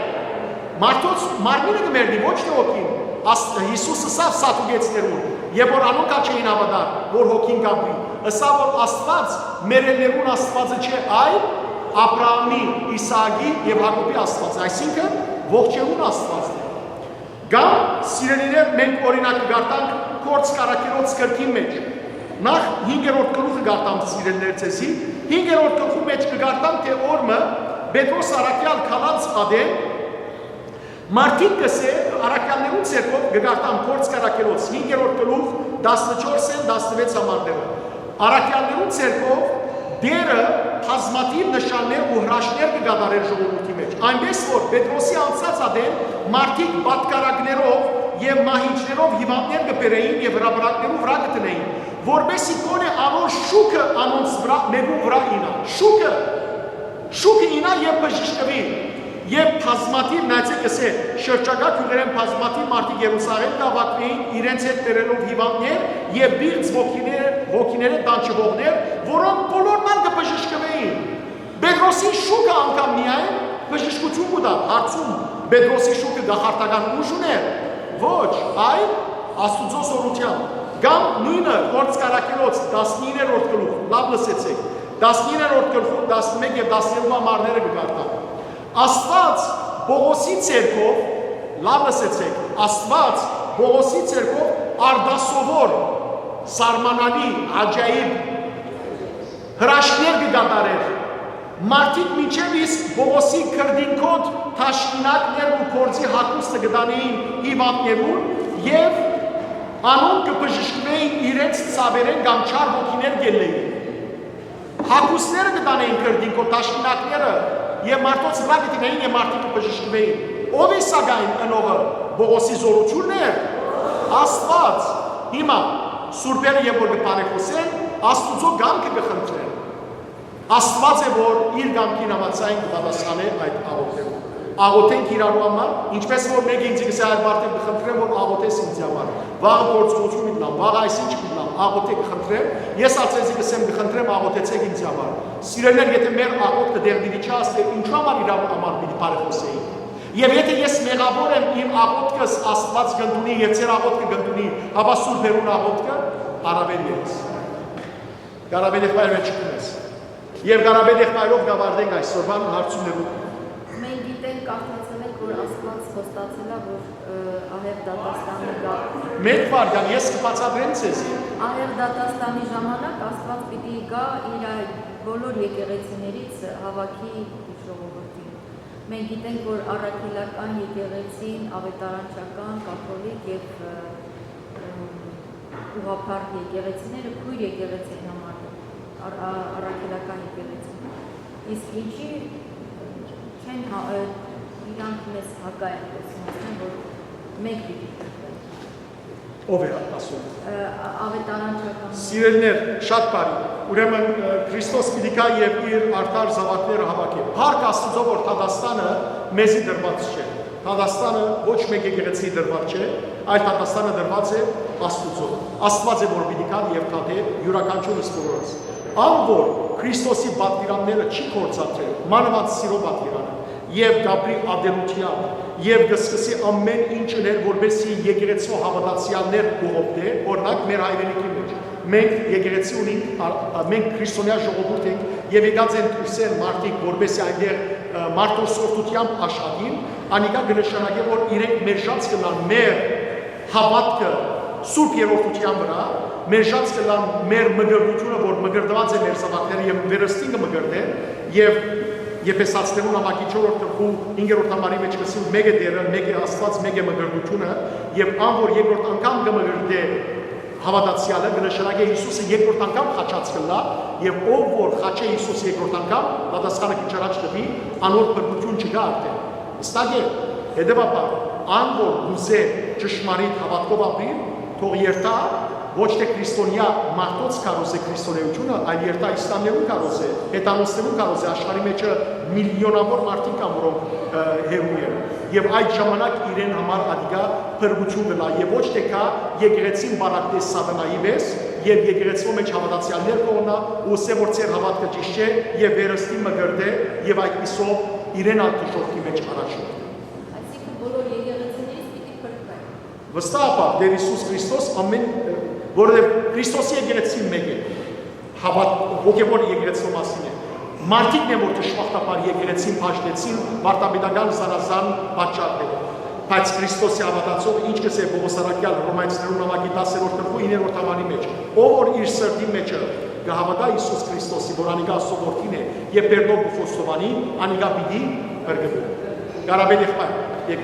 Մարդոց մարմինը կը մեռնի, ոչ թէ հոգին։ Աս-, Յիսուս ըսաւ սատուկեցիներուն, եւ որ անոնք ալ չէին հաւատար, որ հոգին կապրի, ըսաւ, որ Աստուած մեռելներուն Աստուածը չէ, այլ Աբրահամի, Իսահակի եւ Յակոբի Աստուածը, այսինքն Ողջերուն Աստուածն է։ Կամ, սիրելիներ, մենք օրինակ կը կարդանք Գործք առաքելոց գրքին մէջ։ Նախ հինգերորդ գլուխը կարդամ, սիրելիներ, ձեզի։ Հինգերորդ գլխու մէջ կը կարդամ, թէ օր մը Պետրոս առաքեալ քալած ատեն, մարդիկ կ'ըսեն, առաքեալներուն ձեռքով կը կարդամ Գործք առաքելոց, հինգերորդ գլուխ, տասնչորսէն տասնվեց համարները։ Առաքեալներուն ձեռքով Տէրը բազմաթիւ նշաններ ու հրաշքներ կը կատարէր ժողովուրդի մէջ, այնպէս որ Պետրոսի անցած ատեն մարդիկ պատկառակներով եւ մահիճներով հիւանդներ կը բերէին եւ հրապարակներու վրայ կը դնէին, որպէս զի գոնե անոր շուքը անոնց վրայ, մէկուն վրայ իյնայ։ Շուքը, շուքը իյնայ եւ բժշկուի։ Եւ բազմաթիւ, նայեցէք, կ'ըսէ, շրջակայ գիւղերէն բազմաթիւ մարդիկ Երուսաղէմ կը հաւաքուէին, իրենց հետ բերելով հիւանդներ եւ պիղծ ոգիներ, ոգիներէ տանջուողներ, որոնք բոլորն ալ կը բժշկուէին։ Պետրոսին շուքը անգամ միայն բժշկութիւն կու տայ, հարցում, Պետրոսի շուքը կախարդական ուժ ունէ՞ր։ Ոչ, այլ Աստուծոյ զօրութեամբ։ Կամ նոյնը Գործք առաքելոց տասնիններորդ գլուխ, լաւ լսեցէք, տասնիններորդ գլխու տասնմէկ եւ տասներկու համարները կը կարդամ։ Աստուած Պողոսի ձեռքով, լաւ լսեցէք, Աստուած Պողոսի ձեռքով արտասովոր, սահմանալի, աջայիբ հրաշքներ կը կատարէր։ Մարդիկ մինչեւ իսկ Պողոսի քրտինքոտ թաշկինակներն ու փորձի հագուստը կը տանէին հիւանդներուն եւ անոնք կը բժշկուէին իրենց ցաւերէն կամ չար ոգիներ կ'ելլէին։ Հագուստները կը տանէին քրտինքոտ, թաշկինակները, եւ մարդոց վրայ կը դնէին եւ մարդիկ կը բժշկուէին։ Ո՞վ է սակայն ընողը, Պողոսի զօրութիւնն էր։ Աստուած։ Հիմա սուրբերը երբ որ կը բարեխօսեն, Աստուծոյ կամքը կը խնդրեն։ Աստուած է, որ իր կամքին համաձայն կը պատասխանէ այդ աղօթքերուն։ Աղօթենք իրարու համար, ինչպէս որ մէկը ինձի կ'ըսէ, այ վարդեր, կը խնդրեմ որ աղօթես ինձի համար, վաղը գործողութիւն պիտի ըլլամ, վաղը այսինչ պիտի ըլլամ, աղօթէ, կը խնդրեմ, ես ալ ձեզի կ'ըսեմ, կը խնդրեմ, աղօթեցէք ինձի համար։ Սիրելիներ, եթէ մեր աղօթքը դեռ պիտի չհասնէր, ինչու համար իրարու համար պիտի բարեխօսէինք։ Եւ եթէ ես մեղաւոր եմ, իմ աղօթքս Աստուած կ'ընդունի եւ ձեր աղօթքը կ'ընդունի, հապա սուրբերուն աղօթքը առաւել եւս։ Կարաւել եղբայր, մէջ չկունես։ Եւ կարաւել եղբայրով կ'ավարտենք այսօրվան հարցումներուն։ Մենք գիտենք, կարդացել ենք, որ Աստուած խոստացել է, որ, ը, ահեղ դատաստանի գա։ Մէկ վարդան, ես կը բացատրեմ ձեզի։ Ահեղ դատաստանի ժամանակ Աստուած պիտի գա իր այդ բոլոր եկեղեցիներից հաւաքի իր ժողովուրդին։ Մենք գիտենք, որ առաքելական եկեղեցին, ավետարանչական, կաթողիկ եւ, ը, ը, ուղղափառ եկեղեցիները քոյր եկեղեցի են համարվում, առ-, ա-, առաքելական եկեղեցի։ Իսկ ինչի չեն հա-, ը, իրանք մեզ հակայ են, այսինքն, որ մենք պիտի փրկենք։ Ո՞վ է ասում։ Ը, ա-, ավետարանչական։ Սիրելիներ, շատ բարի։ Ուրեմն, ը, Քրիստոս պիտի գայ եւ իր արդար զաւակները հաւաքէ։ Փառք Աստուծոյ, որ դատաստանը մեզի տրուած չէ։ Դատաստանը ոչ մէկ եկեղեցի տրուած չէ, այլ դատաստանը տրուած է Աստուծոյ։ Աստուած է, որ պիտի գայ եւ դատէ իւրաքանչիւր բոլորս։ Ան որ Քրիստոսի պատուիրանները չի գործադրել, մանաւանդ սիրո պատուիրանը, եւ կապրի ատելութեան, եւ կը սկսի ամէն ինչ ընել, որպէս զի եկեղեցու հաւատացեալներ կուղովտէ, օրինակ, մեր հայրենիքի մէջ։ Մենք եկեղեցի ունենք, ա-, ա-, մենք քրիստոնեայ ժողովուրդ ենք, եւ եկած են դուրսեր մարդիկ, որպէս զի այնտեղ, ը, մարդասիրությամբ աշխատին, անիկա կը նշանակէ, որ իրենք մերժած կ'ըլլան մեր հաւատքը Սուրբ Երրորդութեան վրայ, մերժած կ'ըլլան մեր մկրտութիւնը, որ մկրտուած է մեր զաւակները եւ վերստին կը մկրտեն, եւ Եփեսացիներուն նամակի չորրորդ գլխու հինգերորդ համարի մէջ կ'ըսի, մէկ է Տէրը, մէկ է Աստուած, մէկ է մկրտութիւնը, եւ ան որ երկրորդ անգամ կը մկրտէ հաւատացեալը, կը նշանակէ Յիսուսը երկրորդ անգամ խաչած կ'ըլլայ, եւ ով որ խաչէ Յիսուսը երկրորդ անգամ, պատասխանը կը չառաջտուի, անոր փրկութիւն չկայ արդեն։ Վստահ է, հետեւաբար, ան որ կ'ուզէ ճշմարիտ հաւատքով ապրիլ, թող երթայ ոչ թէ քրիստոնեայ մարդոց քարոզէ քրիստոնէութիւնը, այլ երթայ իսլամներուն քարոզէ, հեթանոսներուն քարոզէ, աշխարհի մէջը միլիոնաւոր մարդիկ կան, որոնք, ը, հեռու են։ Եւ այդ ժամանակ իրեն համար ատիկա փրկութիւն կ'ըլլայ, եւ ոչ թէ գայ եկեղեցին պառակտէ սատանայի պէս, եւ եկեղեցւոյ մէջ հաւատացեալներ կ'ունենայ, ու ըսէ որ ձեր հաւատքը ճիշդ չէ, եւ վերստին մկրտէ, եւ այդպիսով իրեն ալ դժոխքի մէջ առաջնորդի։ Այսինքն բոլոր եկեղեցիներից պիտի փրկվեն։ Վստահաբար, Տէր Յիսուս Քրիստոս ամէն, որովհետեւ Քրիստոսի եկեղեցին մէկ է, հաւատ-, հոգեւոր եկեղեցու մասին է։ Մարդիկն են, որ դժբախտաբար եկեղեցին բաժնեցին վարդապետական զանազան պատճառներով։ Բայց Քրիստոսի հաւատացող, ինչպէս է Պողոս առաքեալ Հռոմայեցիներուն նամակի տասերորդ գլխու իններորդ համարի մեջ, ով որ իր սրտին մէջը կը հաւատայ Յիսուս Քրիստոսի, որ անիկա Աստծո որդին է, եւ բերնով կը խոստովանի, անիկա պիտի փրկուի։ Կարապետ եղբայր, եք։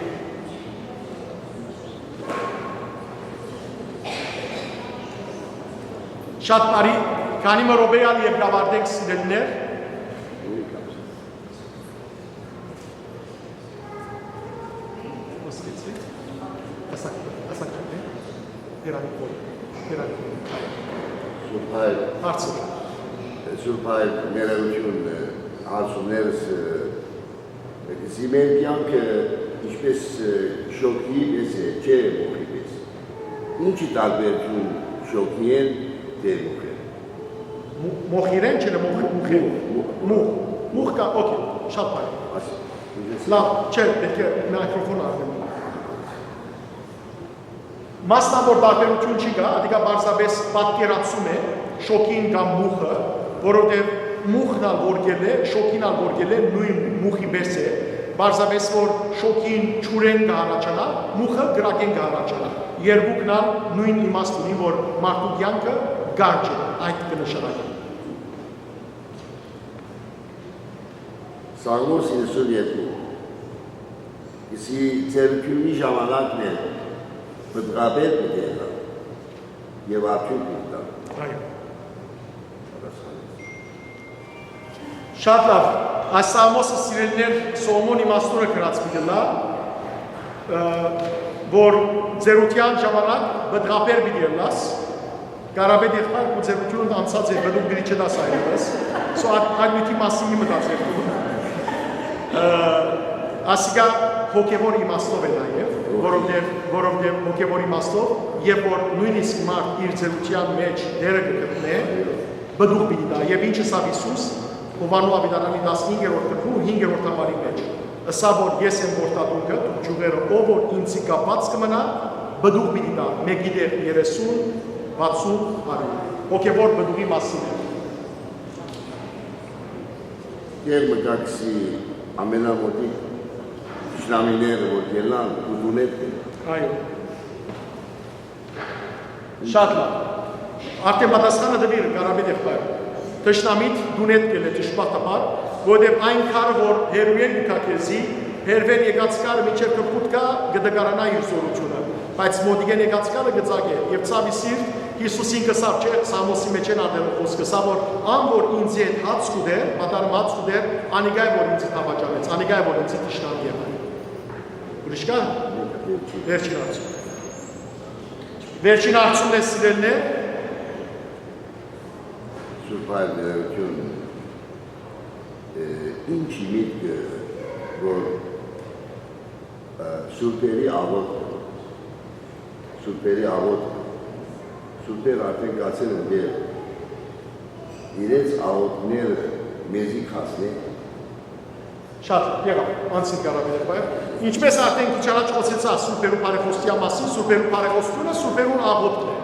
Շատ բարի, քանի մը րոպեալ եւ կ'աւարտենք, սիրելիներ։ Ասացի, ասացի, հերանիք որ, հերանիք որ։ Սուրբ Հայր, հարցը։ Սուրբ Հայր, ներողություն, հարցումներս, ը, կսի մեր կյանքը ինչպես, ը, շոգի պես է, չէ մոխի պես։ Ինչի տարբերություն շոգի են, դե մոխ են։ Մո-, մոխիրեն չէ, մոխ-, մուխ են։ Մուխ, մուխ, մուխ։ Մուխ, մուխ կա, օքեյ, շատ բարի։ Աս-, լավ, չէ, պետք է միկրոֆոն առնեմ։ Մասնաւոր տարբերություն չի կայ, ատիկա պարզապէս պատկերացում է շոգին կամ մուխը, որովհետեւ մուխն ալ որ գելէ, շոգին ալ որ գելէ, նոյն մուխի պես է, պարզապէս որ շոգին ջուրէն կը յառաջանայ, մուխը կրակէն կը յառաջանայ։ Երկուքն ալ նոյն իմաստ ունին, որ մարդու կեանքը կարճ է, այդ կը նշանակի։ Սաղմոս իննսունեթ երկու։ Իսկ ձեռնունի ժամանակն է, պտղաբեր պիտի եղան եւ արդիւնք պիտի տան։ Այո։ Պատասխան։ Շատ լավ։ Այս Սաղմոսը, սիրելիներ, Սողոմոնի իմաստունը գրած պիտի ըլլայ, ը, որ ձեռնունի ժամանակ պտղաբեր պիտի ըլլաս, Կարապետ եղբայր, քու ձեռնունդ անցած է, պտուղ պիտի չտաս այլեւս։ So, այդ, այդ նիւթի մասին մի մտածել դու։ Ը, ասիկա հոգեվոր իմաստով է նաեւ, որովհետեւ, որովհետեւ հոգեվոր իմաստով, երբ որ նոյնիսկ մարդ իր ձեռնունի մեջ դերը կը գտնէ, պտուղ պիտի տայ։ Եւ ինչ ըսաւ Յիսուս, Յովհաննէ աւետարանի տասնհինգերորդ գլխու հինգերորդ համարի մեջ, ըսաւ որ ես եմ որդատունկը, դուք ճիւղերը, ով որ ինծի կապած կը մնայ, պտուղ պիտի տայ, մէկի տեղ երեսուն, վաթսուն, հարիւր։ Հոգեվոր պտուղի մասին է։ Տեղ մը կա, կսի, ամենամօտիկ թշնամիները որ գելան, դու դունետ կը Այո։ Շատ լավ։ Արդեն պատասխանը տուիր, Կարապետ եղբայր։ Թշնամիդ դունետ կելէ դժբախտաբար, որովհետև այն քարը, որ հեռուէն կու գայ քեզի, հեռուէն եկած քարը մինչև գլխուդ գայ, կը տկարանայ իր զօրութիւնը, բայց մօտիկէն եկած քարը կը ծակէ, եւ ցաւի սիրտ, Յիսուս ինքը ըսաւ, չէ, Սամոսի մէջէն արդեն խոսքը ըսաւ, որ ան որ ինծի հետ հաց կու դեր, մատառ հաց կու դեր, անիկա է որ ինծի դավաճանեց, անիկա է որ ինծի թշնամի եղաւ։ Ուրիշ կա՞։ Վերջին հարցում։ Վերջին հարցումն է, սիրելիներ։ Սուրբ Հայր, ներողություն, ը, ինչի միտքը, որ, ը, սուրբերի աղոթքը, սուրբերի աղոթքը, սուրբեր արդեն գացել են դեր, իրենց աղոթքները մեզի կհասնեն։ Շատ եղավ, անցին Կարապետ Եղբայր։ Ինչպես արդեն քիչ առաջ խոսեցա սուրբերու բարեխոսության մասին, սուրբերու բարեխոսությունը սուրբերուն աղոթքն է։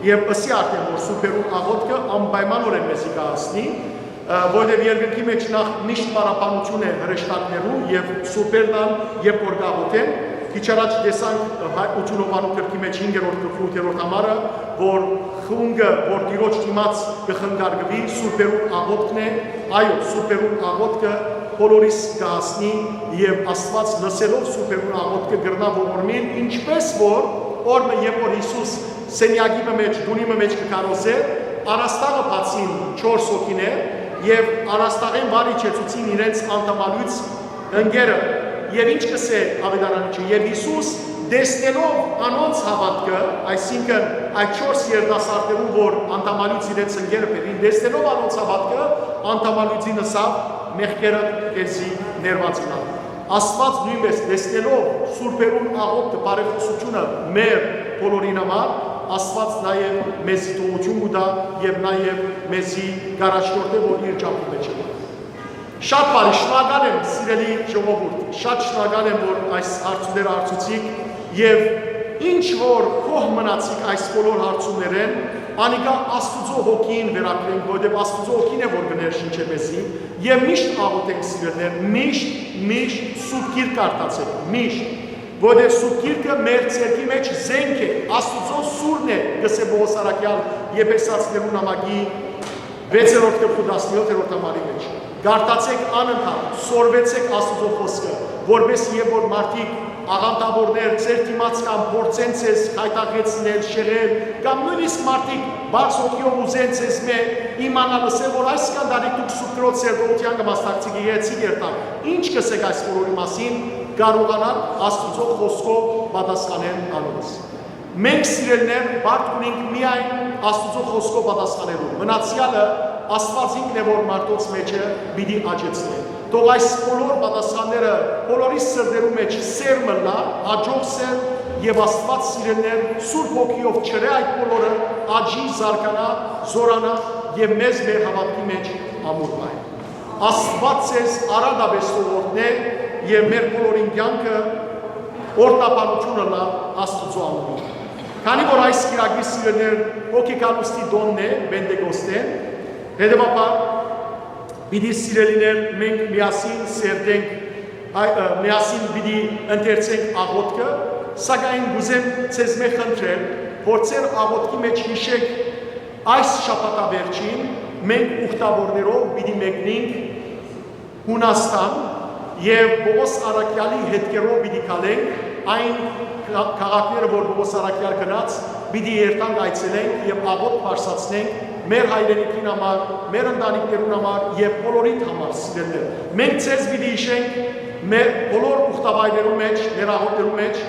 Եւ ըսի արդեն, որ սուրբերուն աղոթքը անպայմանօրէն մեզի կհասնի, ը, որովհետեւ երկնքի մեջ նախ միշտ պարապանություն է հրեշտակներու եւ սուրբերն ալ, երբ որ կաղոթեն, քիչ առաջ տեսանք, ը, հայ ութունովանու գրքի մեջ հինգերորդ գլխի ութերորդ համարը, որ խունկը, որ Տիրոջ դիմաց կը խնկարկուի, սուրբերուն աղոթքն է, այո, սուրբերուն աղոթքը բոլորիս կը հասնի, եւ Աստուած լսելով սուրբերուն աղոթքը կրնայ ողորմիլ, ինչպես որ օրը, երբ որ Յիսուս սենեակի մը մեջ, տունի մը մեջ կը քարոզէր, առաստաղը բացին չորս հոգիներ, եւ առաստաղէն վար իջեցուցին իրենց անդամալոյց ընկերը, եւ ինչ կ'ըսէ աւետարանիչը, եւ Յիսուս, տեսնելով անոնց հաւատքը, այսինքն, այդ չորս երիտասարդներուն, որ անդամալոյց իրենց ընկերը բերին, տեսնելով անոնց հաւատքը, անդամալոյցին ըսաւ. «Մեղքերդ քեզի ներուած ըլլան»։ Աստուած նոյնպէս տեսնելով սուրբերուն աղոթքը, բարեխոսությունը մեր բոլորին համար, Աստուած նաեւ մեզի թողութիւն կու տայ եւ նաեւ մեզի կ'առաջնորդէ, որ իր ճամբի մէջ ենք։ Շատ բարի, շնորհակալ եմ, սիրելի ժողովուրդ, շատ շնորհակալ եմ, որ այս հարցումները հարցուցիք, եւ ինչ որ գոհ մնացիք այս բոլոր հարցումներէն, Անիկա Աստուծոյ հոգին վերագրենք, որովհետեւ Աստուծոյ հոգին է, որ կը ներշնչէ մեզի, եւ միշտ աղօթենք, սիրելիներ, միշտ, միշտ Սուրբ Գիրք կարդացեք, միշտ, որովհետեւ Սուրբ Գիրքը մեր ձեռքի մէջ զենք է, Աստուծոյ սուրն է, կ'ըսէ Պողոս առաքեալ Եփեսացիներուն նամակի վեցերորդ գլխու տասնեթերորդ համարի մէջ։ Կարդացեք անընդհատ, սորվեցեք Աստուծոյ խօսքը, որպէս եւ որ մարդիկ, աղանդաւորներ, ձեր դիմաց կամ փորձեն ձեզ խայտակեցնել, շեղել, կամ նոյնիսկ մարդիկ բաց հոգիով ուզեն ձեզմէ իմանալ, ըսեն, որ այսքան տարի դուք Սուրբ Կրոջ սերտողութեան կը մասնակցիք, եկեցիք երթալ։ Ի՞նչ կ'ըսեք այս բոլորի մասին, կարողանաք Աստուծոյ խօսքով պատասխանել անոնց։ Մենք, սիրելիներ, պարտք ունենք միայն Աստուծոյ խօսքով պատասխանելու։ Մնացեալը Աստուած ինքն է, որ մարդոց մէջը պիտի աճեցնէ։ Թող այս բոլոր պատասխանները բոլորիս սրտերու մէջ սերմ ըլլայ, յաջող սերմ, եւ Աստուած, սիրելիներ, Սուրբ Հոգիով ջրէ այդ բոլորը, աճի, զարգանայ, զօրանայ եւ մեզ մեր հաւատքի մէջ ամուր մնայ։ Աստուած ձեզ արատապէս թող օրհնէ եւ մեր բոլորին կեանքը օրհնաբանութիւն ըլլայ Աստուծոյ անունին։ Քանի որ այս կիրակի, սիրելիներ, հոգեկան ուստի տօնն է, Պենտեկոստէն, հետեւաբար պիտի, սիրելիներ, մենք միասին սերտենք, այ, ը, միասին պիտի ընթերցենք աղօթքը, սակայն կ'ուզեմ ձեզմէ խնդրել, որ ձեր աղօթքի մէջ յիշէք, այս շաբաթավերջին մենք ուխտաւորներով պիտի մեկնենք Յունաստան եւ Պողոս առաքեալի հետքերով պիտի քալենք այն գա-, քաղաքները, որ Պողոս առաքեալ գնաց, պիտի երթանք, այցելենք եւ աղօթք բարձրացնենք մեր հայրենիքին համար, մեր ընտանիքներուն համար եւ բոլորիդ համար, սիրելիներ։ Մենք ձեզ պիտի յիշենք մեր բոլոր ուխտավայրերու մէջ, մեր աղօթքներու մէջ,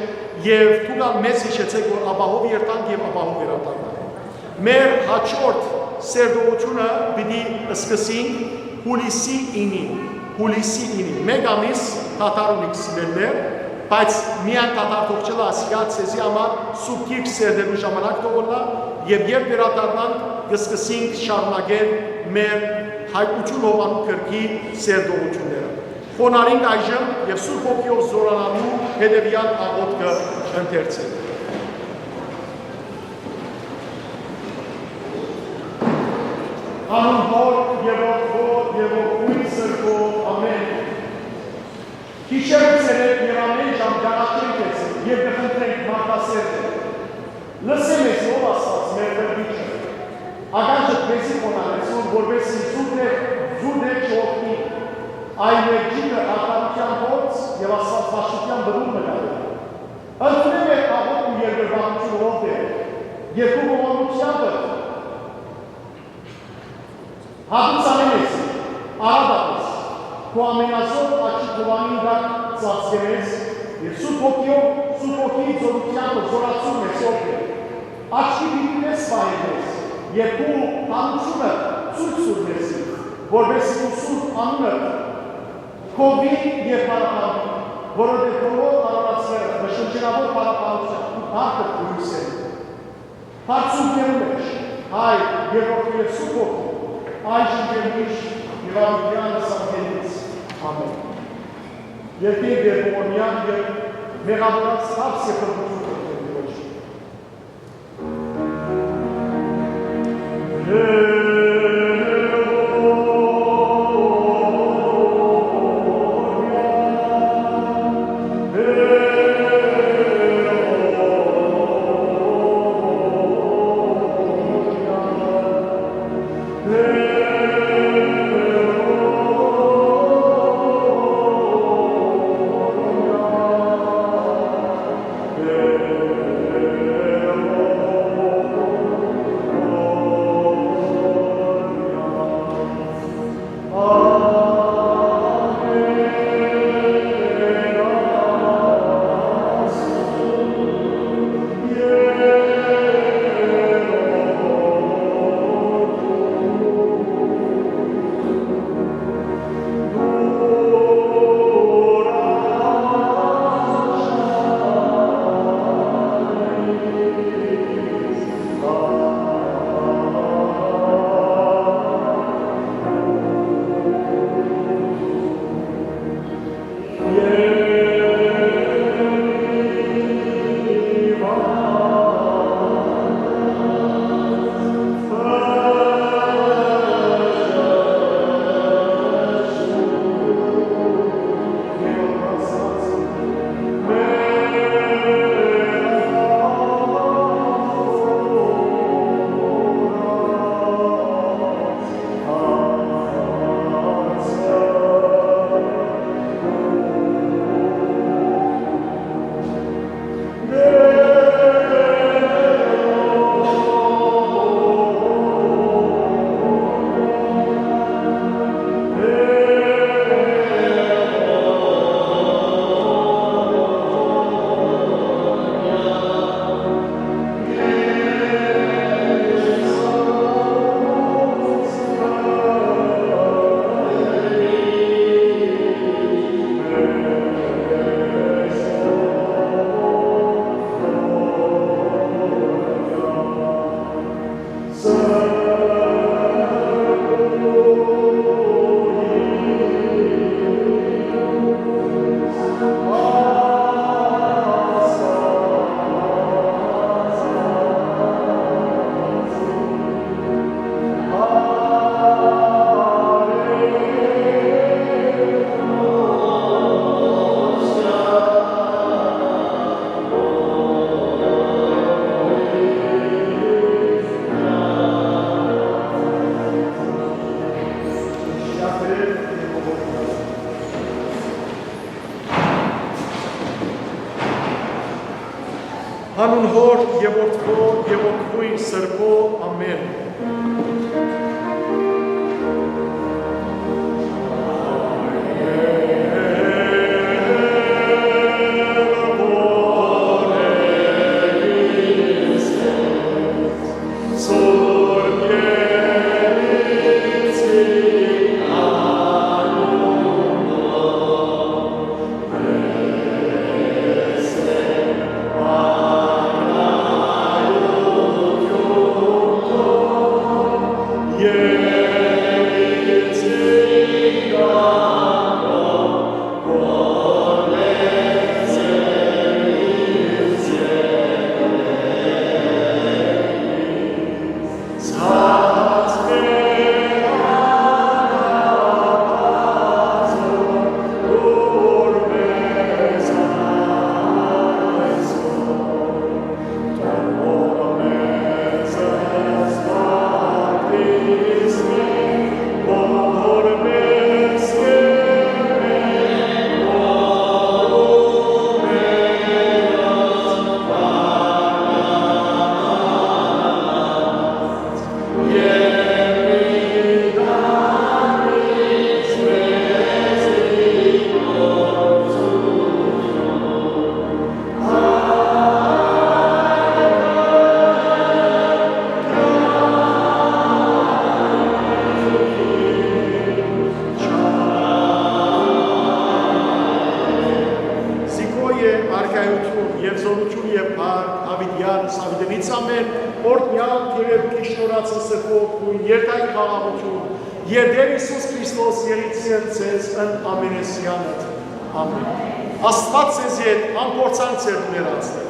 եւ դուք ալ մեզ յիշեցէք, որ ապահով երթանք եւ ապահով վերադառնանք։ Մեր յաջորդ սերտողութիւնը պիտի սկսենք Յուլիսի ինին, Յուլիսի ինին։ Մէկ ամիս դադար ունիք, սիրելիներ, բայց միայն դադար թող չըլլայ, ասիկա ձեզի համար Սուրբ Գիրք սերտելու ժամանակ թող ըլլայ, եւ երբ վերադառնանք, կ'սկսենք շարունակել մեր Հայտնութիւն Յովհաննու գրքի սերտողութիւնները։ Խոնարհենք այժմ եւ Սուրբ Հոգիով զօրանալու հետեւեալ աղօթքը ընթերցենք։ Անուն Հօր եւ Որդւոյ եւ Ոգի Սրբոյ, ամէն։ Գիշեր ու ցերեկ եւ ամէն ժամ կ'առաջենք քեզի եւ կը խնդրենք, մարդասէր Տէր, լսէ մեզի, ով Աստուած, մեր Փրկիչը, ականջդ մեզի խոնարհեցուր, որպէս զի զուր դեր, զուր դեր չօգնի, այլ մեր ջիդը արդարութեան փորձ եւ աստուածպաշտութեան պտուղ նկատի։ Ընդունէ մեր աղօթք ու երկրպագութիւնը, ով Տէր, երկու ողորմութեանդ, հատուցանէ մեզի, արատապէս, քու ամենազօր աչքի քովանին տակ ծածկէ մեզ եւ Սուրբ Հոգիով, Սուրբ Հոգիի զօրութեանը զօրացուր մեզ, ով Տէր, աչքի դիպինէս պահէ մեզ եւ քու յարութիւնը ցոյց տուր մեզի, որպէս զի քու սուրբ անունը գովի եւ փառաբանուի, որովհետեւ բոլոր արարածները մշնջենաւոր փառաբանութեան քու փառքը կ'ուրհասեն։ Բարձունքներու մէջ, Հայր, Երրորդի եւ Սուրբ Հոգի, այժմ եւ միշտ, եւ անընդդիան սարքելից։ Ամէն։ Երկրի Տէր ողորմեան եւ մեղավորած հարց եւ փրկութիւն կրթել Տիրոջ։ Հոր եւ Որդւոյ եւ Որդւոյ Սրբոյ, ամէն։ Զիգոյ է արքայութիւն եւ զօրութիւն եւ փառք, յաւիտեան, սաւիտենից ամէն, օրհնեալ, թէեւ գիշնորացը սրբոյ, երթայք խաղաղութիւն, եւ Տէր Յիսուս Քրիստոս եղիցեն ձեզ ընդ ամենեսեանը։ Ամէն։ Աստուած ձեզ հետ, ան փորձանք ձեր ներած է։